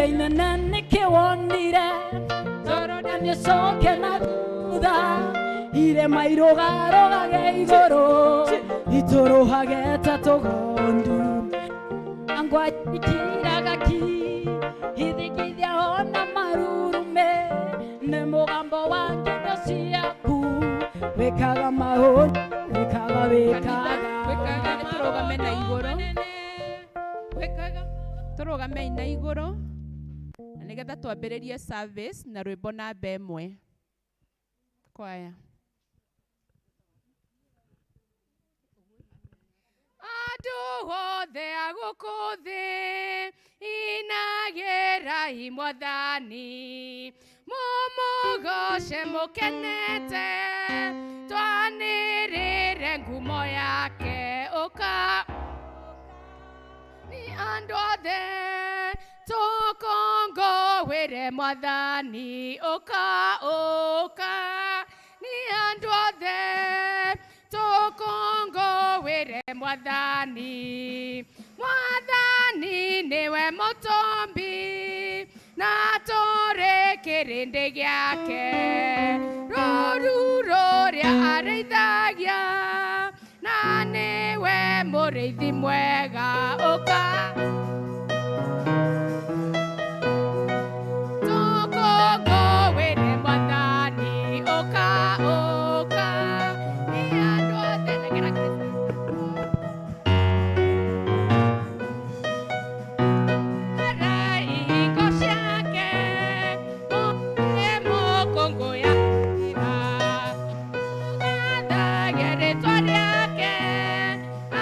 Inene nĩkĩ wonire Jorodani ũcoke na thutha irĩma irũgarũgage igũrũ itũrũhage ta tũgondu angwa ikiraga ki ithingithia ona marurume nĩ mũgambo wa ngingo ciaku wĩkaga maũndũ wĩkaga wĩkaga Wĩkaga nĩ tũrũgame na igũrũ wĩkaga tũrũgame na igũrũ na nĩgetha twambĩrĩrie service na rwĩmbo namba 1 kwaya. Andũ othe a gũkũ thĩ inagĩrai Mwathani mũmũgoce mũkenete twanĩrĩre ngumo yake ũka ni andũ othe tũkũngũĩre Mwathani ũka ũka ni andũ othe tũkũngũĩre Mwathani Mwathani nĩwe mũtũmbi na tũrĩ kĩrĩndĩ gĩake rũru rũrĩa arĩithagia na nĩwe mũrĩithi mwega ũka tũkũngũĩre Mwathani ũka ũka ni andũ othe nengera Kristo. Ihingo ciake mũkũngũyagĩra tũgathage rĩtwa rĩake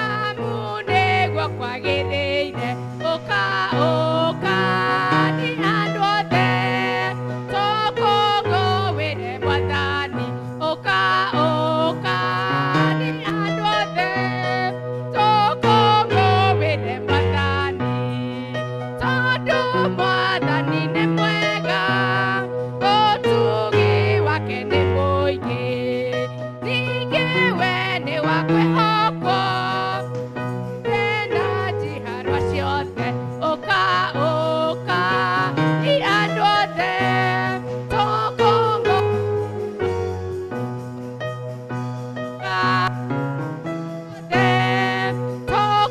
amu nĩguo kwagĩrĩire ũka ũka ni andũ othe tũkũngũĩre Mwathani ũka ũka ni andũ othe tũkũngũĩre Mwathani tondũ Mwathani nĩ mwega ũtugi wake nĩ mũingĩ ningĩ we nĩ wa kwĩhokwo tena njiarwa ciothe ũka ũka ni andũ othe tũkũngũ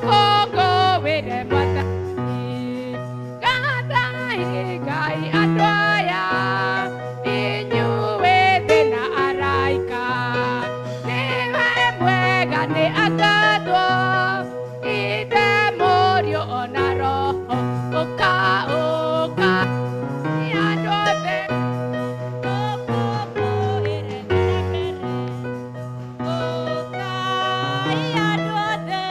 tũkũngũĩre Mwathani gathai Ngai andũ aya inyuĩ thĩ na araika nĩwe mwega nĩ akathwo Ithe Mũriũ ona Roho ũka ũka ni andũ othe Tũkũngũĩre ngerekere ũkai andũ othe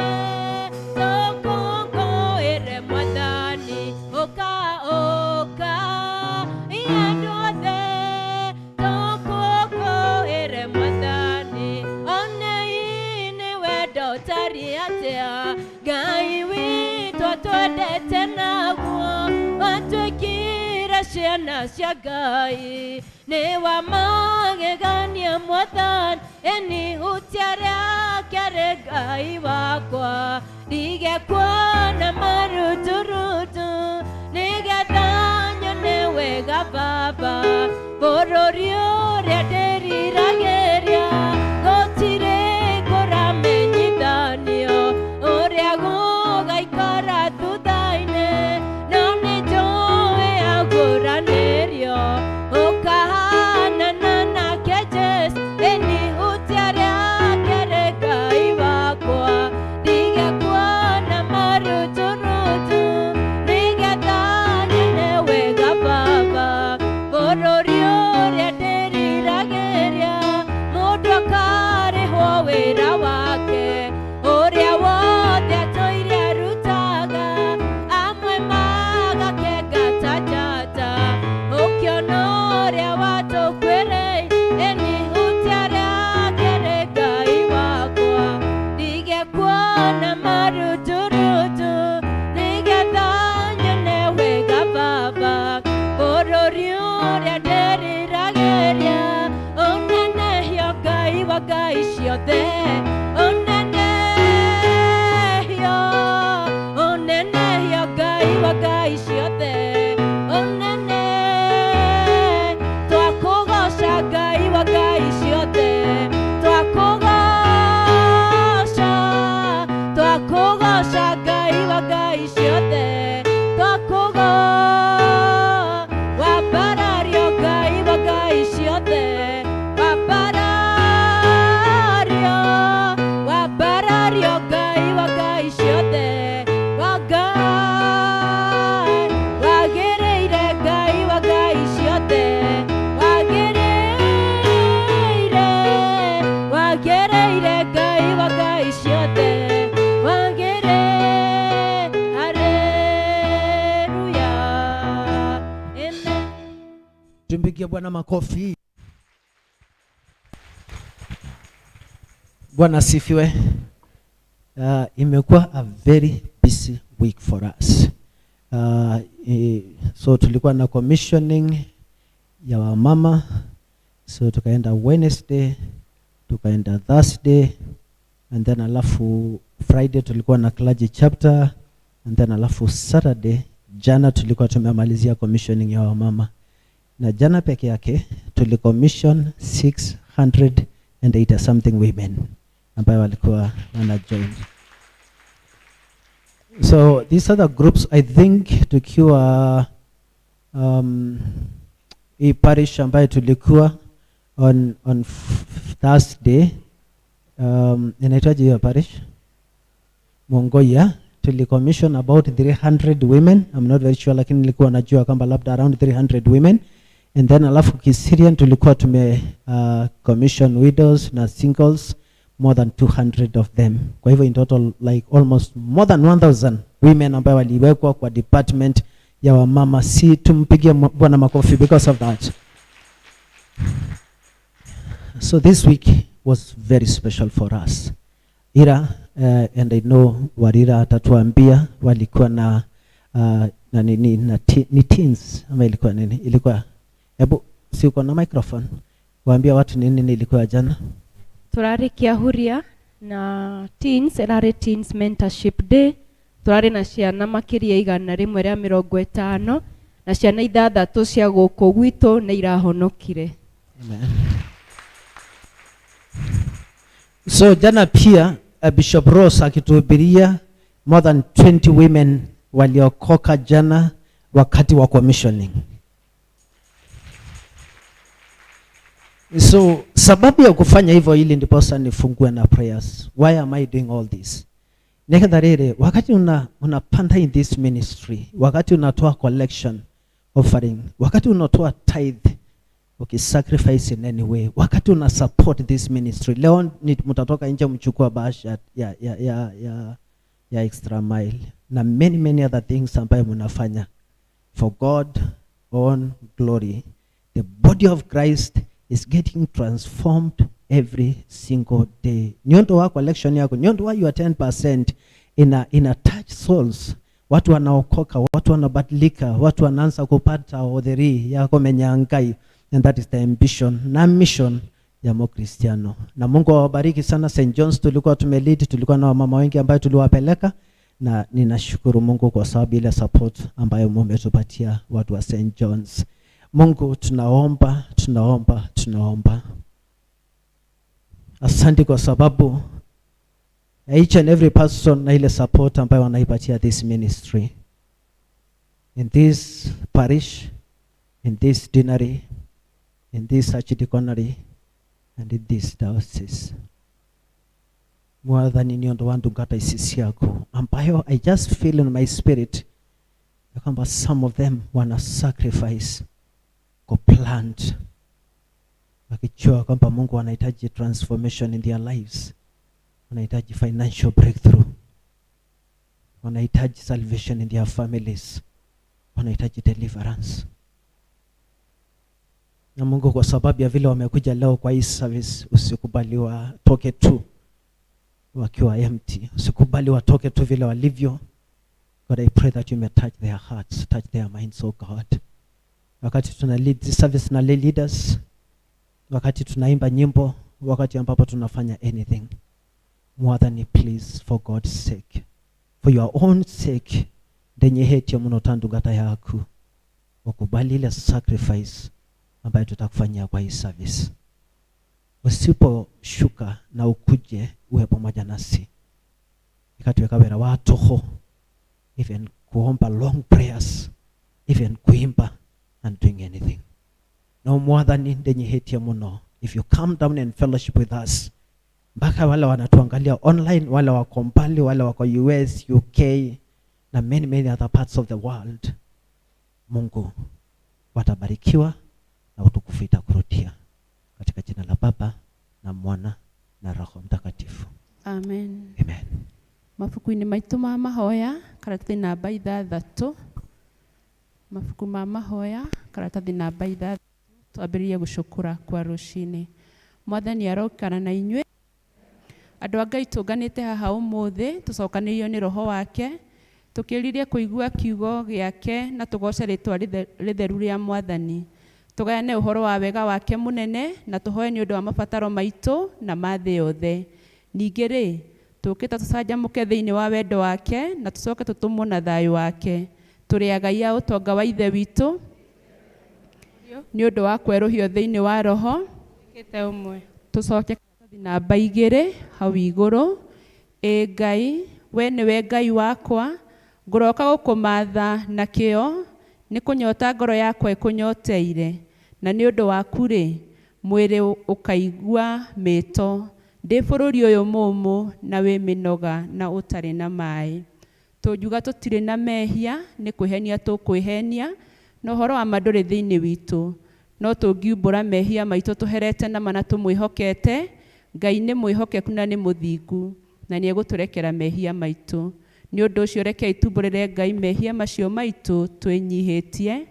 tũkũngũĩre Mwathani ũka ũka andũ othe tũkũngũĩre Mwathani onei nĩ wendo ũtariĩ atĩa Ngai witũ atwendete naguo watuĩkire ciana cia Ngai nĩ wa magegania Mwathani ĩni hutia rĩake rĩ Ngai wakwa ndige kuona maruturutu nĩgetha nyone wega Baba bũrũri ũrĩa ndĩriragĩria gũtirĩ kũramenyithanio ũrĩa gũgaikara thutha-inĩ no nĩ njũĩ agũranĩrio ũkahanana nake Jesũ ĩni hutia rĩake rĩ Ngai wakwa ndige kuona maruturutu nĩgetha nyone wega Baba bũrũri ũrĩa ndĩriragĩria Ngai ciothe twakũgo wambarario Ngai wa Ngai ciothe wambarario wambarario Ngai wa Ngai ciothe wa Ngai wagĩrĩire Ngai wa Ngai ciothe wagĩrĩire wagĩrĩire Ngai wa Ngai ciothe wagĩrĩire haleluya amen. Tumpigie Bwana makofi. Bwana asifiwe. Imekuwa a very busy week for us. So tulikuwa na commissioning ya wamama, so tukaenda Wednesday, tukaenda Thursday, and then alafu Friday tulikuwa na clergy chapter, and then alafu Saturday jana tulikuwa tumemalizia commissioning ya wamama, na jana peke yake tulicommission 680 something women ambayo walikuwa wana join. So these other groups, I think tukiwa hii parish ambayo tulikuwa on Thursday, inaitwaje hiyo parish? Mongoya, tulicommission about 300 women. I'm not very sure, lakini nilikuwa najua kwamba labda around 300 women. And then alafu Kiserian tulikuwa tume commission widows na singles, more than 200 of them. Kwa hivyo in total like almost more than 1000 women ambao waliwekwa kwa department ya wamama. Si tumpigie Bwana makofi because of that. So this week was very special for us. Ira, and I know Warira atatuambia walikuwa na nini na ni teens ama ilikuwa nini? Ilikuwa, hebu si uko na microphone? Waambia watu nini nini ilikuwa jana? Turarĩ Kĩahuria na teens, ĩrarĩ teens mentorship day. Turarĩ na ciana makĩria 150 na ciana ithathatũ cia gũkũ gwitũ nĩ irahonokire. Amen. So jana pia Bishop Rose akituhubiria, more than 20 women waliokoka jana wakati wa commissioning. So sababu ya kufanya hivyo ili ndiposa nifungue na prayers. Why am I doing all this? Nekatharere, wakati unapanda in this ministry, wakati unatoa collection offering, wakati unatoa tithe, okay, sacrifice in any way, wakati una support this ministry. Leo ni mtatoka nje mchukua bahasha ya extra mile na many many other things ambayo mnafanya for God own glory. The body of Christ is getting transformed every single day. Nyondo wa collection yako, nyondo wa your 10% ina touch souls. Watu wanaokoka, watu wanabadilika, watu wanaanza kupata odheri yako menyangai, and that is the ambition na mission ya Mkristiano. Na Mungu awabariki sana. St. John's tulikuwa tumelead, tulikuwa na wamama wengi ambao tuliwapeleka, na ninashukuru Mungu kwa sababu ile support ambayo mmetupatia watu wa St. John's. Mungu tunaomba, tunaomba, tunaomba. Asante kwa sababu each and every person na ile support ambayo wanaipatia this ministry. In this parish, in this deanery, in this archdeaconry, and in this diocese. Mwathani ni ndo wandu ngata ici ciaku ambayo I just feel in my spirit ya kwamba some of them wana sacrifice ku plant wakijua kwamba Mungu anahitaji transformation in their lives, wanahitaji financial breakthrough, wanahitaji salvation in their families, wanahitaji deliverance. Na Mungu, kwa sababu ya vile wamekuja leo kwa hii service, usikubali watoke tu wakiwa empty, usikubali watoke tu vile walivyo. God, I pray that you may touch their hearts, touch their minds, oh God. Wakati tuna lead this service na lay leaders, wakati tunaimba nyimbo, wakati ambapo tunafanya anything, Mwathani, please, for God's sake, for your own sake, ndenyehetie muno tandungata yaku, ukubali ile sacrifice ambayo tutakufanyia kwa hii service. Usiposhuka na ukuje uwe pamoja nasi, ikatuweka wera wa toho. Even kuomba long prayers, even kuimba and doing anything. No Mwathani ndenyihitie muno. If you come down and fellowship with us, mpaka wale wanatuangalia online, wale wako mbali, wale wako US, UK na many many other parts of the world, Mungu watabarikiwa na utukufu itakurudia, katika jina la Baba na Mwana na Roho Mtakatifu. Amen. Amen. Mabuku-inĩ maitũ ma mahoya karatathi namba 6, mabuku ma mahoya karatathi namba 6, twambĩrĩrie gũcũkũra kwa rũcinĩ. Mwathani arokara na inyuĩ. Andũ a Ngai, tũnganĩte haha ũmũthĩ tũcokanĩrĩirio nĩ Roho wake, tũkĩririe kũigua kiugo gĩake na tũgoce rĩtwa rĩtheru rĩa Mwathani, tũgayane ũhoro wa wega wake mũnene na tũhoe nĩ ũndũ wa mabataro maitũ na ma thĩ yothe. Ningĩ rĩ, tũkĩte tũcanjamũke thĩinĩ wa wendo wake na tũcoke tũtũmwo na thayũ wake. Tũrĩ agai a ũtonga wa Ithe witũ nĩ ũndũ wa kwerũhio thĩinĩ wa Roho. Tũcoke karatathi namba 2 hau igũrũ. Ĩ Ngai, we nĩwe Ngai wakwa, ngũroka gũkũmatha na kĩo, nĩ kũnyota ngoro yakwa ĩkũnyoteire, na nĩ ũndũ waku rĩ, mwĩrĩ ũkaigua mĩto ndĩ bũrũri ũyũ mũũmũ na wĩ mĩnoga na ũtarĩ na maĩ. Tũngiuga tũtirĩ na mehia nĩ kwĩhenia tũkwĩhenia, na ũhoro wa ma ndũrĩ thĩinĩ witũ. No tũngiumbũra mehia maitũ tũherete na ma na tũmwĩhokete, Ngai nĩ mwĩhokeku na nĩ mũthingu, na nĩ egũtũrekera mehia maitũ. Nĩ ũndũ ũcio rekei tumbũrĩre Ngai mehia macio maitũ twĩnyihĩtie.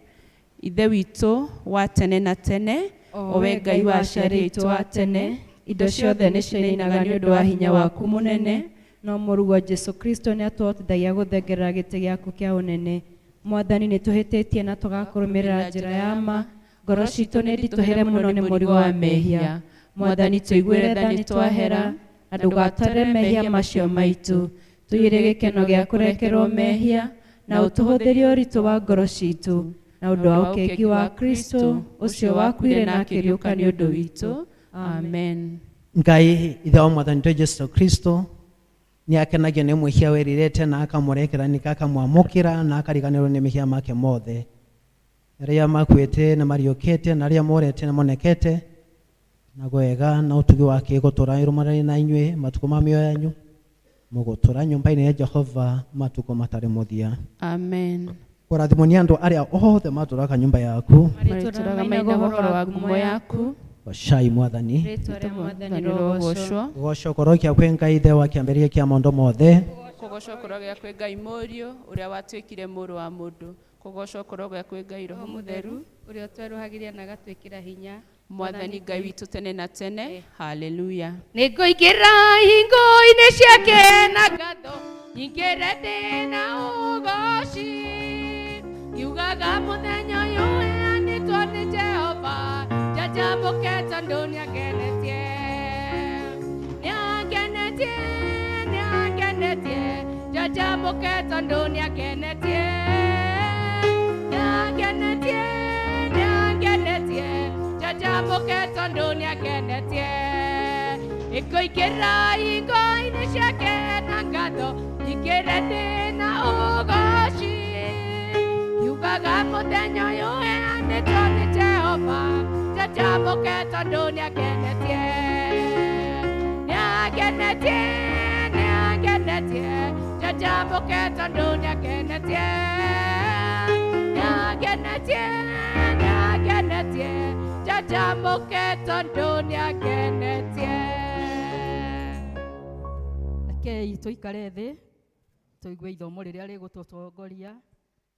Ithe witũ wa tene na tene, o we Ngai wa aciari aitũ a tene, indo ciothe nĩ cinainaga nĩ ũndũ wa hinya waku mũnene, no mũrũguo Jesu Kristo nĩ atũhotithagia gũthengerera gĩtĩ gĩaku kĩa ũnene. Mwathani, nĩ tũhĩtĩtie na tũgakũrũmĩrĩra njĩra ya ma, ngoro citũ nĩ nditũhĩre mũno nĩ mũrigo wa mehia. Mwathani, tũiguĩre tha nĩ twahera, na ndũgatwarĩre mehia macio maitũ. Tũiyũrie gĩkeno gĩa kũrekerwo mehia, na ũtũhũthĩrie ũritũ wa ngoro citũ, na ũndũ wa ũkengi wa Kristo ũcio wakuire na akĩriũka nĩ ũndũ witũ. Amen. Ngai ithe wa Mwathani witũ Jesu Kristo nĩ akenagio nĩ mwĩhia wĩrirĩte na akamũrekera ningĩ akamwamũkĩra na akariganĩrwo nĩ mehia make mothe, arĩa makuĩte na mariũkĩte na arĩa morete na monekete, na wega na ũtugi wake gũtũra ĩrũmanĩrĩire na inyuĩ matukũ ma mĩoyo yanyu, mũgũtũra nyũmba-inĩ ya Jehova matukũ matarĩ mũthia. Amen. Kũrathimwo nĩ andũ arĩa othe matũraga nyũmba yaku. Marĩtũraga mainaga ũhoro wa ngumo yaku. Goocai Mwathani. Rĩtwa rĩa Mwathani rĩrogocwo. Gũgocwo kũrokia kwĩ Ngai Ithe wa kĩambĩrĩria kĩa maũndũ mothe. Kũgocwo kũrogĩa kwĩ Ngai Mũriũ ũrĩa watuĩkire mũrũ wa mũndũ. Kũgocwo kũrogĩa kwĩ Ngai Roho Mũtheru ũrĩa ũtwerũhagĩria na agatwĩkĩra hinya. Mwathani Ngai witũ tene na tene. Haleluya. Nĩngũingĩra hingo-inĩ ciake na ngatho, nyingĩre ndĩ na ũgoci, ngiugaga mũthenya ũyũ ũheanĩtwo nĩ Jehova, njanjamũke tondũ nĩangenetie. Nĩangenetie, nĩangenetie, njanjamũke tondũ nĩangenetie. Nĩangenetie, nĩangenetie, njanjamũke tondũ nĩangenetie. Nĩngũingĩra hingo-inĩ ciake na ngatho, nyingĩre ndĩ na ũgoci, ngiugaga mũthenya ũyũ ũheanĩtwo nĩ Jehova, njanjamũke tondũ nĩangenetie. Nĩangenetie, nĩangenetie, njanjamũke tondũ nĩangenetie. Nĩangenetie, nĩangenetie, njanjamũke tondũ nĩangenetie. Rekei tũikare thĩ tũigue ithomo rĩrĩa rĩgũtũtongoria,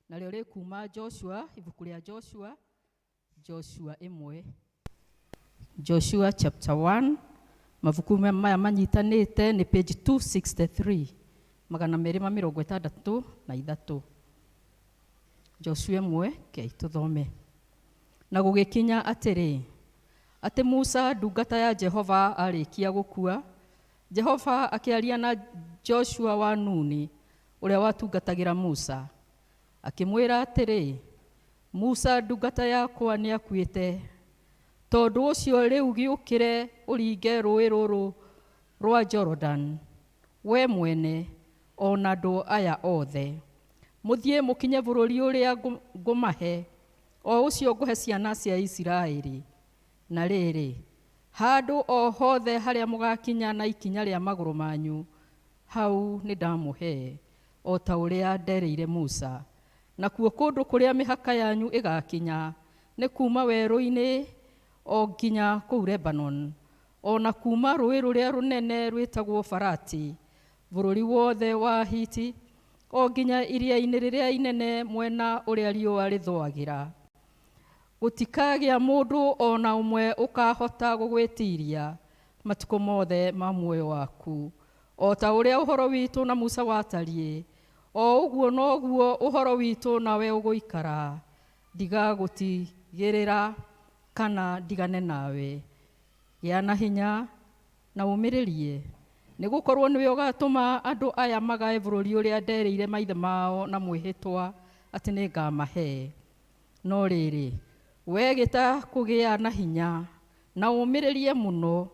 narĩo rĩkuma Joshua, ibuku rĩa Joshua, Joshua 1, Joshua chapter 1. Mabuku maya manyitanĩte nĩ page 263, 263. Joshua 1, kei tũthome. Na gũgĩkinya atĩrĩ, atĩ Musa ndungata ya Jehova arĩkia gũkua, Jehova akĩaria na Joshua wa Nuni ũrĩa watungatagĩra Musa, akĩmwĩra atĩrĩ, Musa ndungata yakwa nĩakuĩte, tondũ ũcio rĩu gĩũkĩre ũringe rũĩ rũrũ rwa Jordan, we mwene o na andũ aya othe, Mũthiĩ mũkinye bũrũri ũrĩa ngũmahe, o ũcio ngũhe ciana cia Isiraeli. Na rĩrĩ, handũ o hothe harĩa mũgakinya na ikinya rĩa magũrũ manyu, hau nĩndamũhe, o ta ũrĩa nderĩire Musa. Nakuo kũndũ kũrĩa mĩhaka yanyu ĩgakinya nĩ kuuma werũ-inĩ o nginya kũu Lebanon, o na kuuma rũũĩ rũrĩa rũnene rwĩtagwo Farati, bũrũri wothe wa Hiti, o nginya iria-inĩ rĩrĩa inene mwena ũrĩa riũa rĩthũagĩra. Gũtikagĩa mũndũ o na ũmwe ũkahota gũgwĩtiiria matukũ mothe ma muoyo waku. O ta ũrĩa ũhoro witũ na Musa watariĩ, o ũguo noguo ũhoro witũ nawe ũgũikara. Ndigagũtigĩrĩra kana ndigane nawe. Gĩa na hinya na ũmĩrĩrie, nĩ gũkorwo nĩwe ũgatũma andũ aya magae bũrũri ũrĩa nderĩire maithe mao na mwĩhĩtwa atĩ nĩngamahe. No rĩrĩ, we gĩta kũgĩa na hinya na ũmĩrĩrie mũno,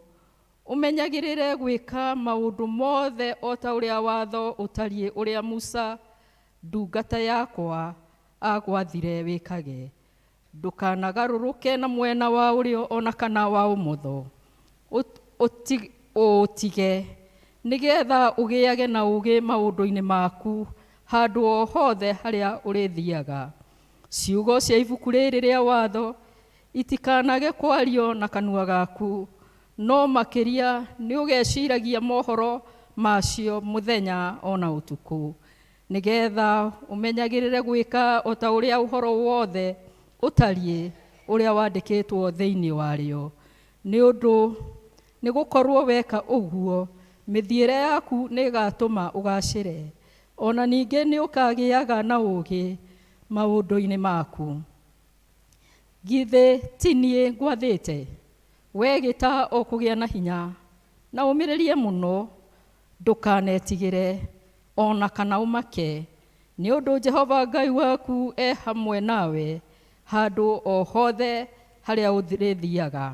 ũmenyagĩrĩre gwĩka maũndũ mothe o ta ũrĩa watho ũtariĩ ũrĩa Musa ndungata yakwa agwathire wĩkage. Ndũkanagarũrũke na mwena wa ũrĩo ona kana wa ũmotho, ũũtige, nĩgetha ũgĩage na ũũgĩ maũndũ-inĩ maku handũ o hothe harĩa ũrĩthiaga. Ciugo cia ibuku rĩrĩ rĩa watho itikanage kwario na kanua gaku, no makĩria nĩũgeciragia mohoro macio mũthenya o na ũtukũ, nĩgetha ũmenyagĩrĩre gwĩka o ta ũrĩa ũhoro wothe ũtariĩ ũrĩa wandĩkĩtwo thĩinĩ warĩo. Nĩ ũndũ nĩ gũkorwo weka ũguo, mĩthiĩre yaku nĩĩgatũma ũgaacĩre, o na ningĩ nĩũkagĩaga na ũũgĩ maũndũ-inĩ maku. Githĩ ti niĩ ngwathĩte? We gĩta o kũgĩa na hinya na ũmĩrĩrie mũno, ndũkanetigĩre o na kana ũmake, nĩ ũndũ Jehova Ngai waku e hamwe nawe handũ o hothe harĩa ũrĩthiaga.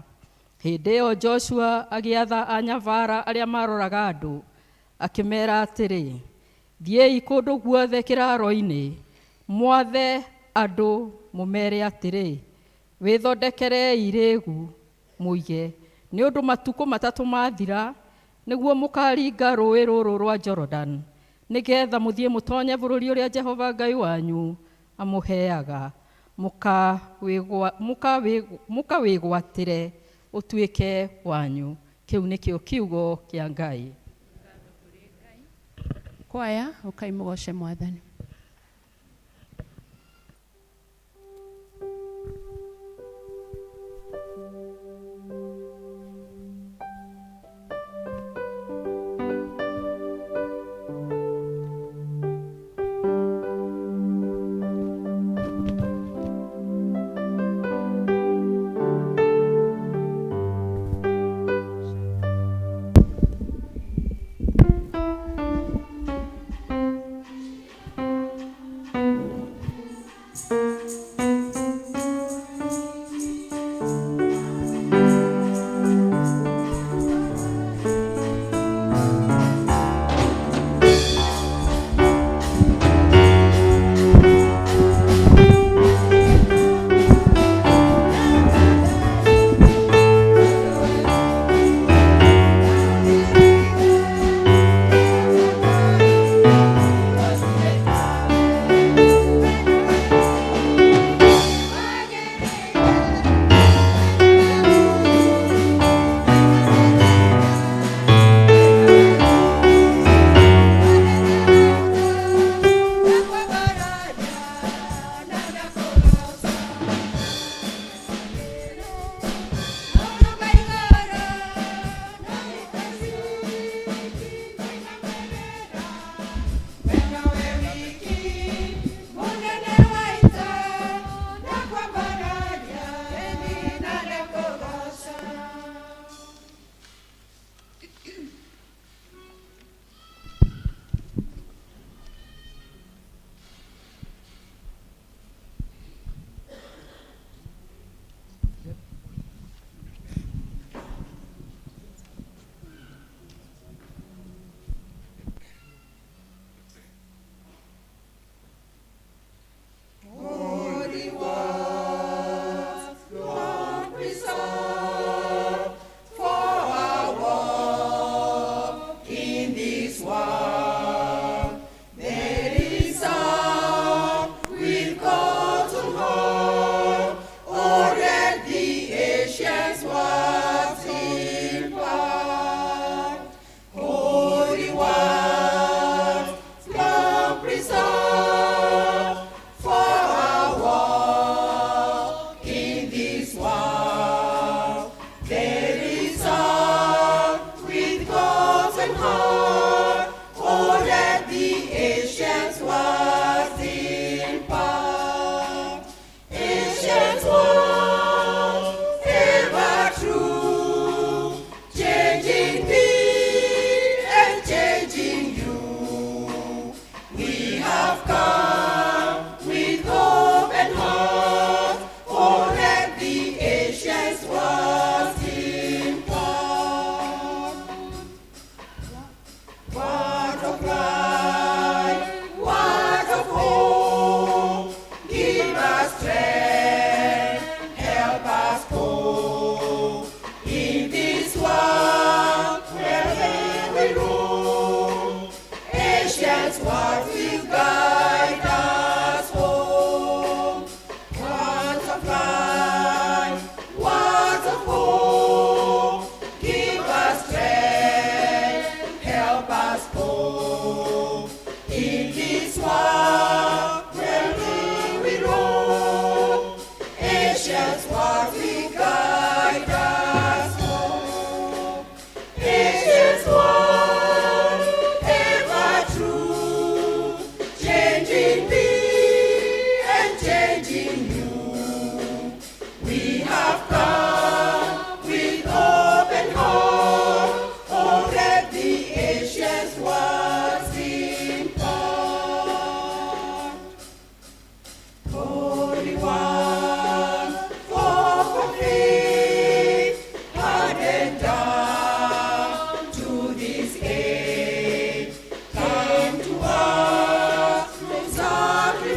Hĩndĩ ĩyo Joshua agĩatha anyabara arĩa maroraga andũ, akĩmeera atĩrĩ, thiĩi kũndũ guothe kĩraaro-inĩ, mwathe andũ mũmeere atĩrĩ, wĩthondekerei rĩĩgu mũige, nĩ ũndũ matukũ matatũ mathira nĩguo mũkaringa rũũĩ rũrũ rwa Jorodani, nĩgetha mũthiĩ mũtonye bũrũri ũrĩa Jehova Ngai wanyu amũheaga, mũkawĩgwatĩre ũtuĩke wanyu. Kĩu nĩkĩo kiugo kĩa Ngai. Kwaya, ũkai mũgoce Mwathani.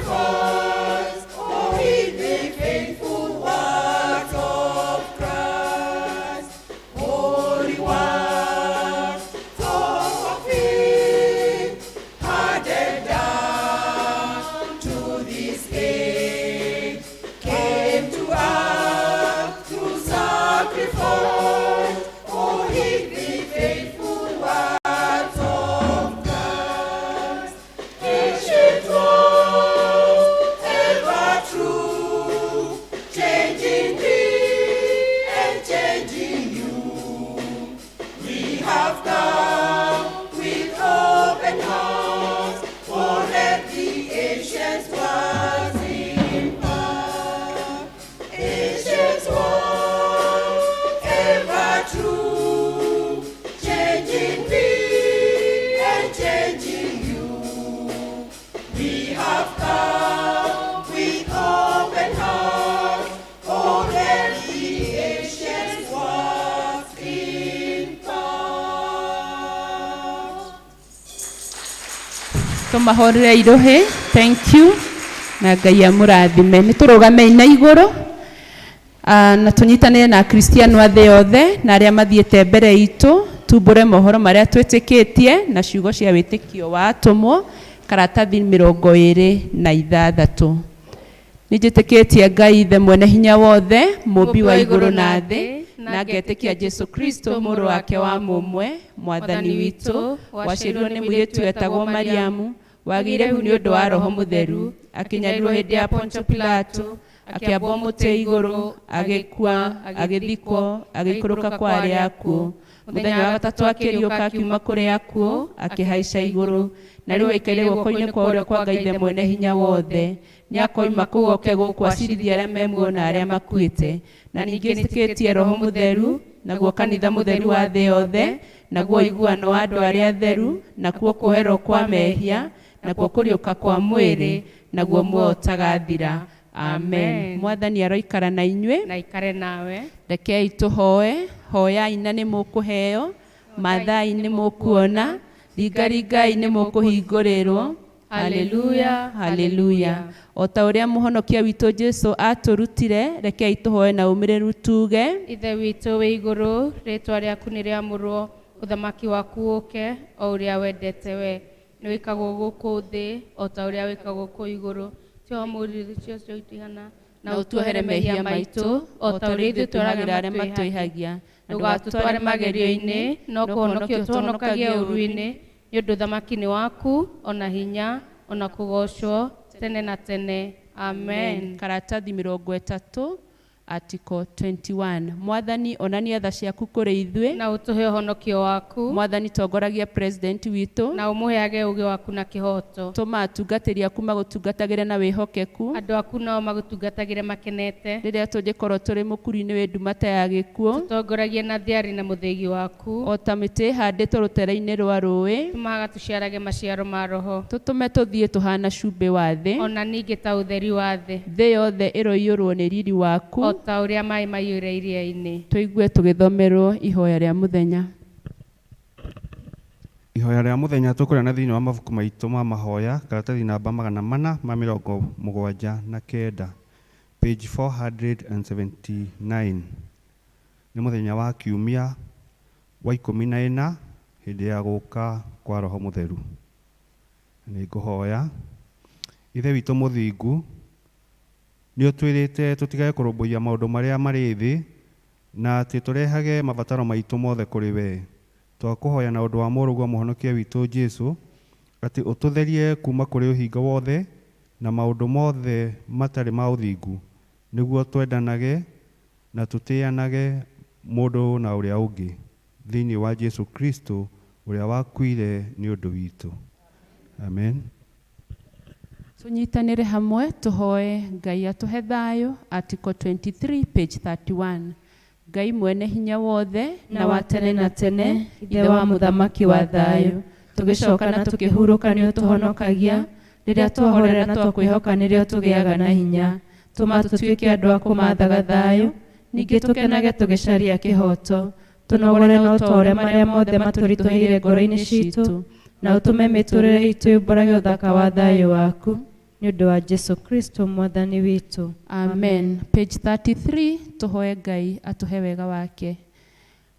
Sacrifice, oh, heed the faithful words of Christ. Holy words, so fulfilled, handed down to this age, came to earth to sacrifice. Oh, heed the faithful words of Christ. Ancient words, ever true, changing me and changing you. We have come with open hearts, oh, let the ancient words impart. Ancient words, ever true, changing me and changing you. We have come with open hearts, oh, let the ancient words impart. Tũmahũrĩre irohe. Thank you, na Ngai amũrathime. Nĩ tũrũgamei na igũrũ. Ah, na tũnyitanĩre na Akristiano a thĩ yothe na arĩa mathiĩte mbere itũ, tumbũre mohoro marĩa twĩtĩkĩtie na ciugo cia wĩtĩkio wa atũmwo, karatathi 26. Nĩ njĩtĩkĩtie Ngai Ithe mwene hinya wothe, mũmbi wa igũrũ na thĩ, na ngetĩkia Jesu Kristo, mũrũ wake wa mũmwe, Mwathani witũ, waciarirwo nĩ mũirĩtu wetagwo Mariamu, wagĩire ihu nĩ ũndũ wa Roho Mũtheru, akĩnyarirwo hĩndĩ ya Poncio Pilato, akĩambwo mũtĩ igũrũ, agĩkua, agĩthikwo, agĩikũrũka kwa arĩa akuũ. Mũthenya wa gatatũ akĩriũka akiuma kũrĩ akuũ, akĩhaica igũrũ, na rĩu aikaire guoko-inĩ kwa ũrĩo kwa Ngai Ithe mwene hinya wothe. Nĩ akoima kũu oke gũkũ acirithie arĩa me muoyo na arĩa makuĩte. Na ningĩ njĩtĩkĩtie Roho Mũtheru, naguo kanitha mũtheru wa thĩ yothe, naguo ũiguano wa andũ arĩa atheru, nakuo kuoherwo kwa mehia, nakuo kũriũka kwa mwĩrĩ, naguo muoyo ũtagathira. Amen. Mwathani aroikara na inyuĩ. Na ikare nawe. Rekei tũhoe. Hoyai na nĩ mũkũheo, mathai nĩ mũkuona, ringaringai nĩ mũkũhingũrĩrwo. Haleluya, haleluya. O ta ũrĩa mũhonokia witũ Jesu atũrutire, rekei tũhoe na ũmĩrĩru tuge: Ithe witũ wĩ igũrũ, rĩtwa rĩaku nĩ rĩamũrwo, ũthamaki waku ũke, o ũrĩa wendete we nĩ wĩkagwo gũkũ thĩ o ta ũrĩa wĩkagwo kũu igũrũ. Tũhe ũmũthĩ irio cio itũigana, na ũtuohere mehia maitũ o ta ũrĩa ithuĩ tuohagĩra arĩa matwĩhagia, na ndũgatũtware magerio-inĩ, no kũhonokia ũtũhonokagie ũũru-inĩ, nĩ ũndũ ũthamaki nĩ waku, ona hinya, ona kũgoocwo tene na tene. Amen. Karatathi 30, article 21. Mwathani, onania tha ciaku kũrĩ ithuĩ, na ũtũhe ũhonokio waku. Mwathani, tongoragia president witũ, na ũmũheage ũũgĩ waku na kĩhooto. Tũma atungatĩri aku magũtungatagĩre na wĩhokeku, andũ aku nao magũtungatagĩre makenete. Rĩrĩa tũngĩkorwo tũrĩ mũkuru-inĩ wĩ nduma ta ya gĩkuũ, tũtongoragie na thiarĩ na mũthĩgi waku. O ta mĩtĩ ĩhandĩtwo rũtere-inĩ rwa rũĩ, tũmaga tũciarage maciaro ma Roho. Tũtũme tũthiĩ tũhana cumbĩ wa thĩ, ona ningĩ ta ũtheri wa thĩ. Thĩ yothe ĩroiyũrwo nĩ riri waku, o ta ũrĩa maĩ maiyũire iria-inĩ. Tũigue tũgĩthomerwo ihoya rĩa mũthenya. Ihoya rĩa mũthenya tũkũrĩa thĩinĩ wa mabuku maitũ ma mahoya, karatathi namba 479, page 479. Nĩ mũthenya wa kiumia wa 14 hĩndĩ ya gũka kwa Roho Mũtheru. Nĩ ngũhoya. Ithe witũ mũthingu, nĩ ũtwĩrĩte tũtigage kũrũmbũiya maũndũ marĩa marĩ thĩ, na atĩ tũrehage mabataro maitũ mothe kũrĩ wee. Twakũhoya na ũndũ wa mũrũguo mũhonokia witũ Jesu, atĩ ũtũtherie kuma kũrĩ ũhinga wothe na maũndũ mothe matarĩ ma ũthingu, nĩguo twendanage na tũtĩanage mũndũ na ũrĩa ũngĩ thĩinĩ wa Jesu Kristo, ũrĩa wakuire nĩ ũndũ witũ. Amen. Tũnyitanĩre hamwe tũhoe Ngai atũhe thayũ. Article 23, page 31. Ngai mwene hinya wothe na wa tene na tene, Ithe wa mũthamaki wa thayũ, tũgĩcoka na tũkĩhurũka nĩ ũtũhonokagia. Rĩrĩa twahorera na twakwĩhoka, nĩrĩo tũgĩaga na hinya. Tũma tũtuĩke andũ a kũmathaga thayũ, ningĩ tũkenage tũgĩcaria kĩhooto. Tũnogore na ũtware marĩa mothe matũritũhĩire ngoro-inĩ citũ, na ũtũme mĩtũrĩre itũ yumbũrage ũthaka wa thayũ waku. Nĩ ũndũ wa Jesu Kristo mwathani witũ. Amen. Page 33, tũhoe Ngai atũhe wega wake.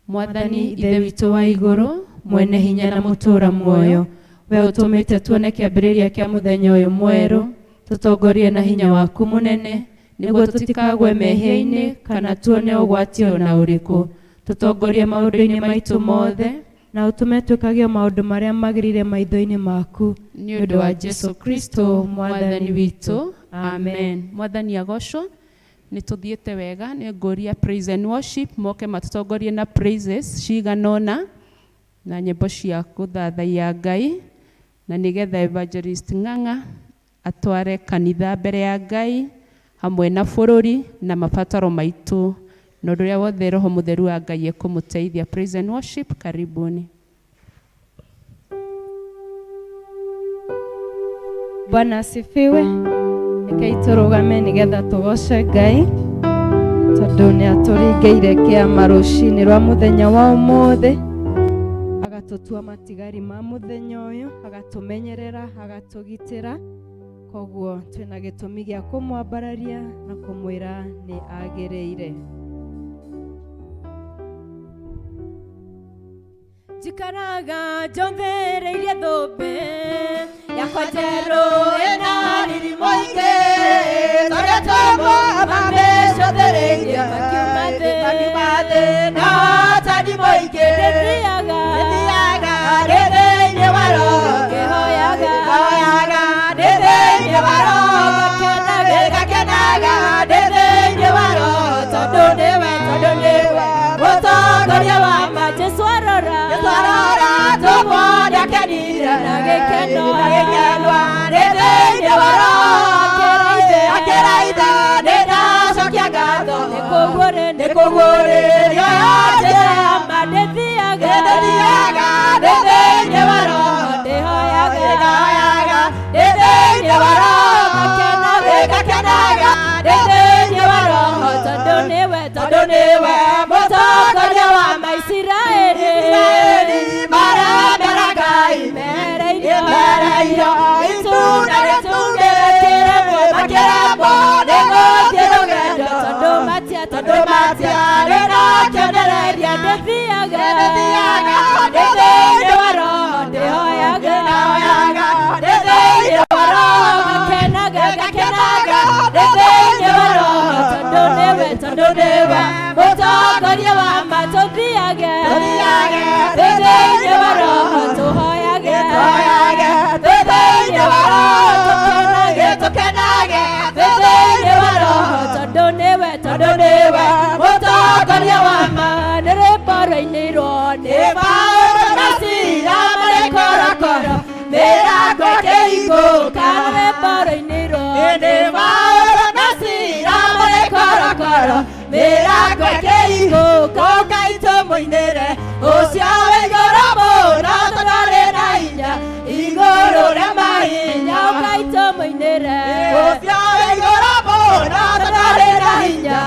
Mwathani Ithe witũ wa igũrũ, mwene hinya na mũtũũra muoyo, we ũtũmĩte tuone kĩambĩrĩria kĩa mũthenya ũyũ mwerũ, tũtongorie na hinya waku mũnene, nĩguo tũtikagwe mehia-inĩ kana tuone ũgwati ona ũrĩkũ. Tũtongorie maũndũ-inĩ maitũ mothe, na ũtũme twĩkage maũndũ marĩa magĩrĩire maitho-inĩ maku. Nĩ ũndũ wa Jesu Kristo mwathani witũ. Amen. Mwathani agocwo. Nĩ tũthiĩte wega, nĩ ngũria praise and worship moke matũtongorie na praises cigana ũna na nyĩmbo cia gũthathaiya Ngai, na nĩgetha Evangelist Ng'ang'a atware kanitha mbere ya Ngai hamwe na bũrũri na mabataro maitũ na ũndũ ũrĩa wothe Roho Mũtheru wa Ngai ekũmũteithia. Praise and worship, karibuni. Bwana asifiwe. Rekei tũrũgame nĩgetha tũgoce Ngai tondũ nĩ atũringĩire kĩama rũcinĩ rwa mũthenya wa ũmũthĩ, agatũtua matigari ma mũthenya ũyũ, agatũmenyerera, agatũgitĩra. Koguo twĩna gĩtũmi gĩa kũmwambararia na kũmwĩra nĩ agĩrĩire. Njikaraga njothereirie thũmbĩ yakwa njerũ ĩna riri mũingĩ, tũrĩa twamũmamĩcothereirie makiuma thĩ na tani mũingĩ. Ndĩthiaga ndĩ thĩinĩ wa Roho, ngĩhoyaga ndĩ thĩinĩ wa Roho, ngakenaga ndĩ thĩinĩ wa Roho, tondũ nĩwe mũtongoria wa ma. Jesũ arora tũmwona akenire na gĩkeno ndĩ thĩinĩ wa Roho, akĩra Ithe nĩndacokia ngatho nĩkũguũrĩrio njĩra ya ma. Ndĩthiaga ndĩ thĩinĩ wa Roho, ndĩhoyaga ndĩ thĩinĩ wa Roho, ngakenaga ndĩ thĩinĩ wa Roho, tondũ nĩwe mũtongoria wa ma. Isiraeli maramera Ngai mereirio itunda rĩtunge makĩremwo nĩ gũthiĩ rũgendo, tondũ matiarĩ na kĩonereria. Ndĩthiaga ndĩ thĩinĩ wa Roho, ndĩhoyaga ndĩ thĩinĩ wa Roho, ngakenaga ndĩ thĩinĩ wa Roho, tondũ nĩwe mũtongoria wa ma. Tũthiage ndĩ thĩinĩ wa Roho, tũhoyage ndĩ thĩinĩ wa Roho, tũkenage ndĩ thĩinĩ wa Roho, tondũ nĩwe mũtongoria wa ma. Nĩ rwĩmbo rwainĩirwo nĩ Paũlũ na Sila marĩ korokoro, mĩrango ĩkĩhingũka. Nĩ rwĩmbo rwainĩirwo nĩ Paũlũ na Sila marĩ korokoro, mĩrango ĩkĩhingũka. Ũkai tũmũinĩre ũcio wĩ igũrũ mũno, tondũ arĩ na hinya igũrũ rĩa mahinya. Ũkai tũmũinĩre ũcio wĩ igũrũ mũno, tondũ arĩ na hinya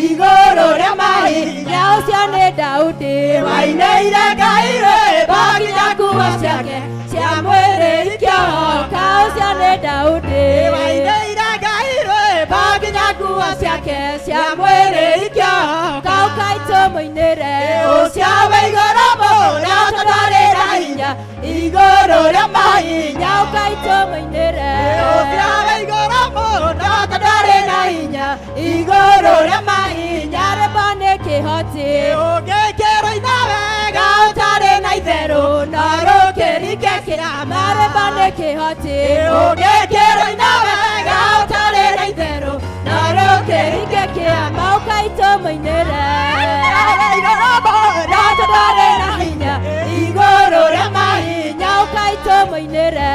igũrũ rĩa mahinya. Ũcio nĩ Daudi wainĩire Ngai rwĩmbo nginya nguo ciake cia mwĩrĩ ikĩohoka. Ũcio nĩ Daudi wainĩire Ngai rwĩmbo nginya nguo ciake cia mwĩrĩ ikĩohoka. Ũkai tũmũinĩre ũcio wĩ igũrũ mũno, tondũ arĩ na hinya igũrũ rĩa mahinya. Ũkai tũmũinĩre ũcio wĩ igũrũ mũno, tondũ arĩ na hinya igũrũ rĩa mahinya. Rwĩmbo nĩ kĩhoti ũngĩkĩrwo ina wega ũtarĩ na itherũ, no rũkĩringe kĩama. Rwĩmbo nĩ kĩhoti ũngĩkĩrwo ina wega ũtarĩ na itherũ, no rũkĩringe kĩama. Ũkai tũmũinĩre igũrũ mũno, tondũ arĩ na hinya igũrũ rĩa mahinya. Ũkai tũmũinĩre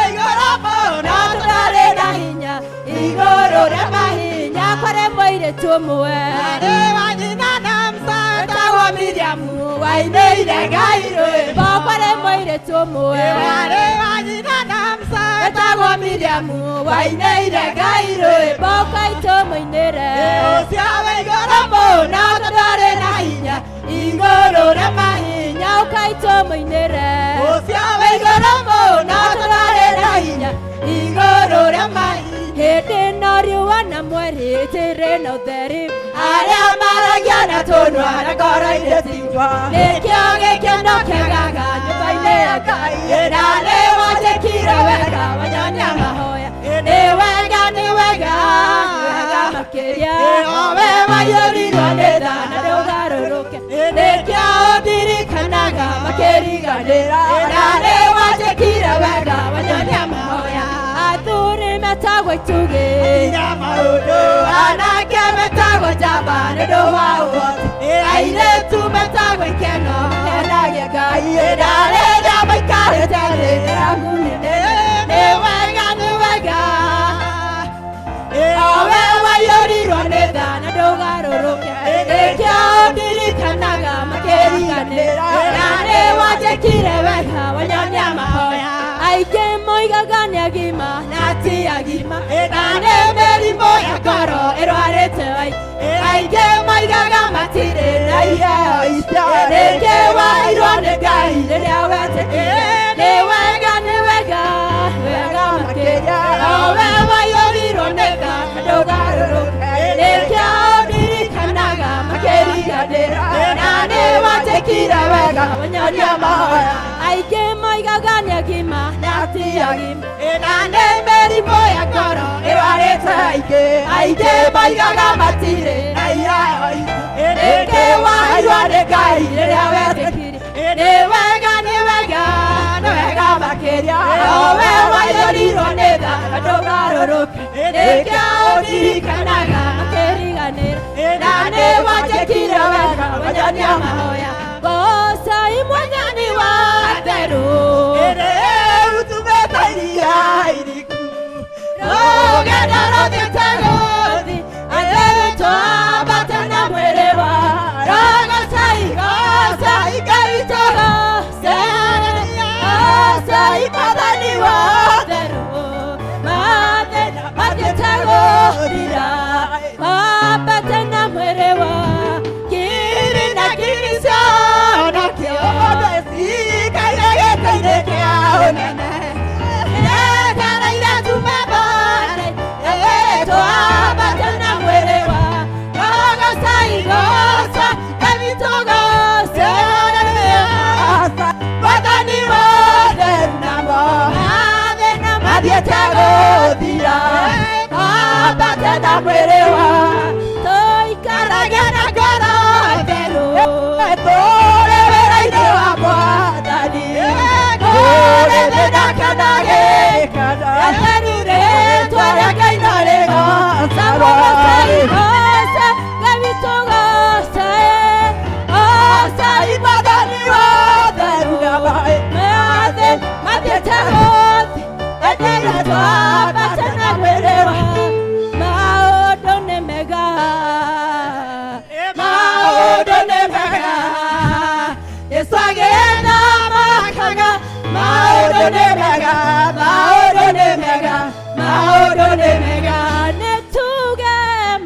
igũrũ mũno, tondũ arĩ na hinya igũrũ rĩa mahinya. Kwarĩ mũirĩtu ũmwe arĩ wa nyina na Musa wetagwo Miriamu, wainĩire Ngai rwĩmbo. Kwarĩ mũirĩtu ũmwe arĩ wa nyina na Musa Wetagwo Miriamu wainĩire Ngai rwĩmbo kaitũ mũinĩre. Ũcio wĩ igũrũ mũno tondũ arĩ na hinya igũrũ rĩa mahinya ũkaitũ mũinĩre. Ũcio wĩ igũrũ mũno tondũ arĩ na hinya igũrũ rĩa mahinya. Hĩndĩ ĩno riũa na mweri ĩtĩrĩ na ũtheri arĩa maragia na tũnua na ngoro-inĩ ciitũ nĩkĩo gĩkeno kĩagaga nyũmba-inĩ ya Ngai. Na nĩ wanjĩkire wega wanyonia mahoya. Nĩ wega nĩ wega wega makĩria owe waiyũrirwo nĩ tha na ndũgarũrũke nĩkĩo ũndirikanaga makĩriganĩra. Na nĩ wanjĩkire wega wanyonia mahoya. Athuri metagwo itugĩ anake metagwo njamba nĩ ũndũ wa ũhoti airĩtu metagwo ikeno kenagia Ngai. Na rĩrĩa maikarĩte thĩ nĩ wega nĩ wega owe waiyũrirwo nĩ tha na ndũgarũrũke nĩkĩo ũndirikanaga makĩriganĩra. Na nĩ wanjĩkire wega wanyonia mahoya. Aingĩ moigaga nĩ agima na ti agima na nĩ mĩrimũ ya ngoro ĩrwarĩte aingĩ. Aingĩ moigaga matirĩ na iheo icio nĩkĩ wairwo nĩ Ngai rĩrĩa wetĩkire. Nĩ wega nĩ wega wega makĩria owe waiyũrirwo nĩ tha na ndũgarũrũke nĩkĩo ũndirikanaga makĩriganĩra. Na nĩ wanjĩkire wega wanyonia mahoya. Aingĩ moigaga nĩ agima na ti agima na nĩ mĩrimũ ya ngoro ĩrwarĩte aingĩ. Aingĩ moigaga matirĩ na iheo icio nĩkĩ wairwo nĩ Ngai rĩrĩa wetĩkire. Nĩ wega nĩ wega nĩ wega makĩria owe waiyũrirwo nĩ tha na ndũgarũrũke nĩkĩo ũndirikanaga makĩriganĩra. Na nĩ wanjĩkire wega wanyonia mahoya. Goca imwenyani wa theru utumĩte iria iriku rũgendo rũthiĩte gũthi atheru twambate na mwĩrĩ wa rogoca igoca Ngai witũ goca goca Mwathani wa theru mathĩna mathiĩte gũthira wambate na mwĩrĩ wa kiri na kiri cionakĩo cikaire gĩtĩ-inĩ kĩa ũnene etereire tume mbara twambate na mwĩrĩ wa rogoca igoca Ngai witũ goca Mwathani wa theru namo mathĩna mathiĩte gũthira wambate na mwĩrĩ wa tũikarage na ngoro theru tũrĩ wĩra-inĩ wa Mwathani kũrĩ thĩna kana gĩkeno atheru rĩtwa rĩa Ngai no rĩgocagwo. Goca Ngai witũ goca goca Mwathani wa theru namo mathĩna mathiĩte gũthi atheru twambate na mwĩrĩ wa maũndũ nĩ mega maũndũ nĩ mega Yesu agĩtha makaga maũndũ nĩ mega maũndũ nĩ mega maũndũ nĩ mega nĩ tuge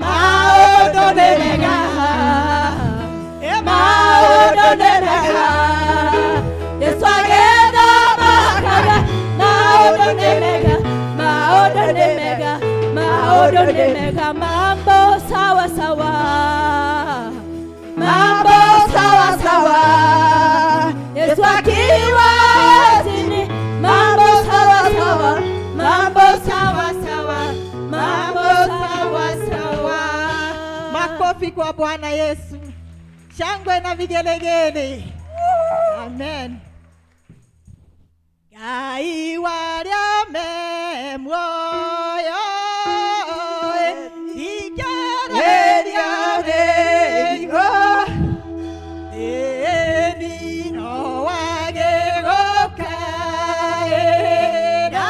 maũndũ nĩ mega maũndũ nĩ mega Yesu agĩtha makaga maũndũ nĩ mega maũndũ nĩ mega maũndũ nĩ mega mambo sawa sawa mambo sawa sawa Yesu akiwa chini mambo sawa sawa mambo sawa sawa mambo sawa sawa. Makofi kwa Bwana Yesu. Shangwe na vigelegele. Amen. Ngai warĩa me muoyo ingĩarĩria mĩrigo ĩni no wage gũkaĩra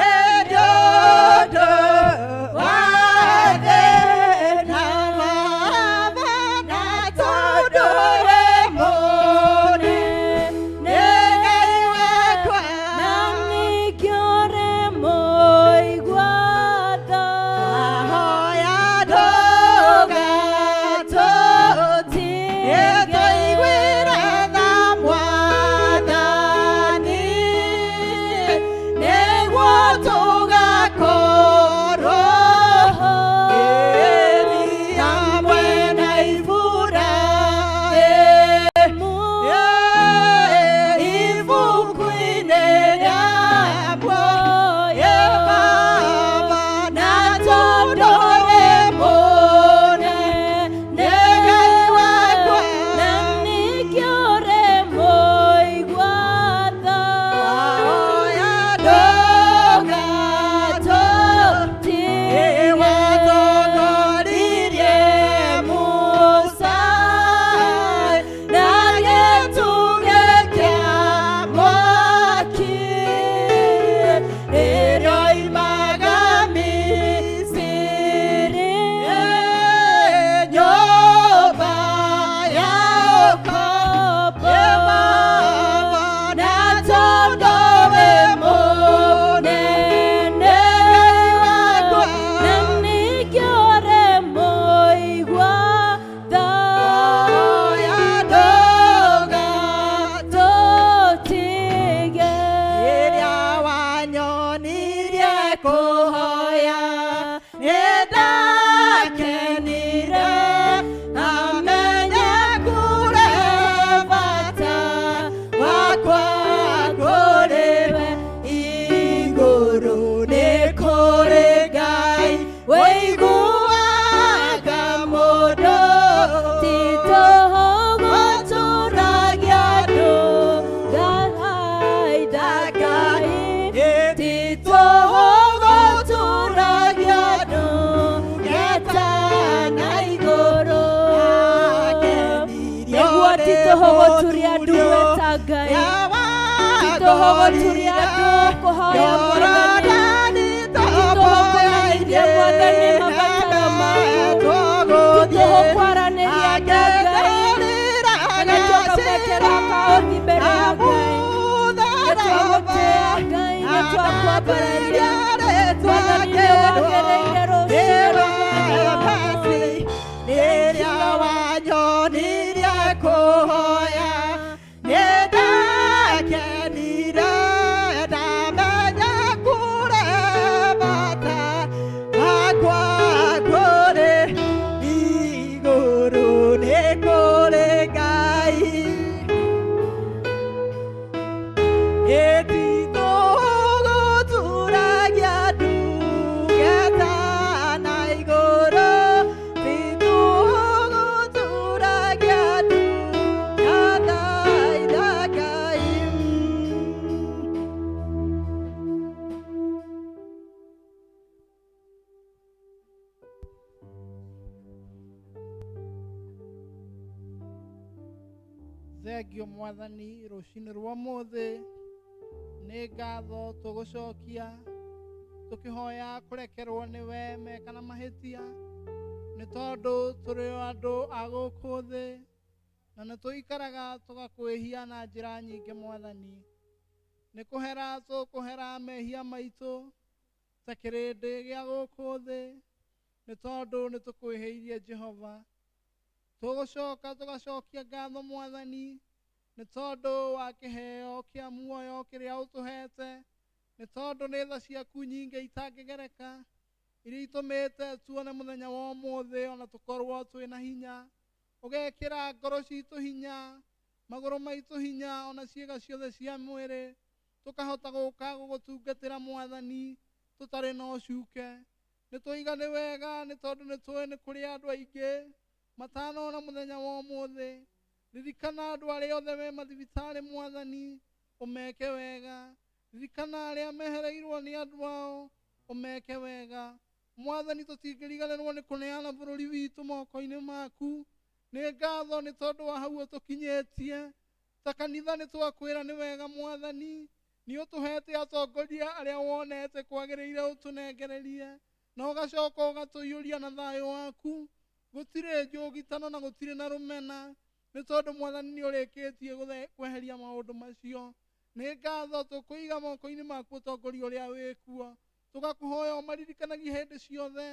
ĩndĩ ũndũ wa thĩna wa na tondũ wĩ mũnene Ngai wakwa na nĩkĩo kũhoya nĩ ndakenire ndamenya kure bata wakwa kũrĩ we igũrũ nĩ kũrĩ Ngai wĩiguaga mũndũ Ti tũhũ gũtũragia andũ Ngai Ngai Ti tũhũ gũtũragia andũ ngeta na igũrũ Nĩguo ti tũhũ gũturia andũ gwĩta Ngai ti tũhũ gũturia andũ kũhoya Mwathani ti tũhũ kũmenyithia Mwathani mabataro maku ti tũhũ kwaranĩria na Ngai kana tũkamwĩkĩra kaũthi mbere ya Ngai nĩ twagũtĩĩa Ngai nĩ twakwambararia Mwathani nĩ wagĩrĩire rũcinĩ rwa mũthenya wa ũmũthĩ. Rĩrĩa wanyonirie kũhoya nĩ ndakenire ndamenya kure bata wakwa kũrĩ igũrũ nĩ kũrĩ Ngai Ĩtitũgũtũragia ndungata na igũrũ titũgũtũragia ndungata Ngai. Thengio Mwathani rũcinĩ rwa ũmũthĩ nĩ ngatho tũgũcokia tũkĩhoya kũrekerwo nĩwe meka na mahĩtia nĩ tondũ tũrĩ o andũ a gũkũ thĩ na nĩ tũikaraga tũgakwĩhia na njĩra nyingĩ Mwathani nĩ kũhera tũkũhera mehia maitũ ta kĩrĩndĩ gĩa gũkũ thĩ nĩ tondũ nĩ tũkwĩhĩirie Jehova tũgũcoka tũgacokia ngatho Mwathani nĩ tondũ wa kĩheo kĩa muoyo kĩrĩa ũtũhete nĩ tondũ nĩ tha ciaku nyingĩ itangĩgereka iria itũmĩte tuone mũthenya wa ũmũthĩ ona tũkorwo twĩna hinya ũgekĩra ngoro citũ hinya magũrũ maitũ hinya ona ciĩga ciothe cia mwĩrĩ tũkahota gũka gũgũtungatĩra Mwathani tũtarĩ na ũcuke nĩ tũiga nĩ wega nĩ tondũ nĩ tũĩ nĩ kũrĩ andũ aingĩ matanona mũthenya wa ũmũthĩ ririkana andũ arĩa othe me mathibitarĩ Mwathani ũmeke wega ririkana arĩa mehereirwo nĩ andũ ao ũmeke wega Mwathani tũtingĩriganĩrwo nĩ kũneana bũrũri witũ moko-inĩ maku nĩ ngatho nĩ tondũ wa hau ũtũkinyĩtie ta kanitha nĩ twakwĩra nĩ wega Mwathani nĩ ũtũhete atongoria arĩa wonete kwagĩrĩire ũtũnengererie na ũgacoka ũgatũiyũria na thayũ waku gũtirĩ njũgitano na gũtirĩ na rũmena nĩ tondũ Mwathani nĩ ũrĩkĩtie kweheria maũndũ macio nĩ ngatho tũkũiga moko-inĩ maku ũtongoria ũrĩa wĩkuo tũgakũhoya ũmaririkanagie hĩndĩ ciothe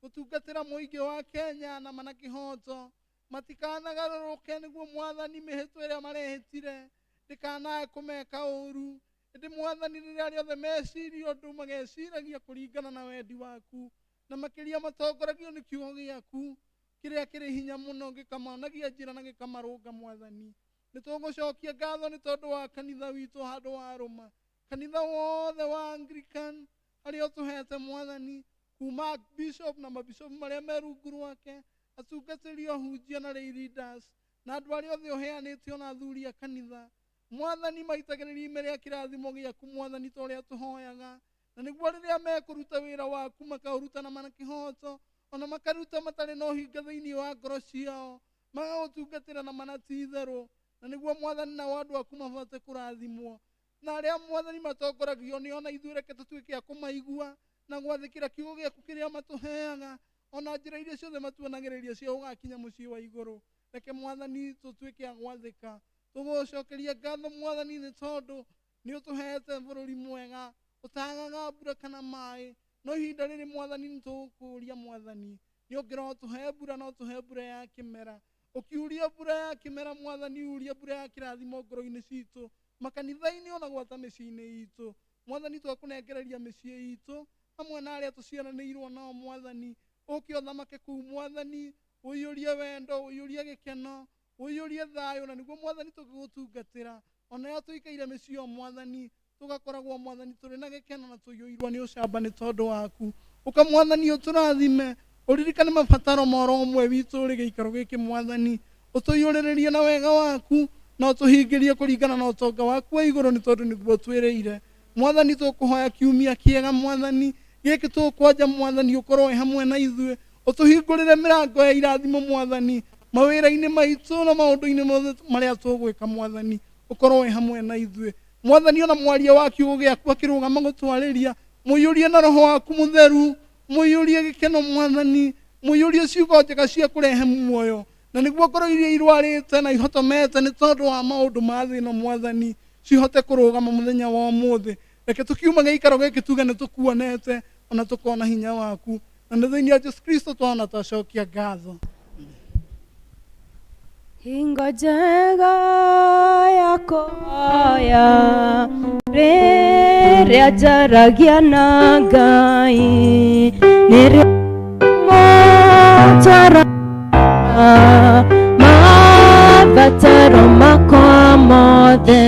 gũtungatĩra mũingĩ wa Kenya na mana kĩhoto matikanagarũrũke nĩguo Mwathani mĩhĩtwa ĩrĩa marehĩtire ndĩkanae kũmeka ũru ĩndĩ Mwathani rĩrĩa rĩothe meciria ũndũ mageciragia kũringana na wendi waku na makĩria matongoragio nĩ kiugo gĩaku kĩrĩa kĩrĩ hinya mũno gĩkamonagia njĩra na gĩkamarũnga Mwathani nĩ tũgũcokia ngatho nĩ tondũ wa kanitha witũ handũ wa rũma kanitha wothe wa Anglican harĩa ũtũhete Mwathani kuma bishop na mabishop marĩa me rungu rwake atungatĩri ahunjia na lay leaders na andũ arĩa othe ũheanĩte ona athuri a kanitha Mwathani maitagĩrĩria ime rĩa kĩrathimo gĩaku Mwathani ta ũrĩa tũhoyaga na nĩguo rĩrĩa mekũruta wĩra waku makaũruta na mana kĩhoto ona makaruta matarĩ na ũhinga thĩinĩ wa ngoro ciao magagũtungatĩra na mana ti itherũ na nĩguo Mwathani nao andũ aku mahote kũrathimwo na arĩa Mwathani matongoragio nĩ ona ithuĩ reke tũtuĩke a kũmaigua na gwathĩkĩra kiugo gĩaku kĩrĩa matũheaga ona njĩra iria ciothe matuonagĩrĩria cia gũgakinya mũciĩ wa igũrũ reke Mwathani tũtuĩke a gwathĩka tũgũcokeria ngatho Mwathani nĩ tondũ nĩ ũtũhete bũrũri mwega ũtagaga mbura kana maĩ no ihinda rĩrĩ Mwathani nĩ tũgũkũũria Mwathani nĩ ũngĩrora ũtũhe mbura no ũtũhe mbura ya kĩmera ũkiuria mbura ya kĩmera Mwathani uria mbura ya kĩrathimo ngoro-inĩ citũ makanitha-inĩ ona gwata mĩciĩ-inĩ itũ Mwathani twakũnengereria mĩciĩ itũ Hamwe na arĩa tũciaranĩirwo nao Mwathani. Ũke ũthamake kũu Mwathani, ũiyũrie wendo, ũiyũrie gĩkeno, ũiyũrie thayũ, na nĩguo Mwathani tũgĩgũtungatĩra. Ona rĩrĩa tũikaire mĩciĩ Mwathani, tũgakoragwo Mwathani tũrĩ na gĩkeno na tũiyũirwo nĩ ũcamba nĩ tondũ waku. Ũka Mwathani ũtũrathime, ũririkane mabataro ma oro ũmwe witũ ũrĩ gĩikaro gĩkĩ Mwathani, ũtũiyũrĩrĩrie na wega waku na ũtũhingĩrie kũringana na ũtonga waku wa igũrũ nĩ tondũ nĩguo twĩrĩire. Mwathani tũkũhoya kiumia kĩega Mwathani, gĩkĩ tũkwanja Mwathani ũkorwo wĩ hamwe na ithuĩ, ũtũhingũrĩre mĩrango ya irathimo Mwathani, mawĩra-inĩ maitũ na maũndũ-inĩ mothe marĩa tũgwĩka Mwathani, ũkorwo wĩ hamwe na ithuĩ. Mwathani ona mwaria wa kiugo gĩaku akĩrũgama gũtwarĩria, mũiyũrie na roho waku mũtheru, mũiyũrie gĩkeno Mwathani, mũiyũrie ciugo njega cia kũrehe muoyo, na nĩguo ngoro iria irwarĩte na ihotomete nĩ tondũ wa maũndũ ma thĩ ĩno Mwathani cihote kũrũgama mũthenya wa ũmũthĩ. Reke tũkiuma gĩikaro gĩkĩ tuge nĩ tũkuonete ona tũkona hinya waku, na nĩ thĩinĩ wa Jesu Kristo twaona twacokia ngatho. Hingo njega ya kũhoya rĩrĩa njaragia na Ngai, nĩrĩo mũtwara mabataro makwa mothe,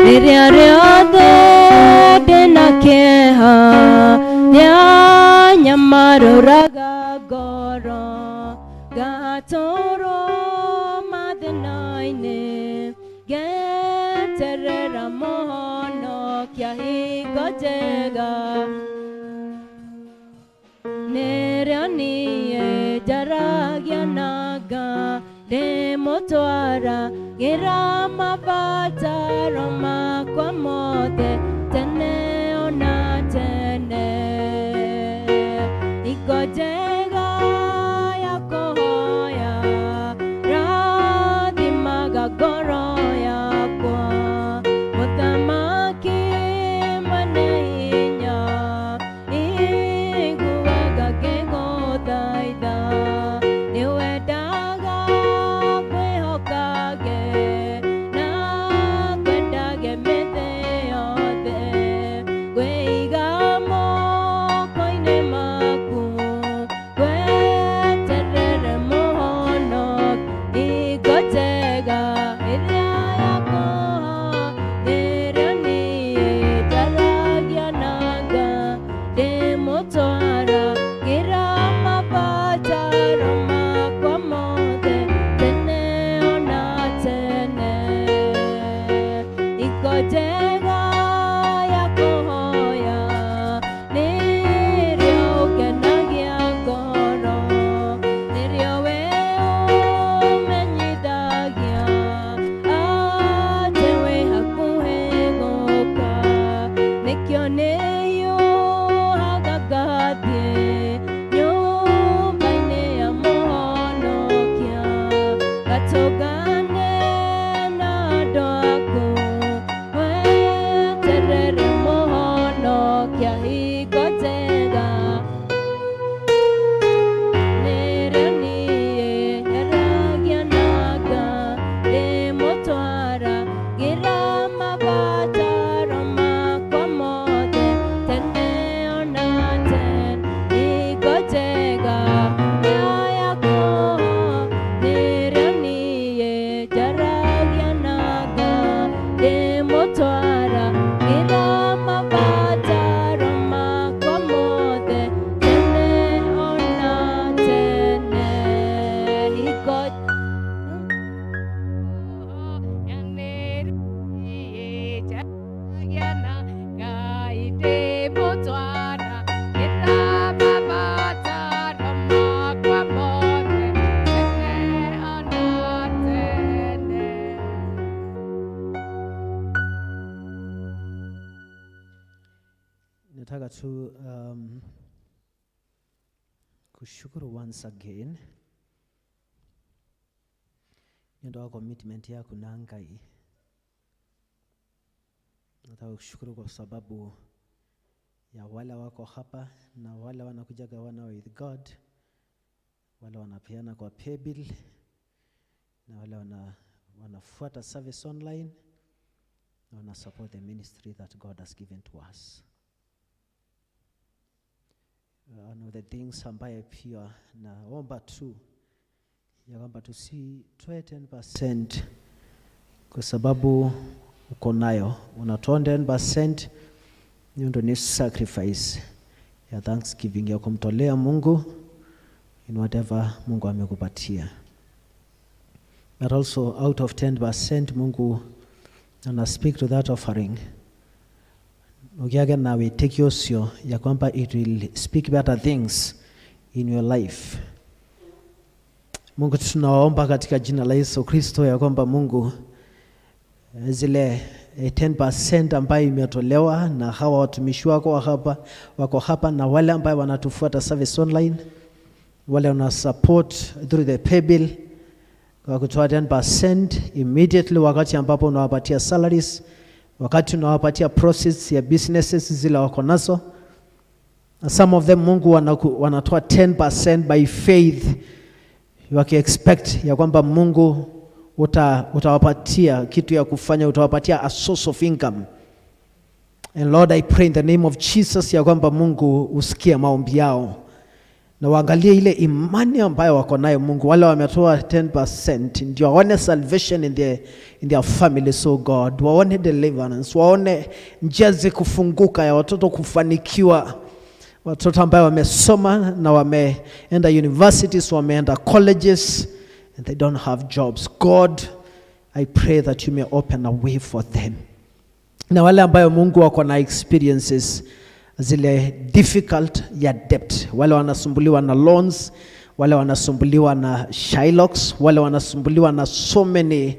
rĩrĩa rĩothe ndĩna kĩeha nĩanyamarũraga ngoro, ngatũrwo mathĩna-inĩ, ngeterera mũhonokia hingo njega. Nĩrĩo niĩ njaragia na Ngai, ndĩmũtwaragĩra mabataro makwa mothe tene ona tene. Hingo njega ya kũhoya rathimaga ngoro yakwa, mũthamaki mwene hinya iguaga ngĩgũthaitha, nĩwendaga ngwĩhokage na ngwendage mĩthĩ yothe, ngwĩiga moko-inĩ maku, ngweterere mũhonokia. Hingo njega ĩrĩa ya kũhoya nĩrĩo niĩ njaragia na Ngai, ndĩmũtwaragĩra mabataro makwa mothe tene ona tene. Hingo njega ya kũhoya nĩrĩo ũkenagia ngoro, nĩrĩo we ũmenyithagia atĩ wĩ hakuhĩ gũka, nĩkĩo nĩhiũhaga ngathiĩ nyũmba-inĩ ya mũhonokia, ngatũngane na andũ aku, weterere mũhonokia. Hingo njega nĩrĩo niĩ njaragia na Ngai, ndĩmũtwaragĩra mabataro makwa mothe tene ona tene. Hingo njega ya kũhoya nĩrĩo niĩ njaragia na Ngai, ndĩmũtwaragĩra mabataro makwa mothe tene ona tene. Hingo Nataka tu kushukuru once again nĩ wa commitment yaku na Ngai. Nataka kushukuru kwa sababu ya wale wako hapa na wale wanakuja Gawana with God, wale wanapeana kwa paybill na wale wanafuata service online na wana support the ministry that God has given to us. One of the things ambaye pia naomba tu ya kwamba tusitoe 10% kwa sababu uko nayo, unatoa 10%, hiyo ndio ni sacrifice ya thanksgiving ya kumtolea Mungu in whatever Mungu amekupatia. But also out of 10%, Mungu ana speak to that offering ukiage na wĩtĩkio ũcio ya kwamba it will speak better things in your life. Mungu, tunawaomba katika jina la Yesu Kristo ya kwamba Mungu, zile 10% ambayo imetolewa na hawa watumishi wako wa hapa, wako hapa na wale ambayo wanatufuata service online, wale wana support through the paybill kwa kutoa 10% immediately wakati ambapo unawapatia salaries, wakati unawapatia process ya businesses zile wako nazo. Na some of them, Mungu, wanatoa 10% by faith wakiexpect ya kwamba Mungu utawapatia kitu ya kufanya, utawapatia a source of income. And Lord, I pray in the name of Jesus ya kwamba Mungu usikie maombi yao na waangalie ile imani ambayo wako nayo Mungu. Wale wametoa 10% ndio waone salvation in their family, so God, waone deliverance, waone njia zikufunguka ya watoto kufanikiwa, watoto ambayo wamesoma na wameenda universities, wameenda colleges and they don't have jobs. God, I pray that you may open a way for them. Na wale ambayo Mungu wako na experiences zile difficult ya debt, wale wanasumbuliwa na loans, wale wanasumbuliwa na shylocks, wale wanasumbuliwa na so many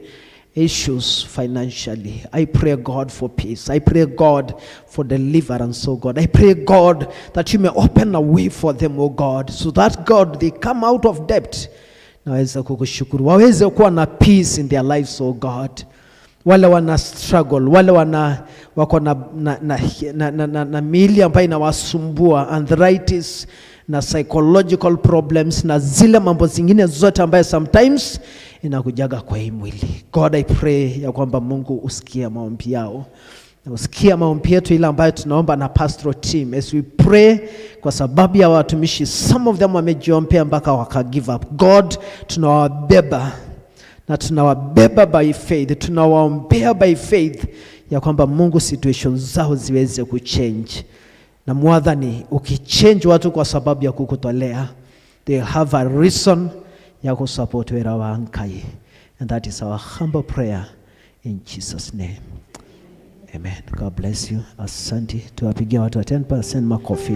issues financially. I pray, God, for peace. I pray, God, for deliverance, oh God. I pray, God, that you may open a way for them, oh God, so that, God, they come out of debt. Naweza kukushukuru, waweze kuwa na peace in their lives, oh God. Wale wana struggle, wale wana wako na miili ambayo inawasumbua, arthritis na psychological problems na zile mambo zingine zote ambayo sometimes inakujaga kwa hii mwili. God, I pray ya kwamba Mungu usikie maombi yao. Na usikie maombi yetu ile ambayo tunaomba na pastoral team as we pray kwa sababu ya watumishi. Some of them wamejiombea mpaka waka give up. God, tunawabeba na tunawabeba by faith, tunawaombea by faith ya kwamba Mungu situation zao ziweze kuchange. Na mwadhani ukichange watu kwa sababu ya kukutolea, they have a reason ya kusupport wera wa Ngai. And that is our humble prayer in Jesus' name. Amen. God bless you. Asante. Tuwapigia watu wa 10% makofi.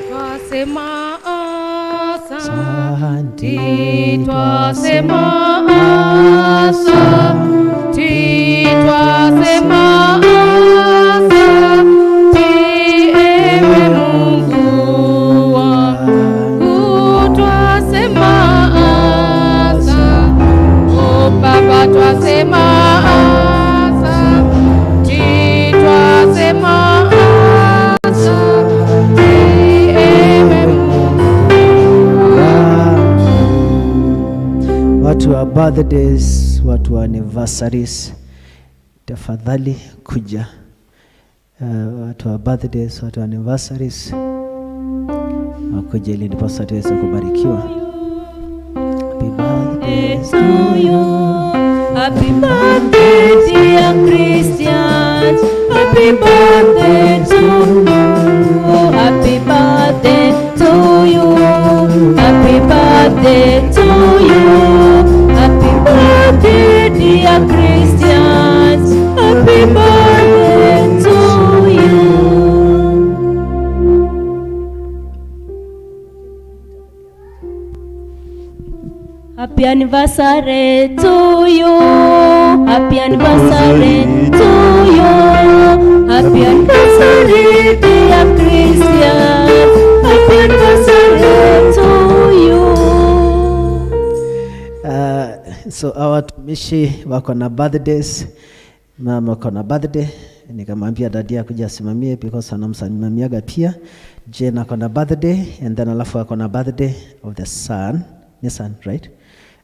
Twasema Asante. asante, twasema asante, twasema asante, ewe Mungu wangu, twasema asante, o Baba, twasema asante, twasema asante, ewe Mungu. Watu wa birthdays, watu wa anniversaries, tafadhali kuja. Watu wa birthdays, watu wa anniversaries wakuja ili ndiposa tuweze kubarikiwa. Happy birthday to you. Happy birthday, dear Christians. Happy birthday to you. Happy birthday to you. Happy birthday to you. Happy birthday, dear Christians. Happy birthday to you. Happy anniversary to you. Happy anniversary to you. Happy anniversary, dear Christian. Happy anniversary to you. So our watumishi wako na birthdays. Mama ako na birthday, nikamwambia daddy akuja asimamie because anamsimamiaga pia. Jane ako na birthday and then alafu ako na birthday of the son, ni son, right?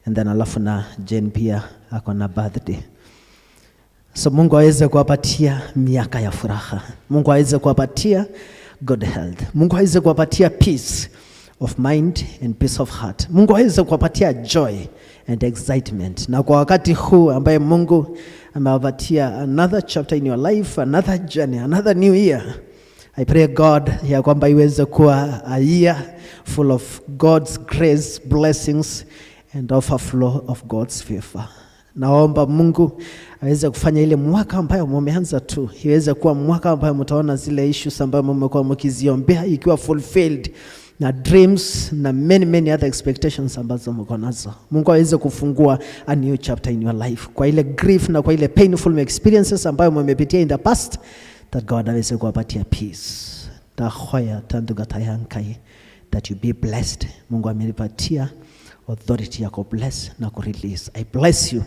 And then alafu na Jane pia ako na birthday. So Mungu aweze kuwapatia miaka ya furaha. Mungu aweze kuwapatia good health. Mungu aweze kuwapatia peace of mind and peace of heart. Mungu aweze kuwapatia joy and excitement. Na kwa wakati huu ambaye Mungu amewapatia another chapter in your life, another journey, another new year, I pray God ya kwamba iweze kuwa a year full of God's grace, blessings and overflow of God's favor. Naomba Mungu aweze kufanya ile mwaka ambayo mumeanza tu iweze kuwa mwaka ambayo mtaona zile issues ambayo mmekuwa mkiziombea ikiwa fulfilled na dreams na many many other expectations ambazo mko nazo. Mungu aweze kufungua a new chapter in your life. Kwa ile grief na kwa ile painful experiences ambayo mmepitia in the past, that God aweze kuwapatia peace. Tahoya tandugatayankai that you be blessed. Mungu amenipatia authority ya bless na kurelease. I bless you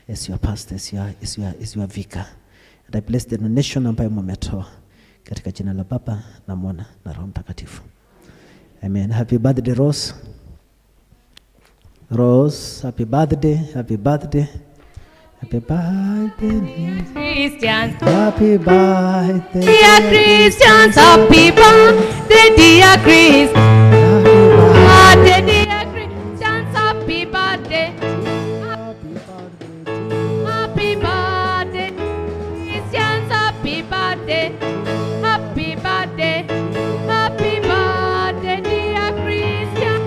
as your pastor, as your vicar. And I bless the donation ambayo mmetoa katika jina la Baba na Mwana na Roho Mtakatifu. Amen. Happy birthday, Rose. Rose, happy birthday, happy birthday. Happy birthday. Christians. Happy birthday. Dear Christians, happy birthday, dear Chris. Birthday, dear Christians, happy birthday. Happy birthday, Christians, happy birthday. Happy birthday, happy birthday, dear Christians.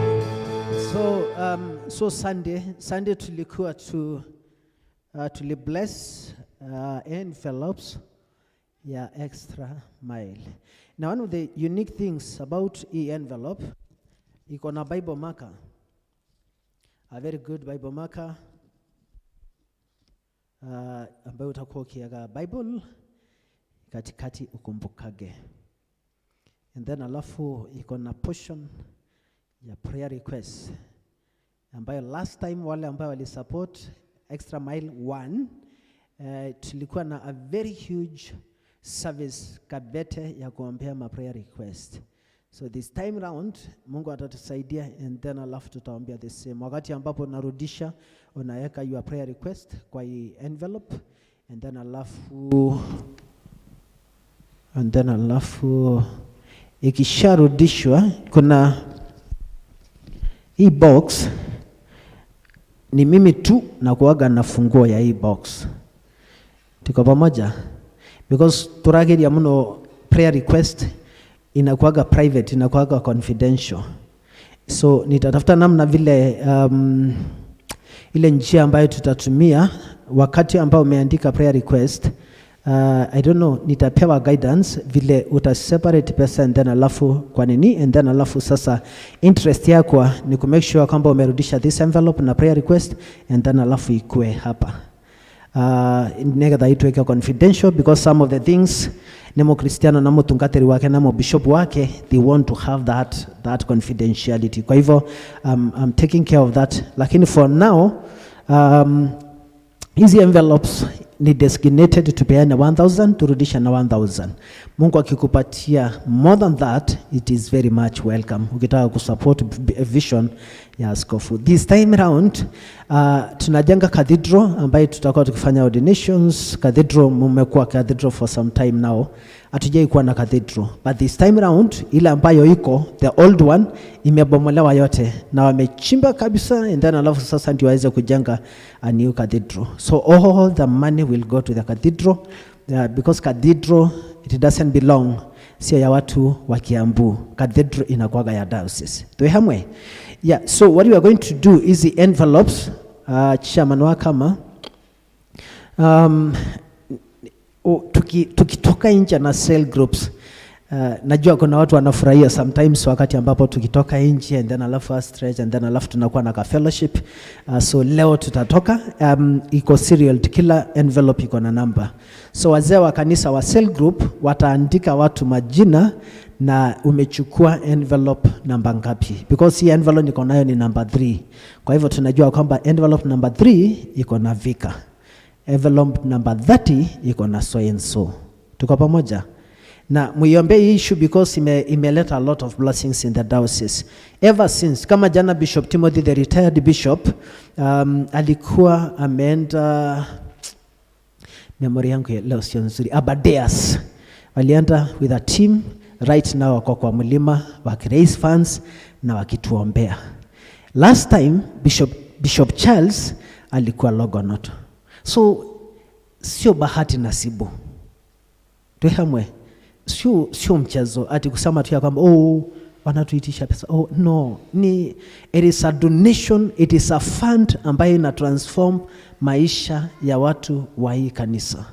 So Sunday tulikuwa tuli bless envelopes ya extra mile. Now one of the unique things about e envelope, iko na Bible marker. A very good Bible marker ambayo utakuwa ukiweka Bible katikati ukumbukage. And then alafu iko na portion ya prayer request ambayo last time wale ambayo walisupport extra mile one, tulikuwa na a very huge service Kabete ya kuombea ma prayer request. So this time round Mungu atatusaidia and then alafu tutaombea the same. Wakati ambapo unarudisha, unaweka your prayer request kwa hii envelope and then alafu ikisharudishwa, kuna hii box, ni mimi tu nakuaga na funguo ya hii box. Tuko pamoja? Because turageria muno prayer request inakuaga private, inakuaga confidential. So nitatafuta namna vile ile njia ambayo tutatumia wakati ambao umeandika prayer request. I don't know, nitapewa guidance vile uta separate pesa and then alafu kwa nini, and then alafu sasa interest yako ni ku make sure kwamba umerudisha this envelope na prayer request and then alafu ikue hapa nigetha itweke confidential, because some of the things nemo Kristiano na mutungatiri wake na bishop wake, they want to have that confidentiality. Kwa hivyo I'm taking care of that, lakini for now hizi envelopes ni designated tupeane 1000, turudisha na 1000. Mungu akikupatia more than that, it is very much welcome ukitaka kusupport vision ya askofu. This time round tunajenga cathedral ambayo tutakuwa tukifanya ordinations. Cathedral, mumekuwa cathedral for some time now, hatujai kuwa na cathedral, but this time round ile ambayo iko, the old one, imebomolewa yote na wamechimba kabisa and then alafu sasa ndio waweze kujenga a new cathedral. So all the money will go to the cathedral, because cathedral, it doesn't belong, sio ya watu wa Kiambu. Cathedral inakuwaga ya diocese. Tuwe hamwe? Yeah, so what we are going to do is the envelopes, chairman wa kama tukitoka nje na cell groups, najua kuna watu wanafurahia sometimes wakati ambapo tukitoka nje and then alafu stretch and then alafu tunakuwa na ka fellowship. So leo tutatoka, iko serial, kila envelope iko na number. So wazee wa kanisa wa cell group wataandika watu majina na umechukua envelope namba ngapi, because hii envelope niko nayo ni number 3. Kwa hivyo tunajua kwamba envelope number 3 iko na vicar, envelope number 30 iko na so and so. Tuko pamoja? Na muiombe hii issue because imeleta a lot of blessings in the diocese ever since. Kama jana Bishop Timothy, the retired bishop, alikuwa ameenda, memory yangu ya leo sio nzuri, Aberdares, walienda with a team. Right now wako kwa mlima wakiraise funds na wakituombea. Last time Bishop Charles alikuwa Longonot. So sio bahati nasibu. Tuhamwe. Sio mchezo ati kusema tu ya kwamba oh wanatuitisha pesa. Oh no, ni it is a donation, it is a fund ambayo ina transform maisha ya watu wa hii kanisa.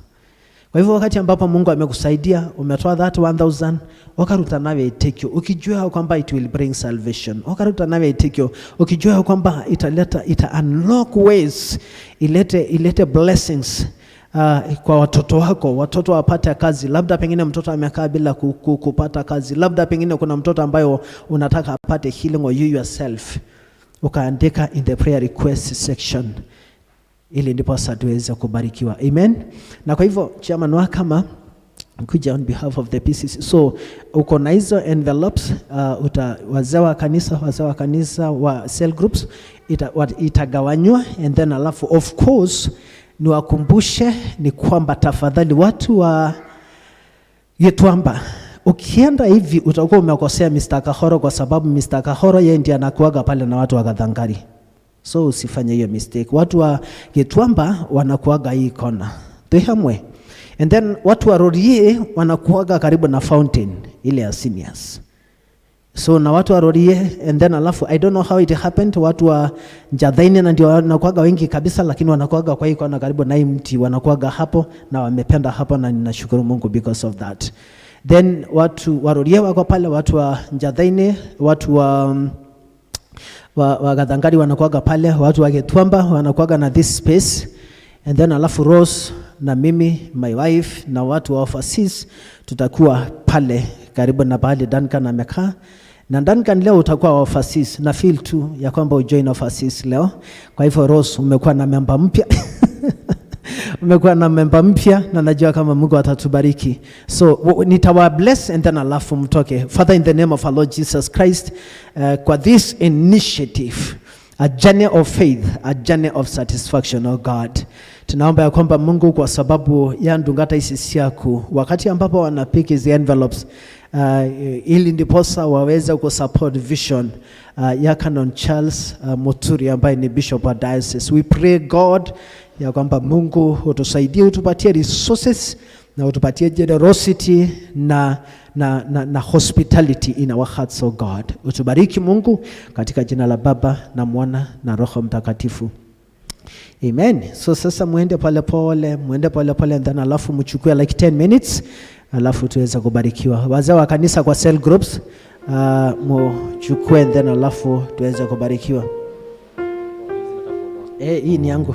Kwa hivyo wakati ambapo Mungu amekusaidia umetoa that 1000, wakaruta nawe itekio ukijua kwamba it will bring salvation. Wakaruta nawe itekio ukijua kwamba italeta, ita unlock ways, ilete blessings kwa watoto wako, watoto wapate kazi. Labda pengine mtoto amekaa bila kupata kazi, labda pengine kuna mtoto ambayo unataka apate healing, or you yourself ukaandika in the prayer request section, ili ndipo sasa tuweze kubarikiwa. Amen. Na kwa hivyo chairman wa kama kuja on behalf of the PCC, so uko na hizo envelopes, wazee wa kanisa wa cell groups itagawanywa, and then alafu of course niwakumbushe ni kwamba tafadhali watu wa Gituamba, ukienda hivi utakuwa umekosea Mr. Kahoro, kwa sababu Mr. Kahoro yeye ndiye anakuaga pale na watu wa Gathangari. So usifanye hiyo mistake. Watu wa Gituamba wanakuaga hii kona. Tuhamwe. And then watu wa Rorie wanakuaga karibu na fountain ile ya seniors. So na watu wa Rorie, and then alafu I don't know how it happened, watu wa Njathaini na ndio wanakuaga wengi kabisa, lakini wanakuaga kwa hii kona karibu na hii mti, wanakuaga hapo na wamependa hapo, na ninashukuru Mungu because of that. Then watu wa Rorie wako pale, watu wa Njathaini, watu wa Gathangari wanakuaga pale, watu wa Gituamba wanakuaga na this space. And then alafu Rose na mimi, my wife, na watu wa overseas tutakuwa pale karibu na pale Duncan amekaa. Na Duncan leo utakuwa overseas, na feel tu ya kwamba ujoin overseas leo. Kwa hivyo Rose umekuwa na member mpya. Umekuwa na member mpya na najua kama Mungu atatubariki. So nitawa bless and then alafu mtoke. Father, in the name of our Lord Jesus Christ, kwa this initiative, a journey of faith, a journey of satisfaction, oh God. Tunaomba ya kwamba Mungu kwa sababu ya ndungata isi siaku, wakati ambapo wanapick hizi envelopes, ili ndiposa waweze kusupport vision ya Canon Charles Muturi ambaye ni Bishop wa Diocese. We pray God ya kwamba Mungu utusaidie, utupatie resources na utupatie generosity na hospitality in our hearts, oh God. Utubariki Mungu katika jina la Baba na Mwana na Roho Mtakatifu. Amen. So sasa muende pole pole, muende pole pole, and then alafu mchukue like 10 minutes, alafu tuweze kubarikiwa. Wazee wa kanisa kwa cell groups, mchukue and then alafu tuweze kubarikiwa. Hii ni yangu.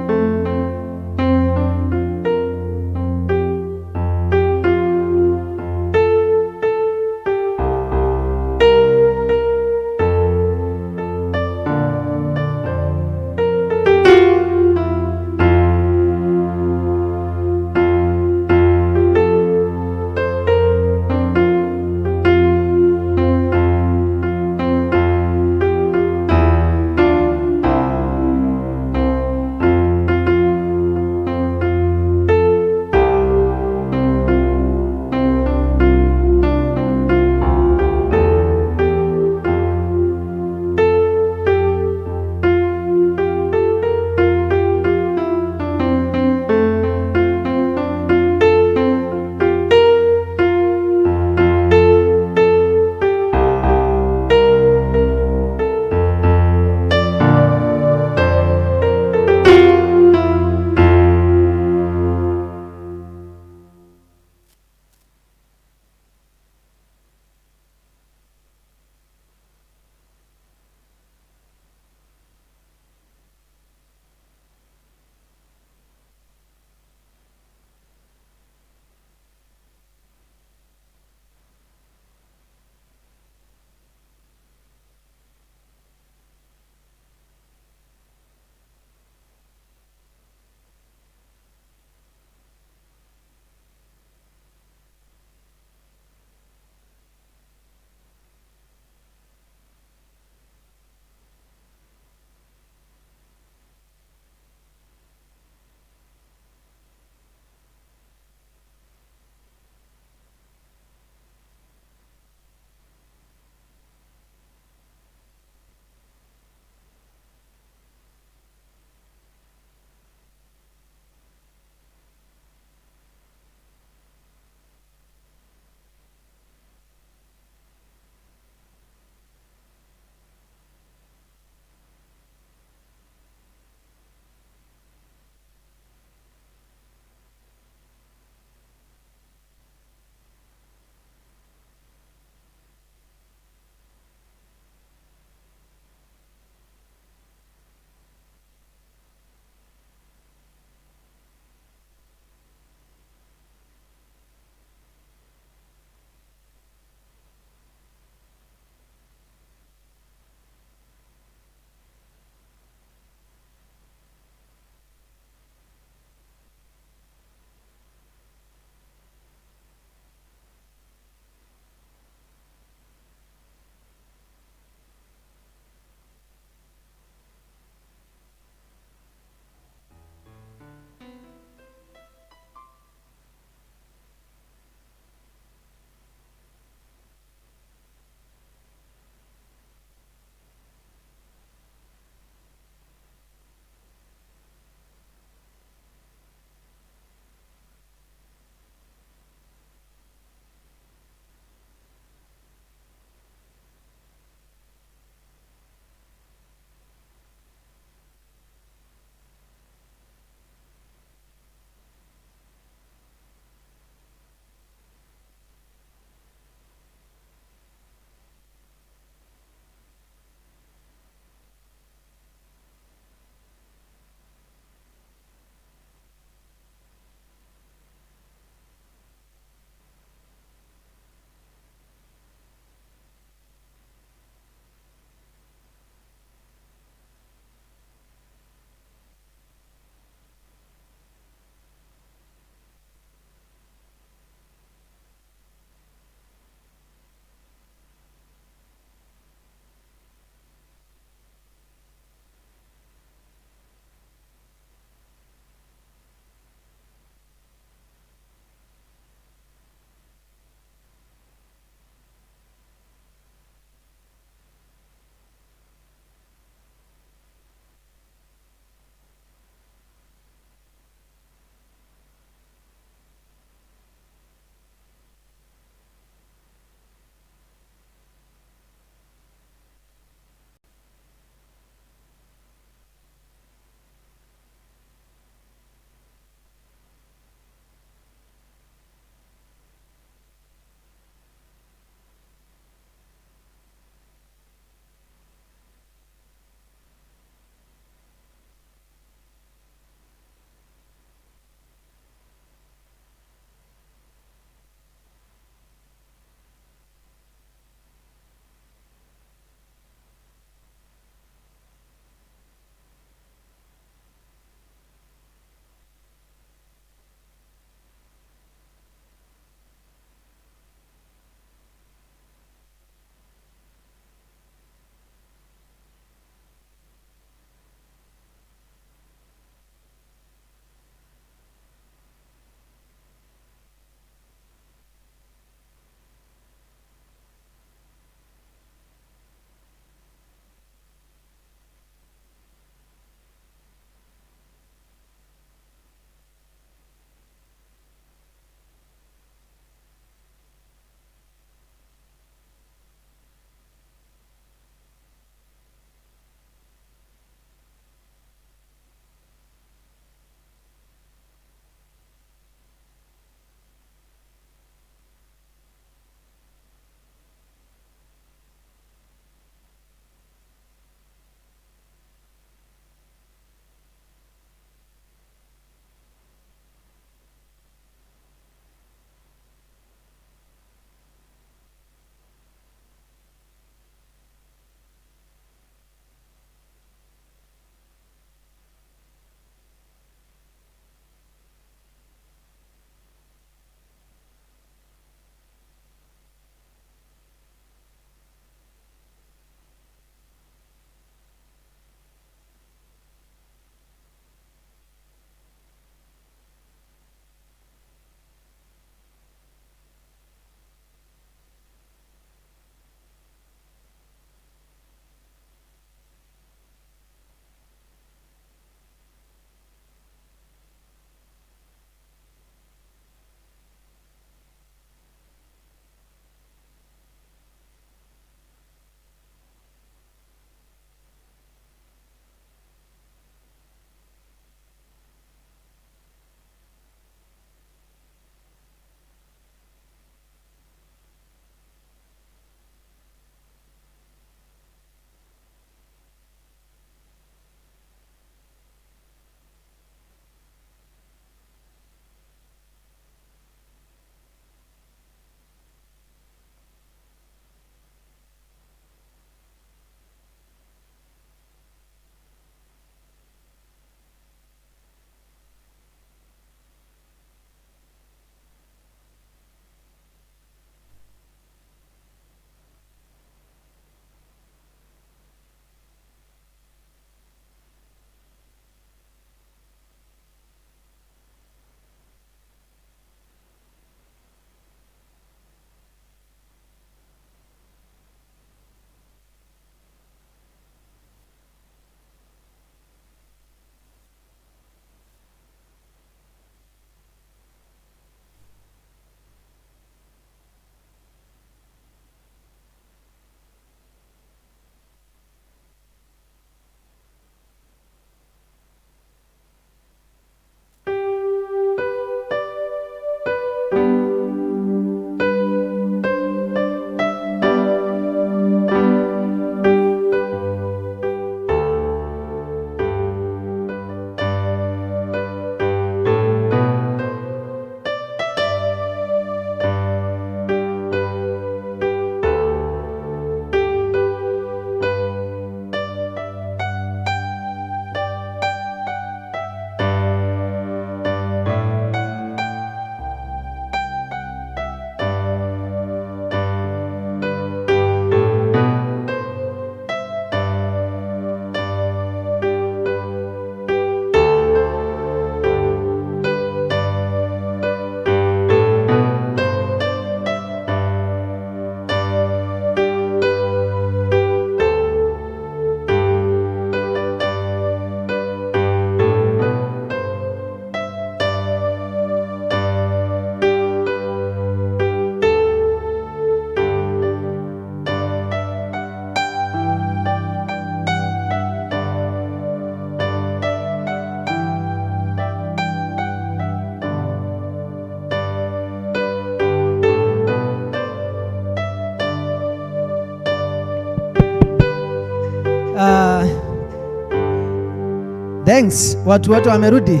Thanks, watu wote wamerudi.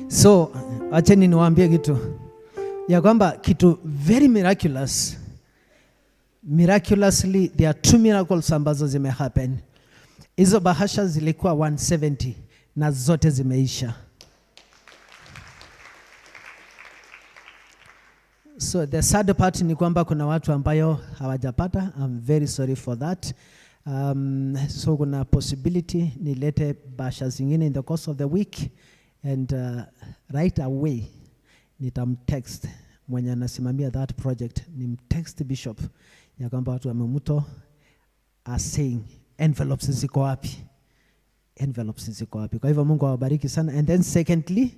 So acheni niwaambie kitu ya kwamba kitu very miraculous. Miraculously there are two miracles ambazo zime happen. Hizo bahasha zilikuwa 170 na zote zimeisha. So the sad part ni kwamba kuna watu ambayo hawajapata. I'm very sorry for that. So kuna possibility nilete bahasha zingine in the course of the week, and right away nitamtext mwenye anasimamia that project, nimtext bishop ya kwamba watu wa Memuto are saying envelopes ziko wapi? Envelopes ziko wapi? Kwa hivyo Mungu awabariki sana. And then secondly,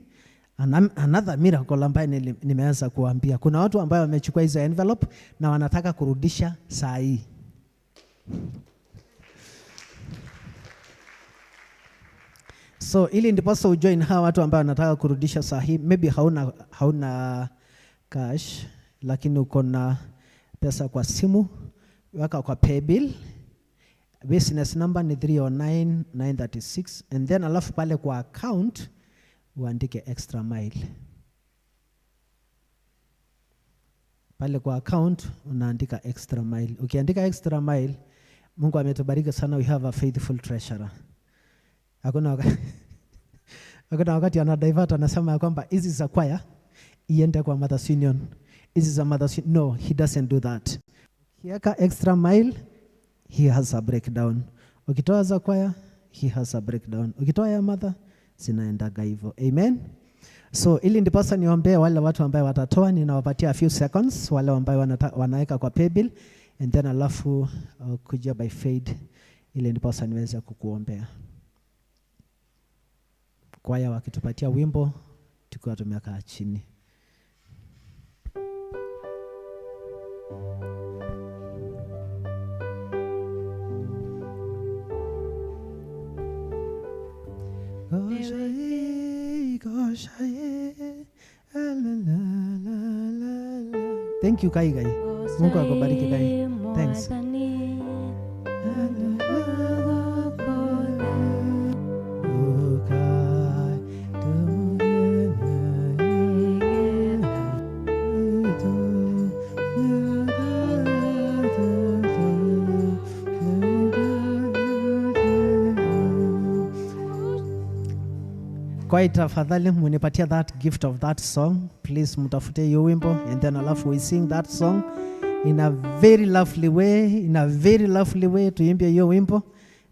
another miracle ambayo nimeanza kuambia, kuna watu ambao wamechukua hizo envelope na wanataka kurudisha saa hii. So ili ndiposa ujoin hawa watu ambao wanataka kurudisha saa hii, maybe hauna cash lakini uko na pesa kwa simu, weka kwa paybill. Business number ni 309936, and then alafu pale kwa account uandike extra mile. Pale kwa account unaandika extra mile. Ukiandika extra mile, Mungu ametubariki sana, we have a faithful treasurer. Hakuna wakati anadivert anasema ya kwamba hizi za kwaya iende kwa Mothers Union, hizi za Mothers Union. No, he doesn't do that. Ukiweka extra mile, he has a breakdown. Ukitoa za kwaya, he has a breakdown. Ukitoa ya mother, zinaendaga hivyo. Amen. So ili ndiposa niombee wale watu ambao watatoa, ninawapatia a few seconds wale ambao wanaweka kwa paybill, and then alafu kuja by faith ili ndiposa niweze kukuombea. Kwaya wakitupatia wimbo tukiwa tumekaa chini. Thank you Kai Kai. Mungu akubariki Kai. Thanks. Kwa tafadhali munipatia that gift of that song, please. Mtafute hiyo wimbo, and then alafu we sing that song in a very lovely way, in a very lovely way tuimbe hiyo wimbo,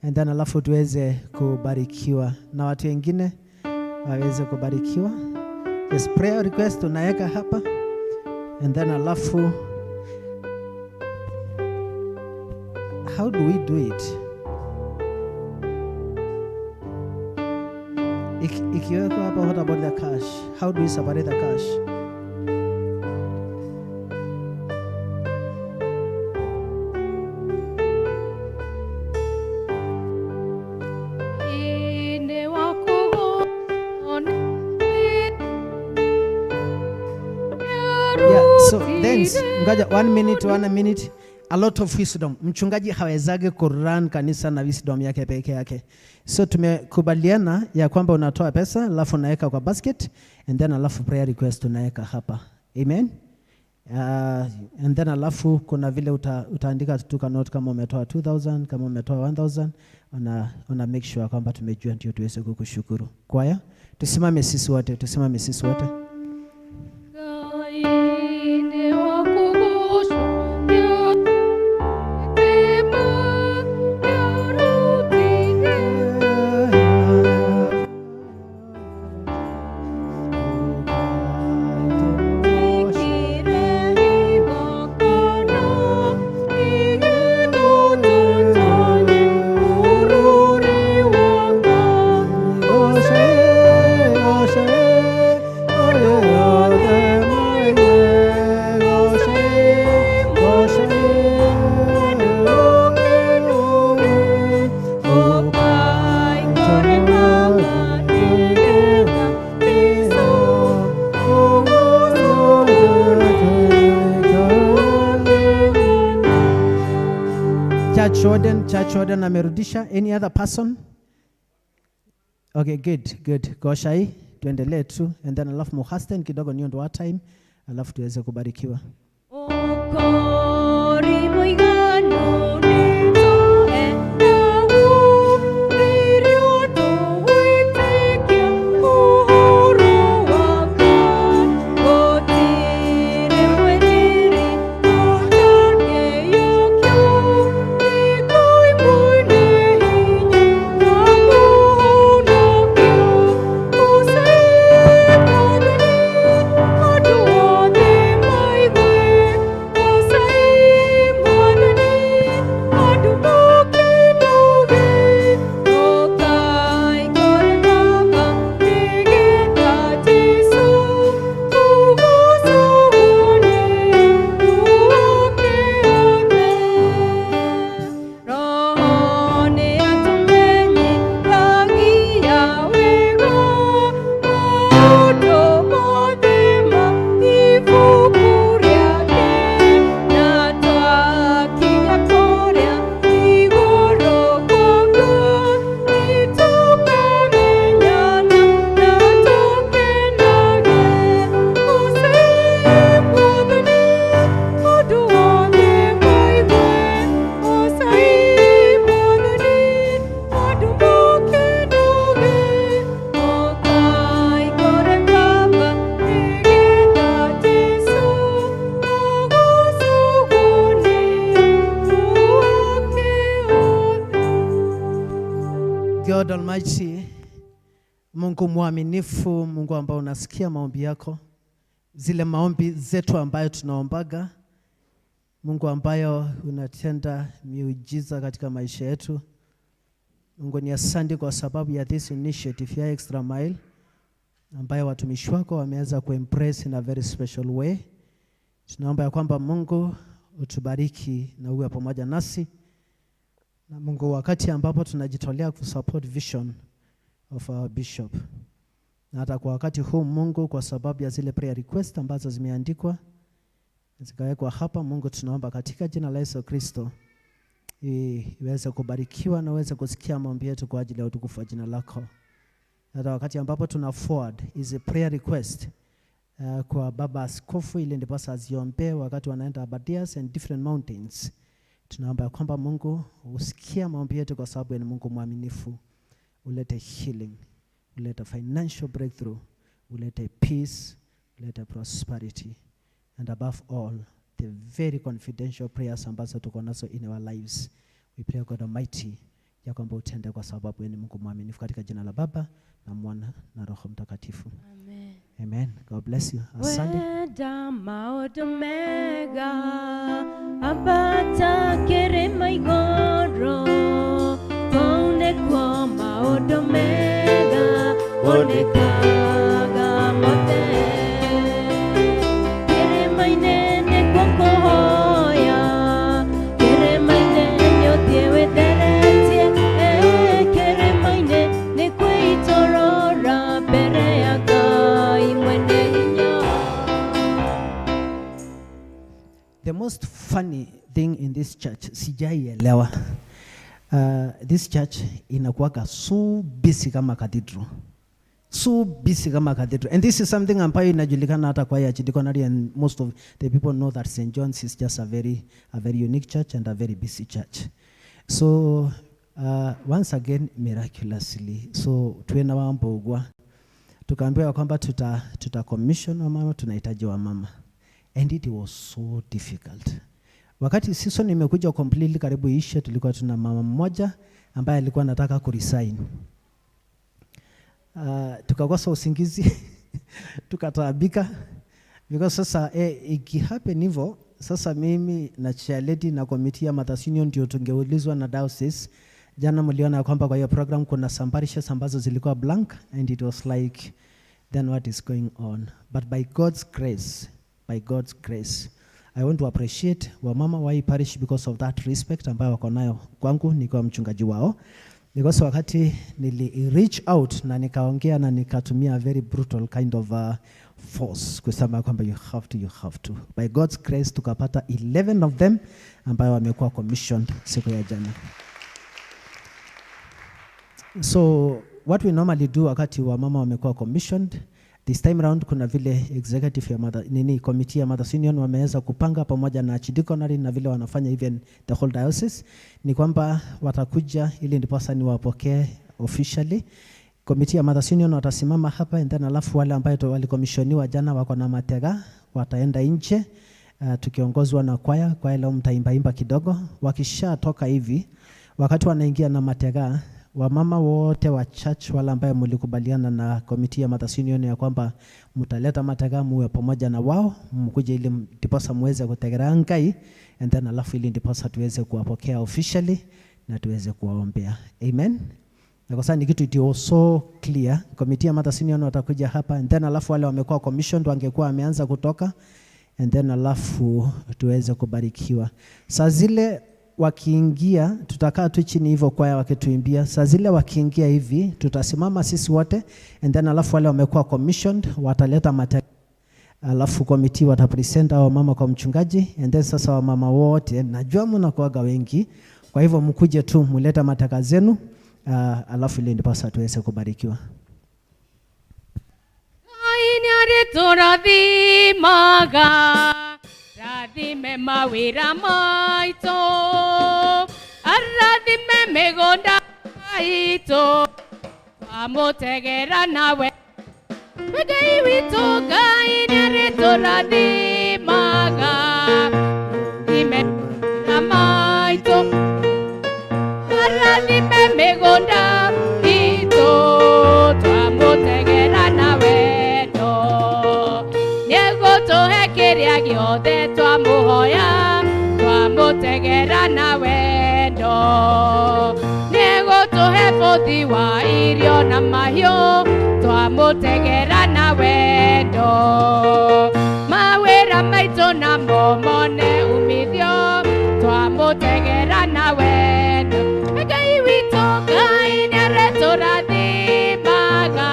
and then alafu tuweze kubarikiwa na watu wengine waweze kubarikiwa. Yes, prayer request tunaweka hapa, and then alafu how do we do it? Ikiwekwa hapa, what about the cash? How do we separate the cash? Yeah, so then ngoja 1 minute, 1 minute. A lot of wisdom. Mchungaji hawezagi kurun kanisa na wisdom yake peke yake. So tumekubaliana ya kwamba unatoa pesa, alafu unaweka kwa basket, and then alafu prayer request unaweka hapa. Amen. And then alafu kuna vile utaandika tu note kama umetoa 2000, kama umetoa 1000, una make sure kwamba tumejua ndio tuweze kukushukuru. Kwaya, tusimame sisi wote, tusimame sisi wote. kore Baba nĩgetha Jesũ Church warden amerudisha. Any other person? Okay, good, good. Goshai, tuendelee tu and then alafu muhasten kidogo niyo ndo time, alafu tuweze kubarikiwa. Okori mũiganu nĩtũe na ũndũ wĩtĩkia ũhoro wa Ngai. Gũtirĩ mwĩtĩri ũtangĩiyũkio nĩ Ngai mwene hinya na mũhonokia. Goocai Mwathani, andũ othe maigue. Goocai Mwathani, andũ moke mauge. Ũkai kũrĩ Baba nĩgetha Jesũ tũgoocagwo nĩ andũ ake othe. Roho nĩatũmenyithagia wega maũndũ mothe ma ibuku rĩake, na twakinya kũrĩa igũrũ kwa Ngai nĩtũkamenyana na tũkenage. Goocai Mwathani, andũ othe maigue. Goocai Mwathani, andũ moke mauge. Ũkai kũrĩ Baba nĩgetha Jesũ agoocagwo nĩ andũ ake othe. God Almighty, Mungu mwaminifu, Mungu ambao unasikia maombi yako, zile maombi zetu ambayo tunaombaga, Mungu ambayo unatenda miujiza katika maisha yetu. Mungu ni asante kwa sababu ya this initiative ya Extra Mile ambayo watumishi wako wameweza kuembrace in a very special way. Tunaomba ya kwamba Mungu utubariki na uwe pamoja nasi. Na Mungu, wakati ambapo tunajitolea kusupport vision of our bishop, na hata kwa wakati huu Mungu, kwa sababu ya zile prayer request ambazo zimeandikwa zikawekwa hapa, Mungu tunaomba katika jina la Yesu Kristo iweze kubarikiwa na uweze kusikia maombi yetu kwa ajili ya utukufu wa jina lako. Hata wakati ambapo tuna forward hizi prayer request kwa baba askofu ili ndiposa aziombee wakati wanaenda Aberdares and different mountains, tunaomba ya kwamba Mungu usikie maombi yetu kwa sababu ni Mungu mwaminifu. Ulete healing, ulete financial breakthrough, ulete peace, ulete prosperity, and above all the very confidential prayers ambazo tuko nazo in our lives. We pray God Almighty ya kwamba utende kwa sababu ni Mungu mwaminifu, katika jina la Baba na Mwana na Roho Mtakatifu. Amen. Amen. God bless you. Asante. Wenda maũndũ mega ambata kĩrĩma igũrũ, kũu nĩkuo maũndũ mega monekaga mothe. Kĩrĩma-inĩ nĩkuo kũhoya, kĩrĩma-inĩ nĩũthiĩ wĩtheretie, kĩrĩma-inĩ nĩ kwĩitũrũra mbere ya Ngai mwene hinya. The most funny thing in this church, sijaielewa. This church inakuwaga so busy kama cathedral. So busy kama cathedral. And this is something ambayo inajulikana hata kwa archdeaconry, and most of the people know that St. John's is just a very unique church and a very busy church. So once again miraculously, so tuena wambogwa tukaambiwa kwamba tuta commission wamama, tunahitaji wamama, and it was so difficult. Wakati season imekuja completely karibu ishe, tulikuwa tuna mama mmoja ambaye alikuwa anataka kuresign. Tukakosa usingizi, tukataabika because sasa ikihappen hivyo sasa mimi na chair lady na committee ya Mothers Union ndio tungeulizwa na diocese. Jana mliona kwamba kwa hiyo program kuna some parishes ambazo zilikuwa blank, and it was like, then what is going on? But by God's grace, by God's grace, I want to appreciate wamama wa hii parish because of that respect ambayo wako nayo kwangu nikiwa mchungaji wao. Because wakati nili reach out na nikaongea na nikatumia a very brutal kind of force kusema kwamba you have to, you have to. By God's grace tukapata 11 of them ambayo wamekuwa commissioned siku ya jana. So what we normally do wakati wa mama wamekuwa commissioned, this time round kuna vile executive ya mother, nini committee ya Mothers Union wameweza kupanga pamoja na archdeaconry na vile wanafanya even the whole diocese, ni kwamba watakuja ili ndiposa niwapokee officially. Committee ya Mothers Union watasimama hapa and then alafu wale ambao walikomishoniwa jana wako na matega wataenda nje, tukiongozwa na kwaya. Kwaya leo mtaimbaimba kidogo. Wakishatoka hivi, wakati wanaingia na matega, wamama wote wa church wale ambao mlikubaliana na committee ya Mothers Union ya kwamba mtaleta matega muwe pamoja na wao, mkuje ili ndiposa muweze kutegera ngai and then alafu ili ndiposa tuweze kuwapokea officially na tuweze kuwaombea. Amen. Na kwa sababu ni kitu it was so clear, committee ya Mothers Union watakuja hapa and then alafu wale wamekuwa commissioned wangekuwa wameanza kutoka and then alafu tuweze kubarikiwa. Saa zile wakiingia tutakaa tu chini hivyo kwaya wakituimbia. Saa zile wakiingia hivi tutasimama sisi wote and then alafu wale wamekuwa commissioned wataleta mate, alafu committee watapresent hao mama kwa mchungaji and then sasa wamama wote, najua mnakuaga wengi, kwa hivyo mkuje tu muleta mataka zenu, alafu ili ndiposa tuweze kubarikiwa. Ngai nĩarĩtũrathimaga, rathime mawĩra maitũ, arathime mĩgũnda itũ, twamũtegera nawe. Ngai witũ, Ngai nĩarĩtũrathimaga, rathime mawĩra maitũ, arathime mĩgũnda itũ, twamũtegera na wendo. Nĩegũtũhe kĩrĩa gĩothe twamũhoya, twamũtegera na wendo. Nĩegũtũhe bũthi wa irio na mahiũ, twamũtegera na wendo. Mawĩra maitũ namo mone umithio, twamũtegera na wendo. Ngai witũ, Ngai nĩarĩtũrathimaga,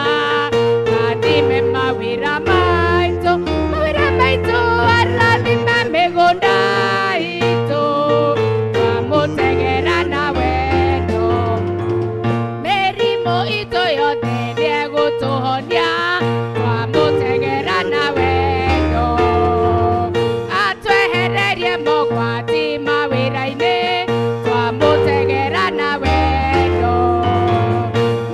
rathime mawĩra maitũ, mawĩra maitũ, arathime mĩgũnda itũ, twamũtegera na wendo. Mĩrimũ itũ yothe nĩegũtũhonia, twamũtegera na wendo. Atwehererie mogwati mawĩra-inĩ, twamũtegera na wendo.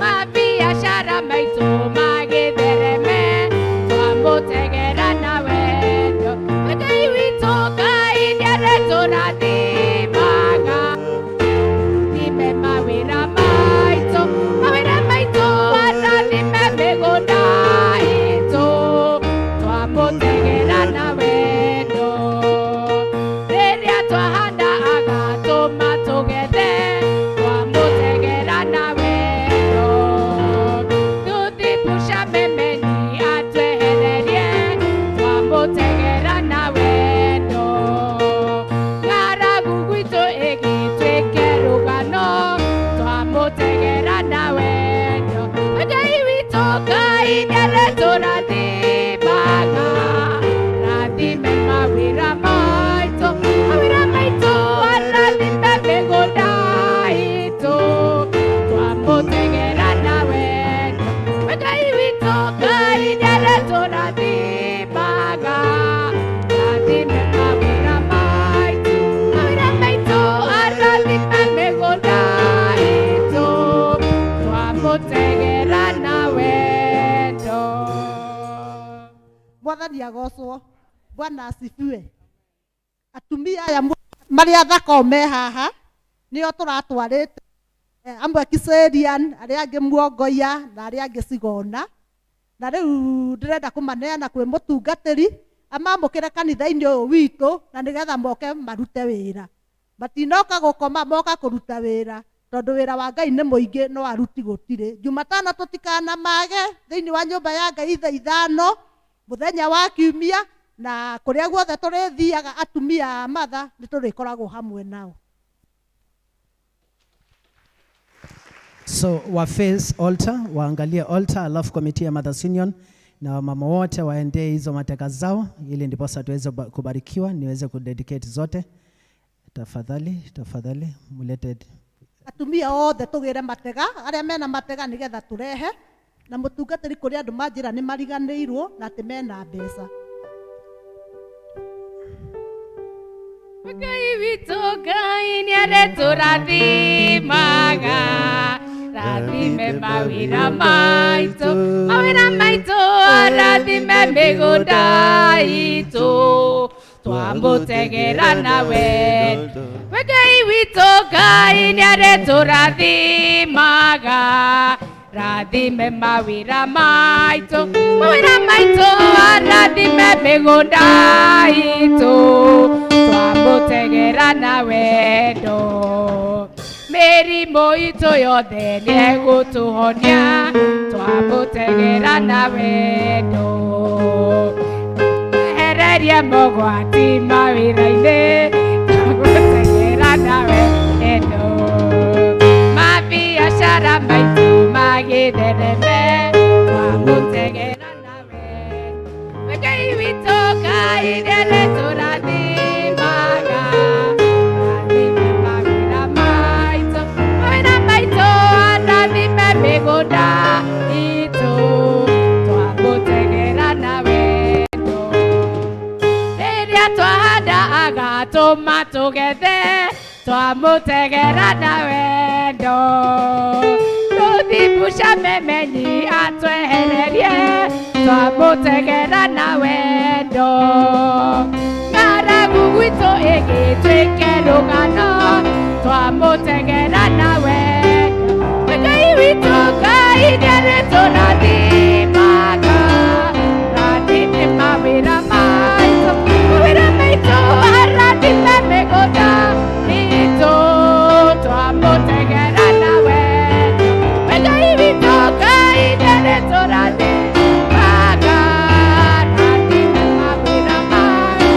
Mabiacara maitũ magĩthereme, twamũtegera na wendo. Ngai witũ, Ngai nĩarĩtũrathimaga, rathime mawĩra maitũ, mawĩra maitũ, arathime mĩgũnda itũ, twamũtegera na wendo. Rĩrĩa twahanda agatũma tũgethe, twamũtegera na wendo. Tuthibusha memenyi atwehererie, twamũtegera na wendo. Ng'aragu gwitũ ĩgĩtuĩke rũgano, twamũtegera na wendo. Ngai witũ, Ngai nĩarĩtũrathimaga, rathime mawĩra maitũ, mawĩra maitũ, arathime mĩgũnda itũ, twamũtegera na wendo. Ngai witũ, Ngai nĩarĩtũrathimaga, rathime mawĩra maitũ, mawĩra maitũ, arathime mĩgũnda itũ, twamũtegera na wendo. Mwathani agocwo. Bwana asifiwe. Atumia aya marĩ athaka o me haha nĩo tũratwarĩte, amwe Kiserian, arĩa angĩ Muongoia na arĩa angĩ Cigona, na rĩu ndĩrenda kũmaneana kwĩ mũtungatĩri amamũkĩre kanitha-inĩ ũyũ witũ, na nĩgetha moke marute wĩra. Matinoka gũkoma, moka kũruta wĩra, tondũ wĩra wa Ngai nĩ mũingĩ no aruti gũtirĩ. Jumatano tũtikanamage thĩinĩ wa nyũmba ya Ngai thaa 5 mũthenya wa kiumia, na kũrĩa guothe tũrĩthiaga atumia a Matha nĩ tũrĩkoragwo hamwe nao. So wa face altar, waangalie altar, alafu committee ya Mothers Union na wamama wote waendee hizo mateka zao, ili ndiposa tuweze kubarikiwa, niweze kudedicate zote. Tafadhali, tafadhali mulete Atumia othe tugire matega aria mena matega nigetha turehe na mutungatiri kuri andu manjira ni mariganirwo na ati mena mbeca. Ngai witũ Ngai nĩarĩtũrathimaga, rathime mawĩra maitũ, mawĩra maitũ, arathime mĩgũnda itũ, twamũtegera na wendo. We Ngai witũ Ngai nĩarĩtũrathimaga, rathime mawĩra maitũ, mawĩra maitũ, arathime mĩgũnda itũ, twamũtegera na wendo. Mĩrimũ itũ yothe nĩegũtũhonia, twamũtegera na wendo. Ehererie mogwati mawĩra-inĩ, twamũtegera na wendo. Mabiacara maitũ magĩthereme, twamũtegera na wendo. We Ngai witũ Ngai nĩarĩtũrathimaga, rathime mawĩra maitũ, mawĩra maitũ, arathime mĩgũnda itũ, twamũtegera na wendo. Rĩrĩa twahanda agatũma tũgethe, twamũtegera na wendo. Tũthibusha memenyi atwehererie, twamũtegera na wendo. Ng'aragu gwitũ ĩgĩtuĩke rũgano, twamũtegera na wendo. We Ngai witũ Ngai nĩarĩtũrathimaga, rathime mawĩra maitũ, mawĩra maitũ, arathime mĩgũnda itũ, twamũtegera na wendo. We Ngai witũ Ngai nĩarĩtũrathimaga, rathime mawĩra maitũ,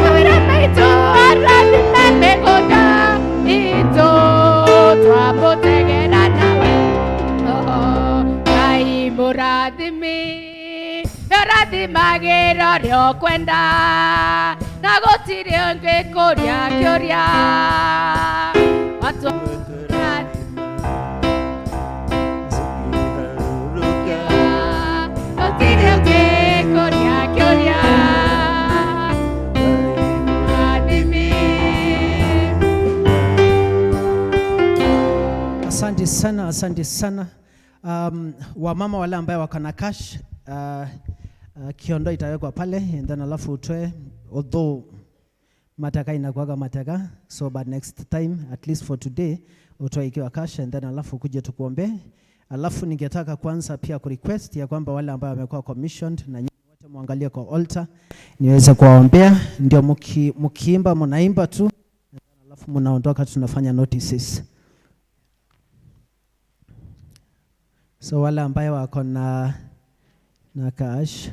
mawĩra maitũ, arathime mĩgũnda itũ, twamũtegera na wendo. Ngai mũrathimi, ũrathimagĩra ũrĩa ũkwenda, na gũtirĩ ũngĩ kũria kĩũria. Gũtirĩ ũngĩ kũria kĩũria. Mũrathimi. Asante sana, asante sana. Wamama wale ambaye wako na cash, kiondo itawekwa pale and then alafu utoe, although mataka inakuwaga mataka, so but next time at least for today utoe ikiwa cash and then alafu kuje tukuombe. Alafu ningetaka kwanza pia ku request ya kwamba wale ambao wamekuwa commissioned na nyinyi wote muangalie kwa altar niweze kuwaombea, ndio mkiimba mnaimba tu alafu mnaondoka, tunafanya notices. So wale ambaye wako na cash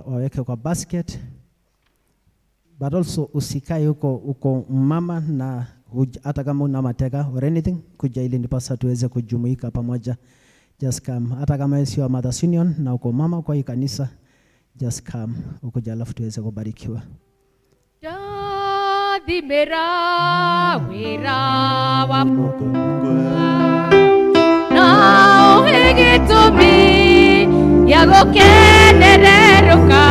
waweke kwa basket, but also usikae huko uko mama na hata kama una mateka or anything, kuja ili ndipasa tuweze kujumuika pamoja. Just come, hata kama sio Mothers Union na uko mama kwa hii kanisa, just come ukuja alafu tuweze kubarikiwa. Ndathimĩra wĩra wa na ũhe gĩtũmi gĩa gũkenererũka.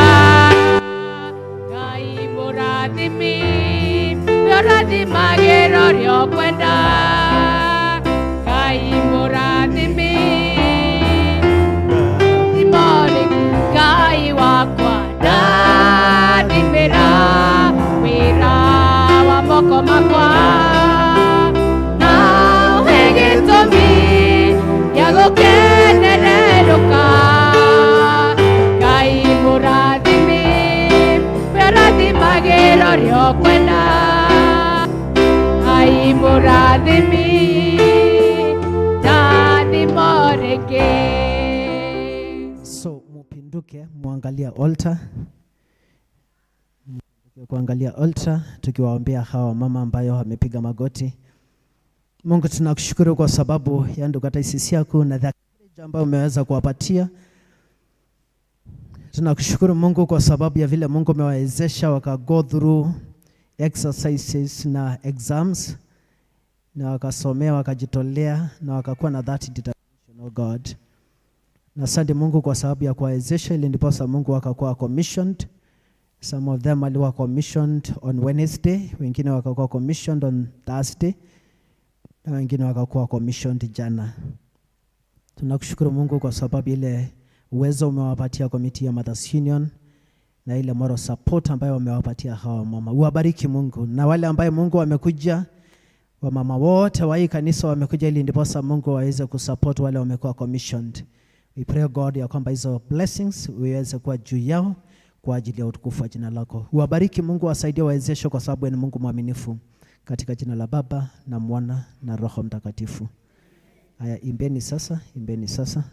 Ngai mũrathimi, ũrathimagĩra ũrĩa ũkwenda. Ngai mũrathimi, thimorĩ Ngai wakwa, ndathimĩra wĩra wa moko makwa, na ũhe gĩtũmi gĩa gũkenererũka. Ngai mũrathimi, ũrathimagĩra ũrĩa ũkwenda. Ngai mũrathimi, ndathimo rĩngĩ. So mupinduke muangalie altar, kuangalia altar tukiwaombea hawa mama ambayo wamepiga magoti. Mungu tunakushukuru kwa sababu ya ndugu taasisi yako na the courage ambayo umeweza kuwapatia. Tunakushukuru Mungu kwa sababu ya vile Mungu umewawezesha waka go through exercises na exams na wakasomea wakajitolea na wakakuwa na that determination, oh God. Na asante Mungu kwa sababu ya kuwawezesha ili ndiposa Mungu wakakuwa commissioned. Some of them walikuwa commissioned on Wednesday, wengine wakakuwa commissioned on Thursday na wengine wakakuwa commissioned jana. Tunakushukuru Mungu kwa sababu ile uwezo umewapatia komiti ya Mothers Union na ile moral support ambayo wamewapatia hawa mama. Uwabariki Mungu na wale ambaye Mungu wamekuja, wamama wote wa hii kanisa wamekuja ili ndiposa Mungu waweze kusupport wale wamekuwa commissioned. We pray God ya kwamba hizo blessings iweze kuwa juu yao kwa ajili ya utukufu wa jina lako. Uwabariki Mungu, wasaidie, wawezeshe, kwa sababu wewe ni Mungu mwaminifu. Katika jina la Baba na Mwana na Roho Mtakatifu. Haya, imbeni sasa, imbeni sasa.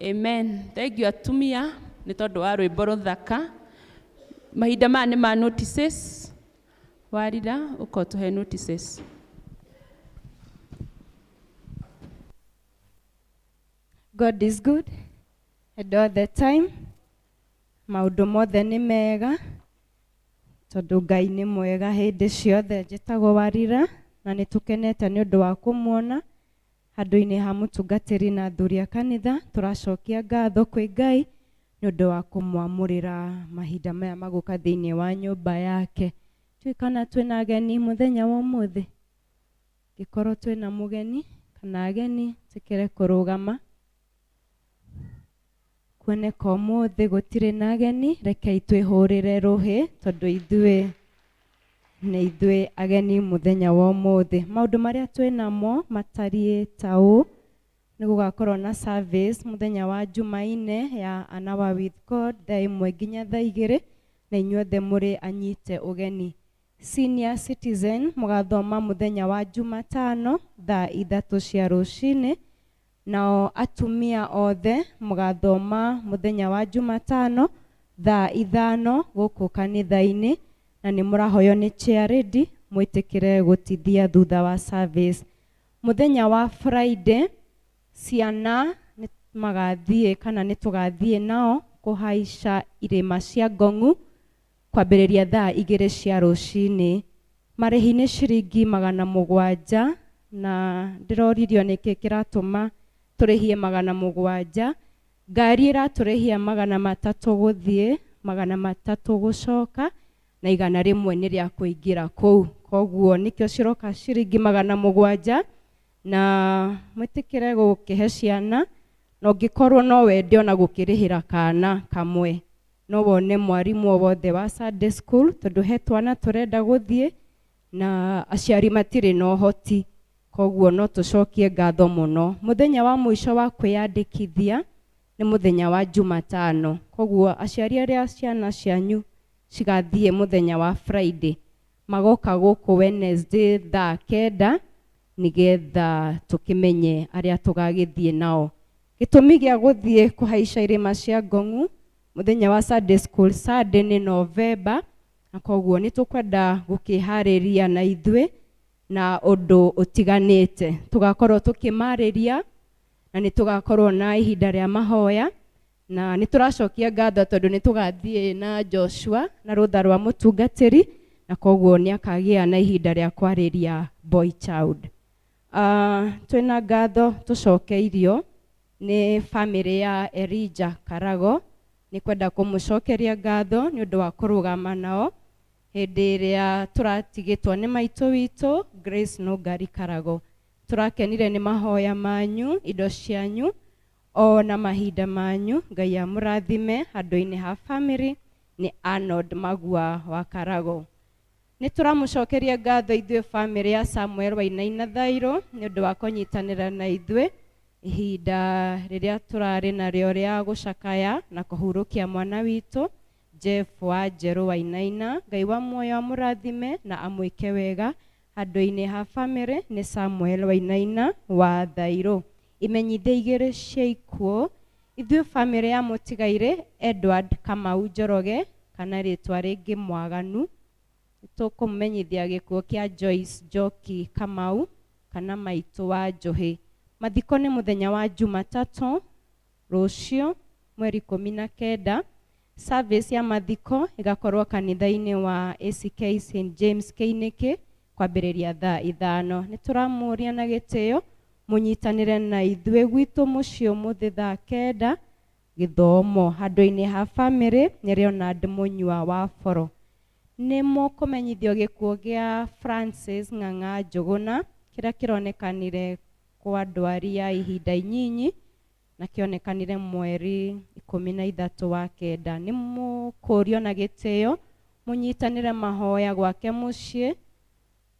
Amen. Thank you atumia nĩ tondũ wa rwĩmbo rũthaka. Mahinda maya nĩ ma notices. Warira ũka ũtũhe notices. God is good and all the time. Maũndũ mothe nĩ mega tondũ Ngai nĩ mwega hĩndĩ ciothe. Njĩtagwo Warira na nĩ tũkenete nĩ ũndũ wa kũmuona handũ-inĩ ha mũtungatĩri na athuri a kanitha. Tũracokia ngatho kwĩ Ngai nĩ ũndũ wa kũmwamũrĩra mahinda maya magũka thĩinĩ wa nyũmba yake. Tuikana twina ageni muthenya wa umuthi. Ngikorwo twina mugeni kana ageni tikire kurugama. Kuoneka umuthi gutiri na ageni, rekei twihurire ruhi tondu ithuĩ nĩ ithuĩ ageni muthenya wa umuthi. Maundu maria twinamo matariĩ ta ũũ: nĩ gũgakorwo na service muthenya wa Jumaine ya An Hour with God thaa 1 nginya thaa 2, na inyuothe mũrĩ anyite ũgeni. Senior citizen mũgathoma muthenya wa Jumatano thaa 3 cia rũcinĩ, nao atumia othe mũgathoma muthenya wa Jumatano thaa 5 gũkũ kanitha-inĩ, na nĩ mũrahoywo nĩ chair lady mwĩtĩkĩre gũtithia thutha wa service. Muthenya wa Friday ciana nĩ magathiĩ kana nĩ tũgathiĩ nao kũhaica irĩma cia Ngong'u kwambĩrĩria thaa 2 cia rũcinĩ. Marĩhi nĩ ciringi 700, na ndĩroririo nĩkĩ kĩratũma tũrĩhie 700. Ngari ĩratũrĩhia 300 gũthiĩ, 300 gũcoka, na 100 nĩ rĩa kũingĩra kũu. Koguo nĩkĩo ciroka ciringi 700, na mwĩtĩkĩre gũkĩhe ciana, na ũngĩkorwo no wende ona gũkĩrĩhĩra kana kamwe, no wone mwarimũ o wothe wa Sunday school, tondũ he twana tũrenda gũthiĩ na aciari matirĩ na ũhoti, koguo no tũcokie ngatho mũno. Mũthenya wa mũico wa kwĩyandĩkithia nĩ mũthenya wa Jumatano, koguo aciari arĩa ciana cianyu cigathiĩ mũthenya wa Friday magoka gũkũ Wednesday thaa 9 nĩgetha tũkĩmenye arĩa tũgagĩthiĩ nao. Gĩtũmi gĩa gũthiĩ kũhaica irĩma cia Ngong'u mũthenya wa Sunday school Sunday nĩ November, na koguo nĩ tũkwenda gũkĩharĩria na ithuĩ na ũndũ ũtiganĩte. Tũgakorwo tũkĩmarĩria na nĩ tũgakorwo na ihinda rĩa mahoya, na nĩ tũracokia ngatho tondũ nĩ tũgathiĩ na Joshua na rũtha rwa mũtungatĩri, na koguo nĩ akagĩa na ihinda rĩa kwarĩria boy child. Twĩna ngatho tũcokeirio nĩ family ya Elijah Karago. Nĩ kwenda kũmũcokeria ngatho nĩ ũndũ wa kũrũgama nao hĩndĩ ĩrĩa tũratigĩtwo nĩ maitũ witũ Grace Nũngari Karago. Tũrakenire nĩ mahoya manyu, indo cianyu ona mahinda manyu. Ngai amũrathime handũ-inĩ ha family. Nĩ Arnold Magua wa Karago. Nĩ tũramũcokeria ngatho ithuĩ family ya Samuel Wainaina Thairũ nĩ ũndũ wa kũnyitanĩra na ithuĩ ihinda rĩrĩa tũrarĩ narĩo rĩa gũcakaya na kũhurũkia mwana witũ Jeff wa Njerũ Wainaina. Ngai wa muoyo amũrathime na amwĩke wega handũ-inĩ ha family. Nĩ Samuel Wainaina wa Thairũ. Imenyithia 2 cia ikuũ: ithuĩ family ya mũtigairĩ Edward Kamau Njoroge kana rĩtwa rĩngĩ Mwaganu, tũkũmenyithia gĩkuũ kĩa Joyce Njoki Kamau kana maitũ wa Njohi. Mathiko nĩ mũthenya wa Jumatatũ rũciũ mweri 19. Service ya mathiko ĩgakorwo kanitha-inĩ wa ACK St James Keinĩkĩ kwambĩrĩria thaa 5. Nĩ tũramũria na gĩtĩo mũnyitanĩre na ithuĩ gwitũ mũciĩ ũmũthĩ thaa 9 gĩthomo handũ-inĩ ha family nĩ Leonard Mũnyua wa Boro. Nĩ mũkũmenyithio gĩkuũ gĩa Francis Ng'ang'a Njũgũna kĩrĩa kĩronekanire kwa ndwari ya ihinda inyinyi na kĩonekanire mweri 13 wa 9. Nĩ mũkũrio na gĩtĩo mũnyitanĩre mahoya gwake mũciĩ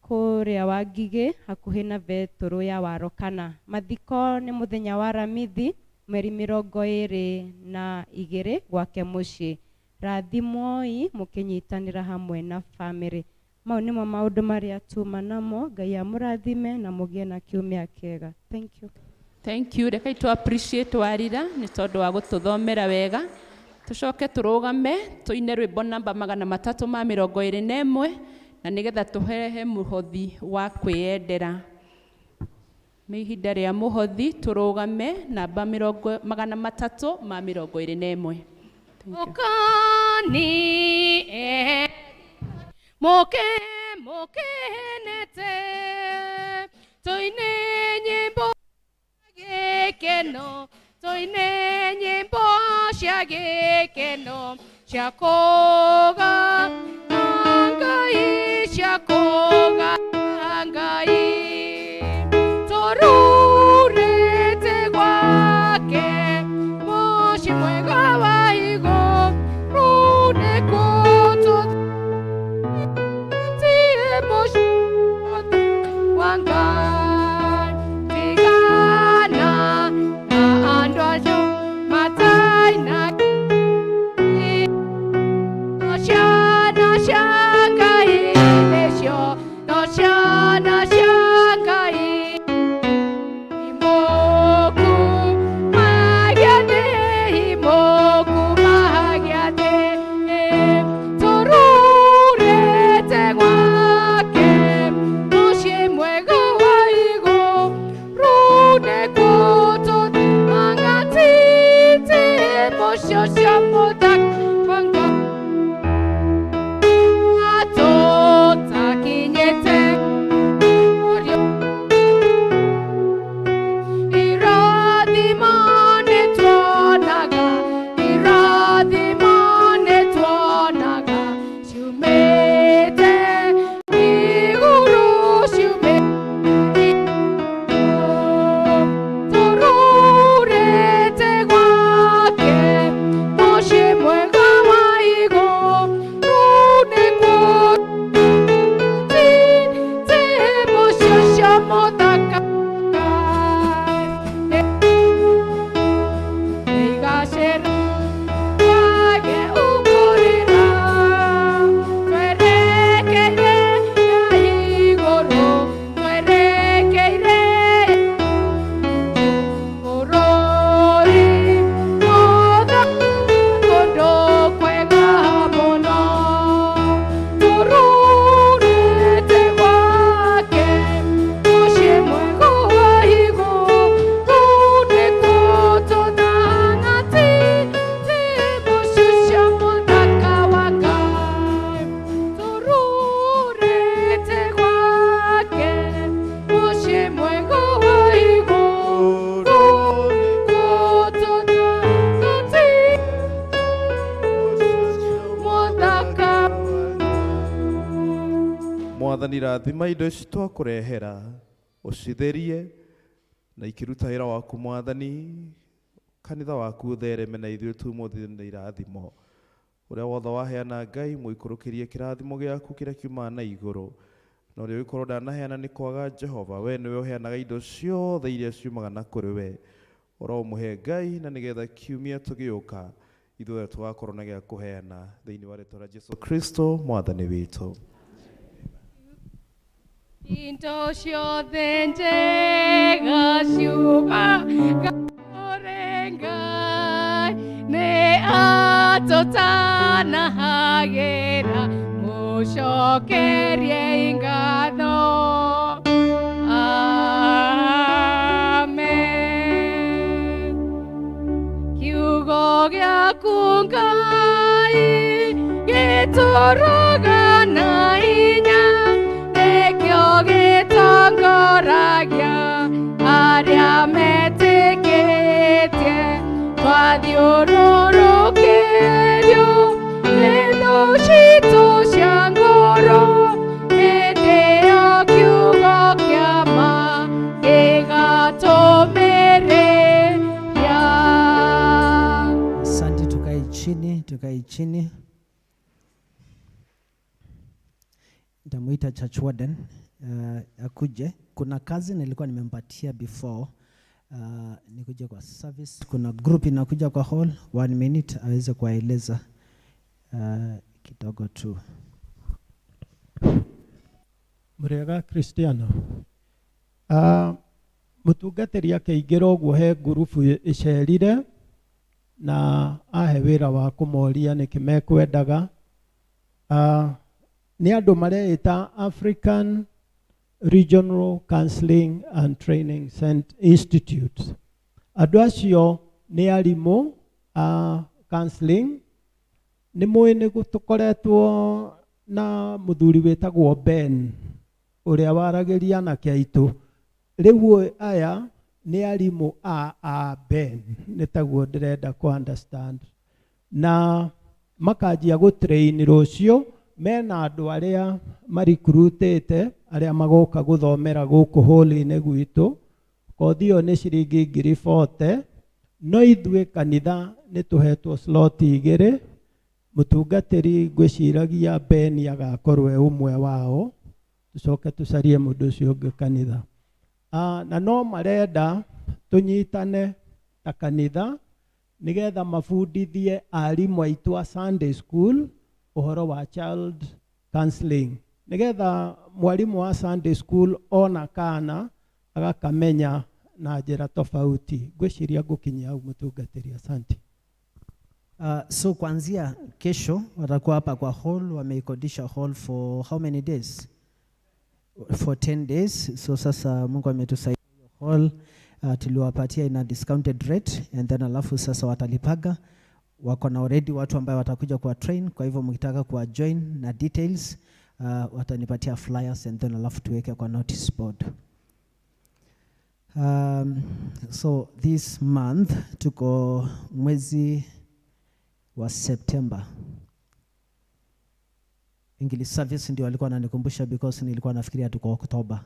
kũrĩa Wangigĩ hakuhĩ na betũrũ ya Warokana. Mathiko nĩ mũthenya wa Aramithi mweri 22 gwake mũciĩ. Rathimwoi mũkĩnyitanĩra hamwe na family. Mau nĩmo maũndũ marĩa tuma namo. Ngai amũrathime na mũgĩe na kiumia kĩega. Thank you. Thank you. Rekai tu appreciate Warira nĩ tondũ wa gũtũthomera wega. Tũcoke tũrũgame tũine rwĩmbo namba 321 na nĩgetha tũhehe mũhothi wa kwĩyendera. Nĩ ihinda rĩa mũhothi, tũrũgame namba 321. Ũkani moke mokenete tũine nyĩmbo gĩkeno, tũine nyĩmbo cia gĩkeno cia kũga Ngai. cia kũgatha Ngai tũrurĩte gwake mũciĩ mwega wa igũrũ nĩkuo tũthiĩ mũciĩ wa Ngai tigana na andũ acio matarĩ na ciana cia Ngai nĩcio no ciana cia Ngai imoku magiatĩ imoku magiatĩ tũrurĩte gwake mũciĩ mwega wa igũrũ nĩkuo tũthangatĩte mũciĩ ũcio mũthaka wa Ngai tũtakinyĩte irathimo nĩtuonaga irathimo nĩtuonaga ciumĩte igũrũ ciumĩte tũrurĩte gwake mũciĩ mwega wa igũrũ nĩkuo tũthiĩte mũciĩ ũcio mũthaka Igacĩra wage ũkũrĩra twerekeire igũrũ twerekeire bũrũri mũthaka kũndũ kwega mũno tũrurĩte gwake mũciĩ mwega wa igũrũ nĩkuo tũthangatĩte mũciĩ ũcio mũthaka wa Ngai tũrurĩte gwake mũciĩ mwega wa igũrũ nĩkuo tũthangatĩte mũthaka Mwathani rathima indo ici twakũrehera ũcitherie na ikĩruta wĩra waku Mwathani kanitha waku ũthereme na ithuĩ tumũthĩ na irathimo ũrĩa wothe waheana Ngai mũikũrũkĩrie kĩrathimo gĩaku kĩrĩa kiumaga na igũrũ na ũrĩa ũgĩkorwo ndanaheana nĩ kwaga Jehova we nĩwe ũheanaga indo ciothe iria ciumaga na kũrĩ we ũromũhe Ngai na nĩgetha kiumia tũgĩũka ithuothe tũgakorwo na gĩa kũheana thĩinĩ wa rĩtwa rĩa Jesu Kristo Mwathani witũ. Indo ciothe njega ciumaga kũrĩ Ngai nĩ atũtanahagĩra mũcokerie ngatho Amen kiugo gĩaku Ngai gĩtũũraga na hinya nĩkĩo gĩtongoragia arĩa metĩkĩtie twathiũrũrũkĩrio nĩ thũ citũ cia ngoro hĩndĩ ĩyo kiugo kĩa ma gĩgatũmĩrĩria. Asante, tukae chini, tukae chini. Nitamuita church warden akuje. Kuna kazi nilikuwa nimempatia before nikuje kwa service. Kuna group inakuja kwa hall, 1 minute aweze kuwaeleza kidogo tu. Mũrĩega Kristiano. Mũtungatĩri akĩingĩra ũguo he ngurubu ĩcerire na ahe wĩra wa kũmoria nĩkĩ mekwendaga. Nĩ andũ mareĩta African Regional Counseling and Training Institute. Andũ acio nĩ arimũ a counseling. Nĩ mũĩ nĩ tũkoretwo na mũthuri wĩtagwo Ben ũrĩa waragĩria anake aitũ. Rĩu aya nĩ arimũ a Ben, nĩ taguo ndĩrenda kũ understand. Na makanjia gũ train rũciũ Mena andũ arĩa marikurutĩte arĩa magoka gũthomera gũkũ hall-inĩ gwitũ. Kothi ĩyo nĩ ciringi 40,000, no ithuĩ kanitha nĩ tũhetwo slot 2. Mũtungatĩri ngwĩciragia Ben agakorwo e ũmwe wao, tũcoke tũcarie mũndũ ũcio ũngĩ kanitha. Na no marenda tũnyitane ta kanitha nigetha mabundithie arimũ aitũ a Sunday school ũhoro wa child counseling, nigetha mwarimũ wa Sunday school ona kana agakamenya na njĩra tofauti. Ngwĩciria ngũkinyia hau, mũtungatĩri. Asante. So kuanzia kesho watakuwa hapa kwa hall, wameikodisha hall for how many days? For 10 days. So sasa Mungu ametusaidia, hall tuliwapatia in a discounted rate and then alafu sasa watalipaga. Wako na already watu ambayo watakuja kuwa train, kwa hivyo mkitaka kuwa join na details, watanipatia flyers and then alafu tuweke kwa notice board. So this month tuko mwezi wa September. English service ndio walikuwa wananikumbusha because nilikuwa nafikiria tuko Oktoba,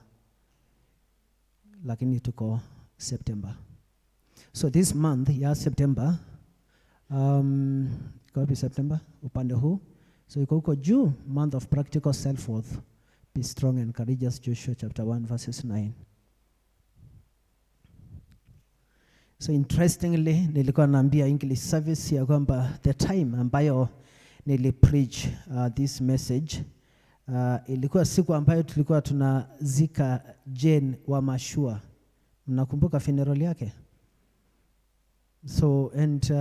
lakini tuko September. So this month ya September, iko wapi September? Upande huu. So iko huko juu, month of practical self-worth. Be strong and courageous, Joshua chapter 1 verses 9. So interestingly, nilikuwa naambia English service ya kwamba the time ambayo nili preach this message, ilikuwa siku ambayo tulikuwa tunazika Jane wa Mashua. Mnakumbuka funeral yake? So and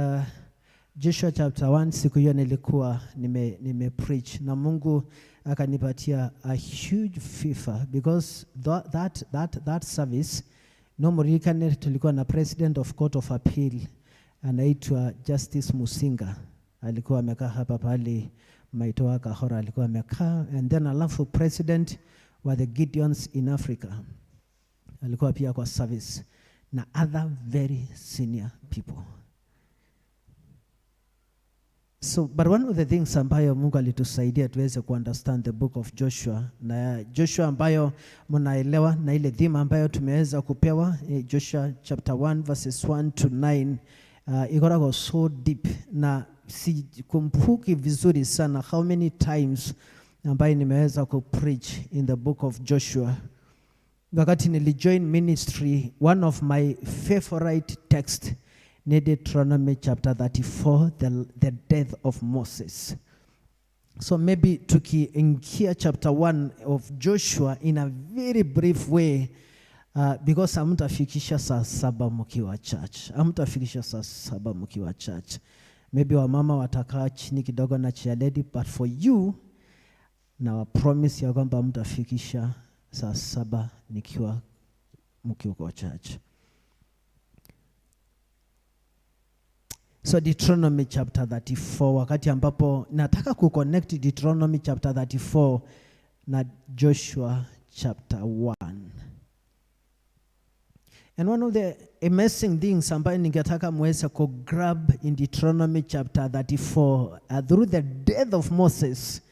Joshua chapter 1, siku hiyo nilikuwa nime preach na Mungu akanipatia a huge fever because that service, no muririkane, tulikuwa na president of Court of Appeal anaitwa Justice Musinga, alikuwa amekaa hapa pale Maitoa Kahora alikuwa amekaa, and then alafu president wa the Gideons in Africa alikuwa pia kwa service na other very senior people. So, but one of the things ambayo Mungu alitusaidia tuweze kuunderstand the book of Joshua, na Joshua ambayo mnaelewa na ile theme ambayo tumeweza kupewa, Joshua chapter 1 verses 1 to 9, ikoragwo so deep na sikumbuki vizuri sana how many times ambayo nimeweza ku preach in the book of Joshua. Wakati nilijoin ministry, one of my favorite text ni Deuteronomy chapter 34, the death of Moses. So maybe tukiingia chapter 1 of Joshua in a very brief way, because hamtafikisha saa 7 mkiwa church. Hamtafikisha saa 7 mkiwa church. Maybe wamama watakaa chini kidogo na chair lady, but for you, na promise ya kwamba hamtafikisha saa 7 nikiwa mkiwa kwa church. So Deuteronomy chapter 34, wakati ambapo nataka kuconnect Deuteronomy chapter 34 na Joshua chapter 1. And one of the amazing things ambayo ningetaka muweze ku grab in Deuteronomy chapter 34, through the death of Moses,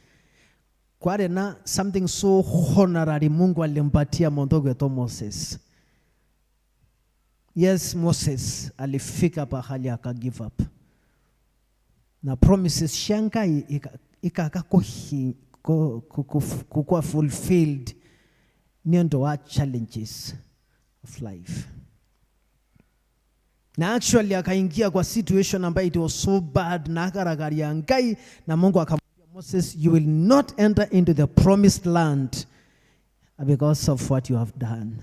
kware na something so honorary Mungu alimpatia mundu gwetwo Moses. Yes, Moses alifika pahali aka give up. Na promises cia Ngai ikaka kukua fulfilled ni undu wa challenges of life. Na actually akaingia kwa situation ambayo it was so bad na akaragaria Ngai, na Mungu akamwambia Moses, you will not enter into the promised land because of what you have done.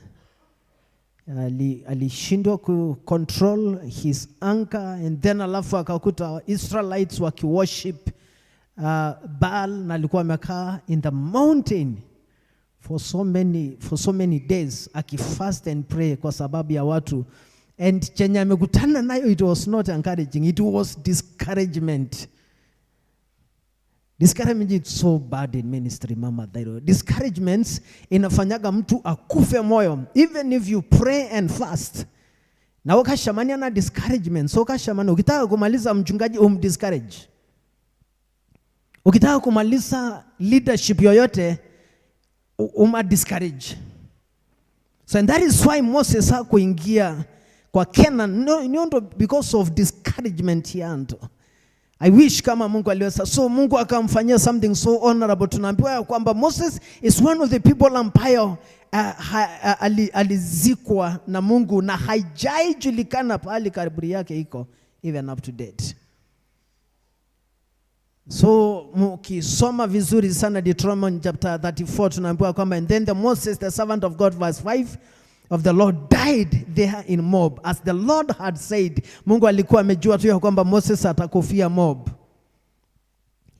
Alishindwa ku control his anger, and then alafu akakuta Israelites wakiworship Baal, na alikuwa amekaa in the mountain for so many days akifast and pray kwa sababu ya watu, and chenye amekutana nayo, it was not encouraging, it was discouragement. Discouragement is so bad in ministry, Mama Thairo. Discouragements inafanyaga mtu akufe moyo, even if you pray and fast. Na ukashamania na discouragement, so ukashamania, ukitaka kumaliza mchungaji umdiscourage. Ukitaka kumaliza leadership yoyote, uma discourage. So and that is why Moses hakuingia kwa Canaan, no, niondo because of discouragement yando. I wish kama Mungu aliweza. So Mungu akamfanyia something so honorable. Tunaambiwa ya kwamba Moses is one of the people ambayo alizikwa na Mungu na haijaijulikana pahali kaburi yake iko even up to date. So mukisoma vizuri sana Deuteronomy chapter 34, tunaambiwa kwamba, "And then the Moses the servant of God," verse 5, "of the Lord died there in Moab as the Lord had said." Mungu alikuwa amejua tu ya kwamba Moses atakufia Moab.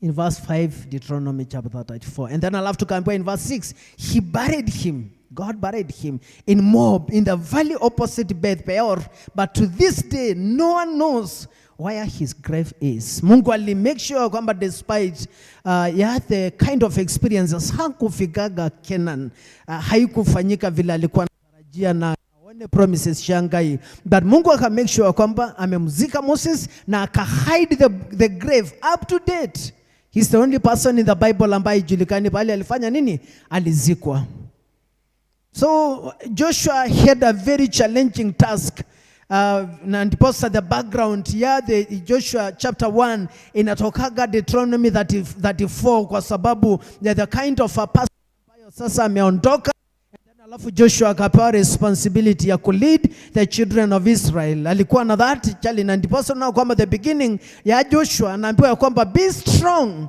In verse 5, Deuteronomy chapter 34. And then alafu tukaambiwa in verse 6, he buried him. God buried him in Moab, in the valley opposite Beth Peor. But to this day, no one knows where his grave is. Mungu ali make sure kwamba despite yeah, the kind of experiences, hakufikaga Canaan, haikufanyika vile alikuwa anatarajia na aone promises cia Ngai, but Mungu aka make sure kwamba amemzika Moses na aka hide the grave up to date. He's the only person in the Bible ambaye ijulikani pale alifanya nini, alizikwa. So Joshua had a very challenging task. Na ndiposa the background ya the Joshua chapter 1 inatokaga Deuteronomy 30, 34, kwa sababu ya the kind of a person ambayo sasa ameondoka. Alafu Joshua akapewa responsibility ya kulead the children of Israel. Alikuwa na that challenge, na ndiposa unaona kwamba the beginning ya Joshua anaambiwa ya kwamba be strong,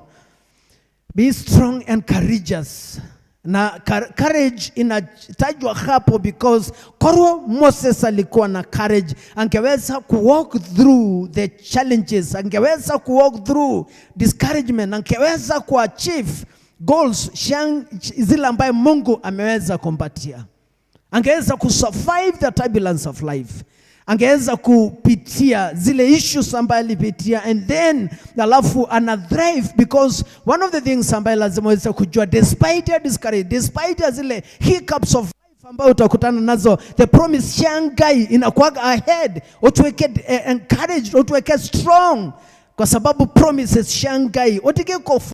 be strong and courageous. Na courage inatajwa hapo because korwo Moses alikuwa na courage, angeweza kuwalk through the challenges, angeweza kuwalk through discouragement, angeweza kuachieve goals zile ambaye Mungu ameweza kumpatia, angeweza kusurvive the turbulence of life, angeweza kupitia zile issues ambaye alipitia, and then alafu ana thrive, because one of the things ambaye lazima uweze kujua, despite your discourage, despite ya zile hiccups of life ambayo utakutana nazo, the promise cia Ngai inakuwaga ahead. Utuweke encouraged, utuweke strong, kwa sababu promises cia Ngai utike focus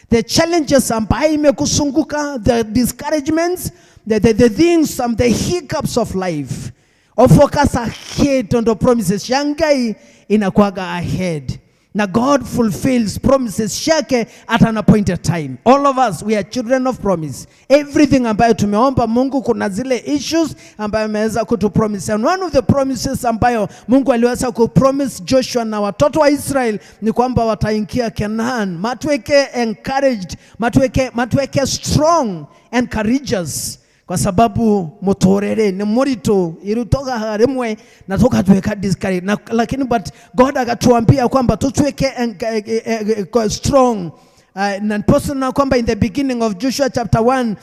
the challenges ambayo imekusunguka, the discouragements, the things, some the hiccups of life, or focus ahead on the promises cia Ngai inakuwaga ahead. Na God fulfills promises yake at an appointed time. All of us, we are children of promise. Everything ambayo tumeomba Mungu, kuna zile issues ambayo ameweza kutupromise. And one of the promises ambayo Mungu aliweza kupromise Joshua na watoto wa Israel ni kwamba wataingia Canaan. Matweke encouraged, matweke strong and courageous, kwa sababu muturire ni muritu irutoka rimwe na tukatweka discouraged na, lakini but God akatuambia kwamba tutweke strong, na ndiposa na kwamba in the beginning of Joshua chapter 1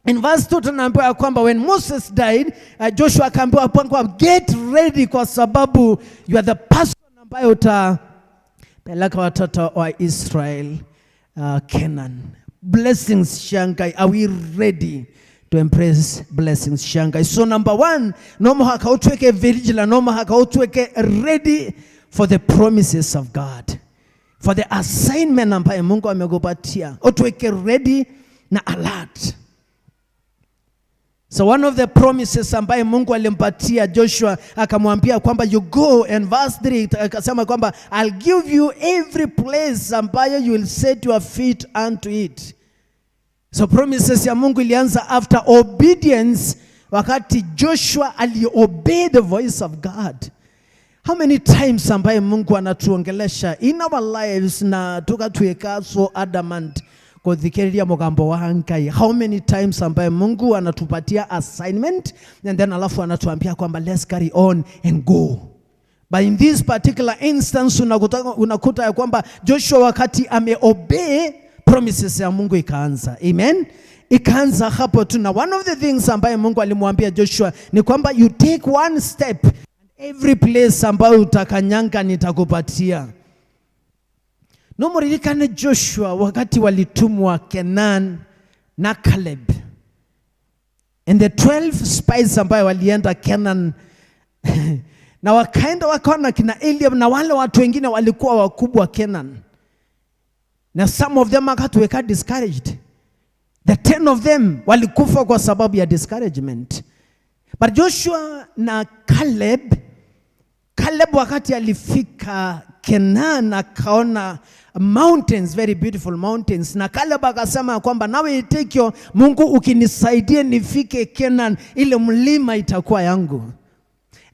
in verse 2 tunaambiwa ya kwamba when Moses died, Joshua akaambiwa kwamba get ready, kwa sababu you are the person ambaye utapeleka watoto wa Israel Canaan. Blessings cia Ngai, are we ready to embrace blessings cia Ngai? So number one, no muhaka utweke vigilant, no muhaka utweke ready for the promises of God, for the assignment ambayo Mungu amekupatia. Utweke ready na alert. So one of the promises ambaye Mungu alimpatia Joshua, akamwambia kwamba you go, and verse 3 akasema kwamba "I'll give you every place ambayo you will set your feet unto it." So promises ya Mungu ilianza after obedience, wakati Joshua aliobey the voice of God. How many times ambaye Mungu anatuongelesha in our lives na tukatuweka so adamant kuthikiriria mugambo wa Ngai? How many times ambaye Mungu anatupatia assignment and then alafu anatuambia kwamba let's carry on and go? But in this particular instance unakuta ya kwamba Joshua wakati ameobey, promises ya Mungu ikaanza. Amen. Ikaanza hapo tu, na one of the things ambaye Mungu alimwambia Joshua ni kwamba you take one step, every place ambayo utakanyanga nitakupatia. No muririkane Joshua wakati walitumwa Canaan na Caleb and the 12 spies ambayo walienda Canaan na wakaenda wakaona kina Eliab na wale watu wengine walikuwa wakubwa Canaan. Na some of them akatuweka discouraged. The 10 of them walikufa kwa sababu ya discouragement. But Joshua na Caleb, Caleb wakati alifika Canaan akaona mountains, very beautiful mountains, na Caleb akasema kwamba nawe itikio, Mungu ukinisaidia nifike Canaan, ile mlima itakuwa yangu.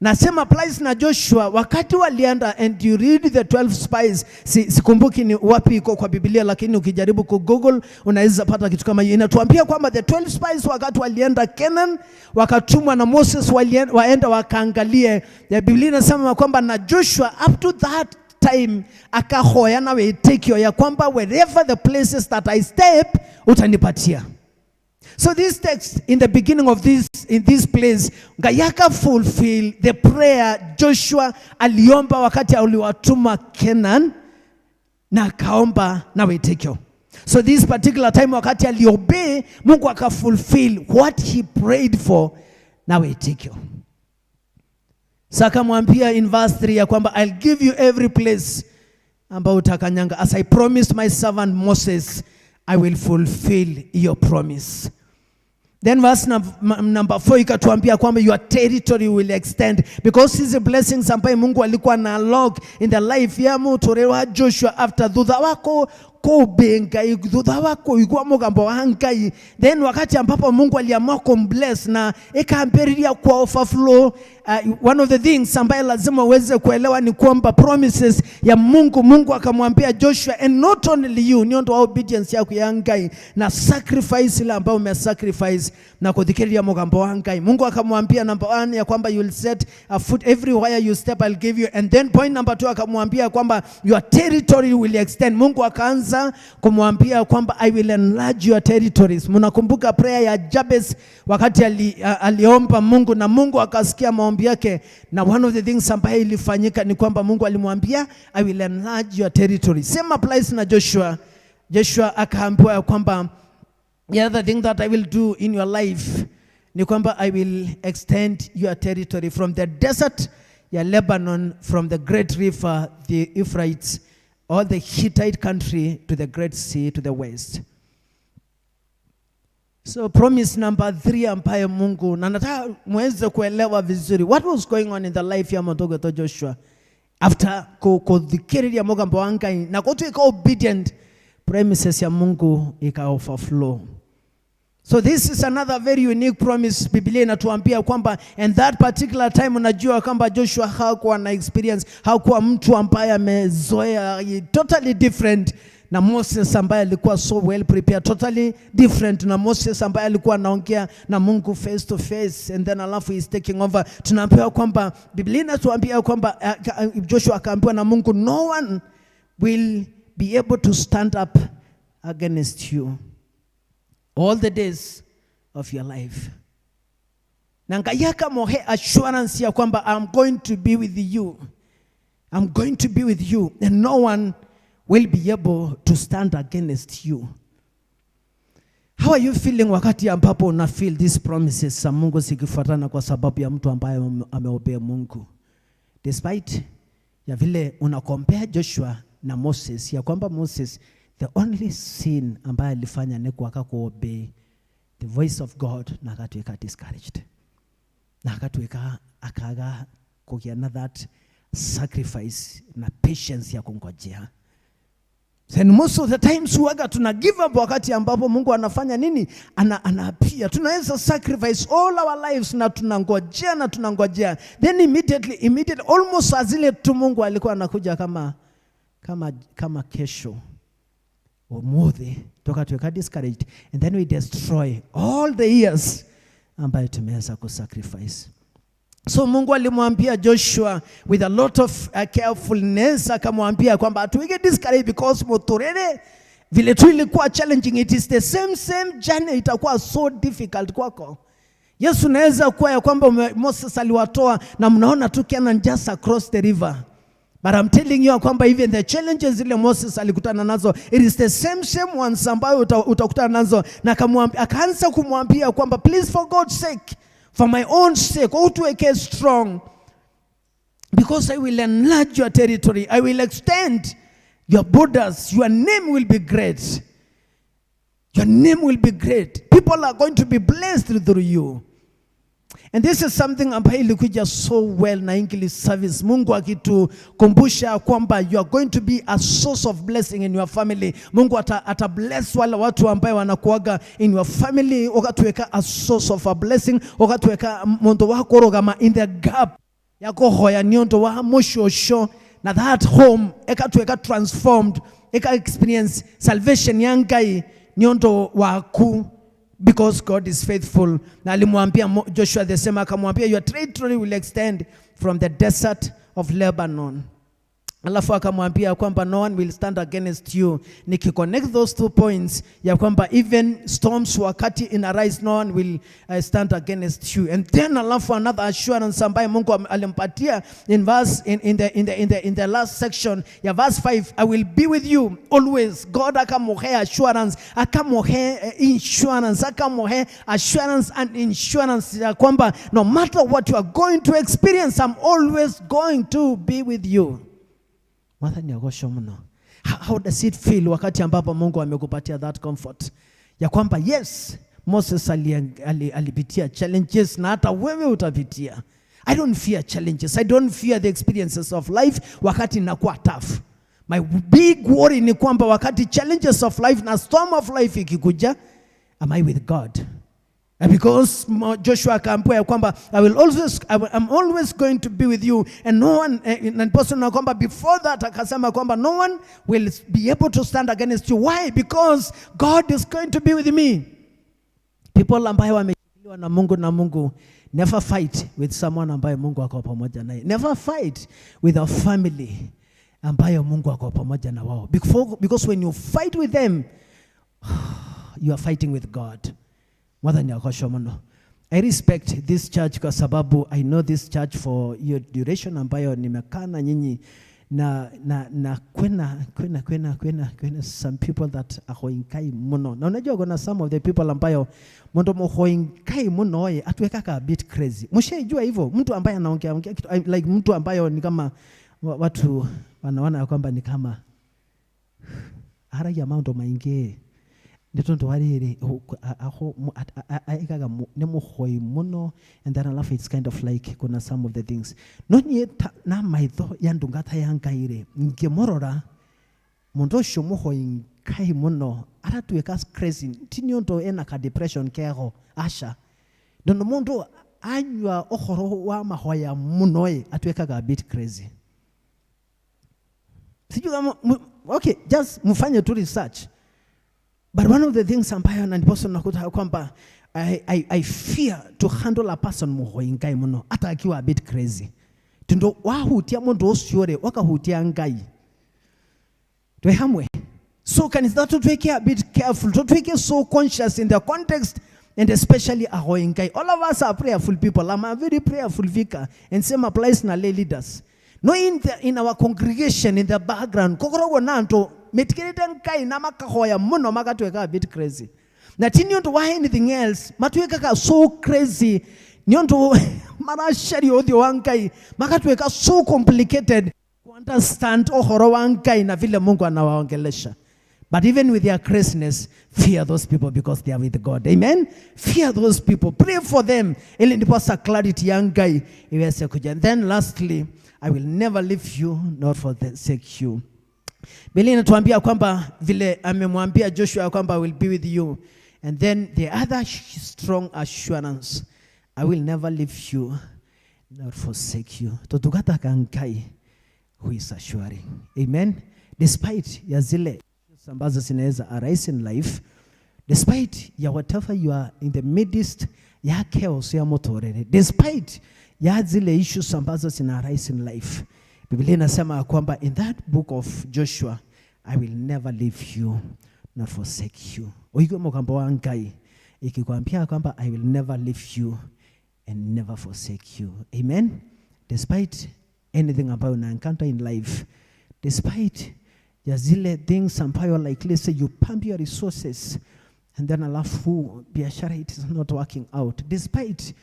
Na same applies na Joshua wakati walienda, and you read the 12 spies, sikumbuki ni wapi iko kwa Biblia, lakini ukijaribu ku Google unaweza pata kitu kama hiyo. Inatuambia kwamba the 12 spies wakati walienda Canaan, wakatumwa na Moses, waenda wakaangalie. Ya Biblia inasema kwamba na Joshua up to that time akahoya na witikio ya kwamba wherever the places that I step utanipatia. So this text in the beginning of this, in this place, Ngai aka fulfill the prayer Joshua aliomba wakati aliwatuma Canaan, na akaomba na witikio. So this particular time wakati aliobey, Mungu akafulfill what he prayed for na witikio. So akamwambia in verse 3 ya kwamba I'll give you every place ambao utakanyanga, as I promised my servant Moses, I will fulfill your promise. Then verse number 4 ikatuambia kwamba your territory will extend, because hizi blessings ambaye Mungu alikuwa na unlock in the life ya muturire wa Joshua after thutha wako kũũmbĩ Ngai, thutha wa kũigua mũgambo wa Ngai, then wakati ambapo Mungu aliamua kumbless na ikaambĩrĩria kwa overflow. One of the things ambaye lazima uweze kuelewa ni kwamba promises ya Mungu, Mungu akamwambia Joshua, and not only you, ni ũndũ wa obedience yaku ya Ngai na sacrifice ile ambayo umesacrifice na kuthikĩrĩria mũgambo wa Ngai. Mungu akamwambia number 1 ya kwamba you will set a foot everywhere you step, I'll give you. And then point number 2 akamwambia kwamba your territory will extend. Mungu akaanza kumwambia kwamba I will enlarge your territories. Mnakumbuka prayer ya Jabez wakati aliomba Mungu na Mungu akasikia maombi yake, na one of the things ambayo ilifanyika ni kwamba Mungu alimwambia I will enlarge your territory. Same applies na Joshua. Joshua akaambiwa ya kwamba the other thing that I will do in your life ni kwamba I will extend your territory from the desert ya Lebanon, from the great river the Euphrates, all the Hittite country to the great sea to the west. So promise number 3 ambayo Mungu, na nataka muweze kuelewa vizuri what was going on in the life ya Mũndũ Joshua after kuthikĩrĩria mũgambo wa Ngai na gũtuĩka obedient, promises ya Mungu ika overflow. So this is another very unique promise. Biblia inatuambia kwamba and that particular time, unajua kwamba Joshua hakuwa na experience, hakuwa mtu ambaye amezoea, totally different na Moses ambaye alikuwa so well prepared, totally different na Moses ambaye alikuwa anaongea na Mungu face to face, and then alafu is taking over. Tunaambiwa kwamba Biblia inatuambia kwamba Joshua akaambiwa na Mungu, no one will be able to stand up against you all the days of your life. Na Ngai akamũhe assurance ya kwamba I'm going to be with you. I'm going to be with you, and no one will be able to stand against you. How are you feeling wakati ambapo una feel these promises za Mungu zikifuatana kwa sababu ya mtu ambaye ameobey Mungu? Despite ya vile una compare Joshua na Moses, ya kwamba Moses the only sin ambaye alifanya ni kuaka kuobey the voice of God na akatuweka discouraged. Na akatuweka akaga kugiana that sacrifice na patience ya kungojea. Then most of the times huwaga tuna give up wakati ambapo Mungu anafanya nini? Anaapia. Tunaweza sacrifice all our lives na tunangojea na tunangojea. Then immediately almost saa zile tu Mungu alikuwa anakuja kama kesho. Umuthi tukatuweka discouraged and then we destroy all the years ambayo tumeweza kusacrifice. So Mungu alimwambia Joshua with a lot of carefulness, akamwambia kwamba atuweke discouraged because muturere vile tu ilikuwa challenging, it is the same journey itakuwa so difficult kwako. Yesu unaweza kuwa ya kwamba Moses aliwatoa na mnaona tu Canaan just across the river. But I'm telling you kwamba even the challenges zile Moses alikutana nazo, it is the same ones ambayo utakutana nazo. Na akaanza kumwambia kwamba please, for God's sake, for my own sake, utuweke strong, because I will enlarge your territory, I will extend Your borders, your name will be great. Your name will be great. People are going to be blessed through you. And this is something ambayo ilikuja so well na English service. Mungu akitukumbusha kwamba you are going to be a source of blessing in your family. Mungu ata bless wale watu ambaye wanakuaga in your family, ukatuweka a source of a blessing, ukatuweka mundu wa kurugama in the gap ya kuhoya ni undu wa mushosho, na that home ekatuweka transformed, eka experience salvation ya Ngai ni undu waku. Because God is faithful. Na alimwambia Joshua the same, akamwambia your territory will extend from the desert of Lebanon. Alafu akamwambia kwamba no one will stand against you. Nikiconnect those 2 points ya kwamba even storms wakati in arise, no one will stand against you. And then alafu another assurance ambaye Mungu alimpatia in verse in the last section ya verse 5, I will be with you always. God akamuhe assurance, akamuhe insurance, akamuhe assurance and insurance ya kwamba no matter what you are going to experience, I'm always going to be with you. Mwathani agocwo muno. How does it feel wakati ambapo Mungu amekupatia that comfort ya kwamba yes, Moses alipitia challenges na hata wewe utapitia. I don't fear challenges. I don't fear the experiences of life wakati inakuwa tough. My big worry ni kwamba wakati challenges of life na storm of life ikikuja, am I with God? And because Joshua akaambiwa ya kwamba I'm always going to be with you and no one, and person na kwamba before that akasema kwamba no one will be able to stand against you. Why? Because God is going to be with me. People ambaye wameshikiliwa na Mungu na Mungu, never fight with someone ambaye Mungu ako pamoja naye. Never fight with a family ambayo Mungu ako pamoja na wao. Because when you fight with them, you are fighting with God. Mwathani agocwo muno. I respect this church kwa sababu I know this church for your duration ambayo nimekaa na nyinyi na kwena some people that ahoinkai muno. Na unajua kuna some of the people ambayo mundu muhoinkai muno oye atuwekaka a bit crazy. Mshaijua hivyo mtu ambaye anaongea ongea kitu like mtu ambayo ni kama watu wanaona kwamba ni kama hara ya mambo maingi. Nito wariri aho aikaga ne muhoi muno, and then alafu it's kind of like kuna some of the things no nye na maitho ya ndungata ya Ngai ngimorora mundu ucio muhoi Ngai muno aratuika crazy ti ni undu ena ka depression kego asha ndono mundu anywa uhoro wa mahoya muno atuikaga a bit crazy. Sijui kama okay, just mfanye tu research. But one of the things ambayo na ndiposa nakuta kwamba I fear to handle a person muhoi Ngai muno hata akiwa a bit crazy. Tundo wahutia mundu ucio re wakahutia Ngai. Twe hamwe. So kanisa tutweke a bit careful, tutweke so conscious in the context and especially ahoi Ngai. All of us are prayerful people. I'm a very prayerful vicar and same applies na lay leaders. No in our congregation in the background kokorogo nanto metikirite Ngai na makahoya muno makatweka a bit crazy. Na ti niondu wa anything else matweka so crazy niondu marashari uthio wa Ngai makatweka so complicated to understand uhoro wa Ngai na vile Mungu anawaongelesha. But even with their craziness, fear those people because they are with God. Amen? Fear those people. Pray for them. Ili ndiposa clarity ya Ngai iweze kuja. And then lastly, I will never leave you nor forsake you. Biblia inatuambia kwamba vile amemwambia Joshua kwamba I will be with you. And then the other strong assurance, I will never leave you nor forsake you. Tutugata Ngai who is assuring. Amen. Despite ya zile ambazo zinaweza arise in life, despite ya whatever you are in the midst ya chaos ya motorere, despite ya zile issues ambazo zina arise in life, Biblia inasema kwamba in that book of Joshua, I will never leave you nor forsake you. Oigo mugambo wa Ngai ikikwambia kwamba I will never leave you and never forsake you. Amen. Despite anything ambayo una encounter in life, despite ya zile things ambayo like let's say you pump your resources and then alafu biashara it is not working out, despite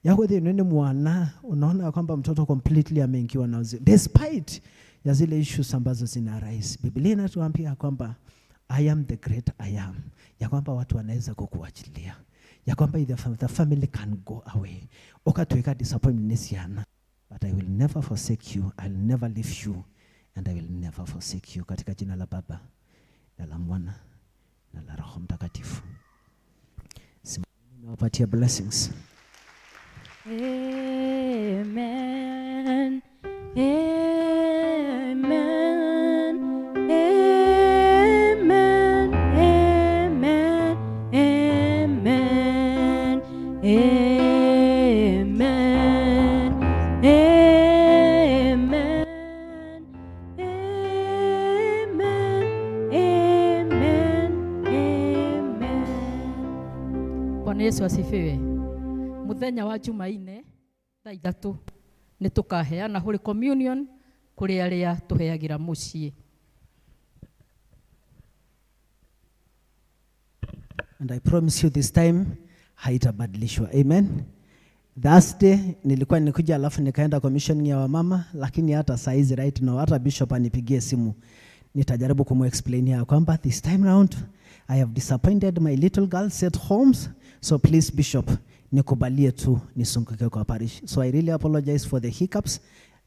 ya whether nene mwana unaona kwamba mtoto completely ameingiwa na uzi, despite ya zile issues ambazo zina rise. Biblia inatuambia kwamba I am the great I am, ya kwamba watu wanaweza kukuachilia, ya kwamba the family can go away, ukatuweka disappointment ciana, but I will never forsake you, I will never leave you and I will never forsake you, katika jina la Baba na la Mwana na la Roho Mtakatifu. Nawapatia blessings. Amen. Amen. Amen. Amen. Amen. Amen. Amen. Amen. Amen. Amen. Bwana Yesu asifiwe. Muthenya wa Jumaine thaa 3 nĩ tũkaheana Holy Communion kũrĩ arĩa tũheagĩra mũciĩ. And I promise you this time haitabadilishwa. Amen. Thursday nilikuwa nikuja alafu nikaenda commissioning ya wamama, lakini hata saizi right now hata bishop anipigie simu nitajaribu kumuexplain ya kwamba this time round I have disappointed my little girls at homes, so please bishop nikubalie tu nisunguke kwa parish. So I really apologize for the hiccups.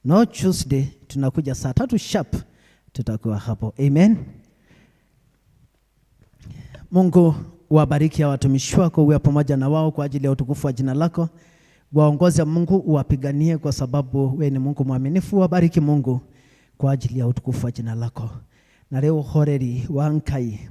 No Tuesday tunakuja saa 3 sharp tutakuwa hapo. Amen. Mungu wabariki watumishi wako, uwe pamoja na wao kwa ajili ya utukufu wa jina lako. Waongoze Mungu, uwapiganie kwa sababu we ni Mungu mwaminifu. Wabariki Mungu kwa ajili ya utukufu wa jina lako. Na leo horeri wa Ngai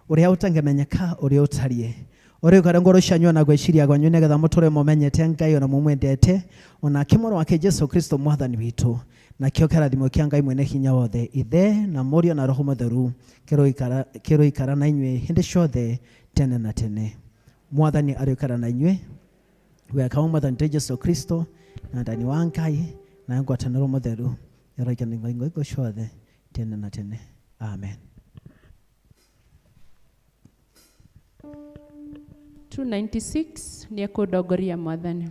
uria utangemenyeka uria utarie uria ukare ngoro cianyu na gwiciria gwanyu nigetha muture mumenyete Ngai ona mumwendete ona kimoro wake Jesu Kristo mwathani witu, na kio kĩrathimo kĩa Ngai mwene hinya wothe, Ithe na Mũriũ na Roho Mũtheru, kĩroikara na inyuĩ hĩndĩ ciothe tene na tene. Mwathani arĩikara na inyuĩ weka mwathani Jesu Kristo na ndani wa Ngai na ngwatanĩro mũtheru ĩroikara na inyuĩ ciothe tene na tene. Amen. 296 nĩ ekũndongoria mwathani.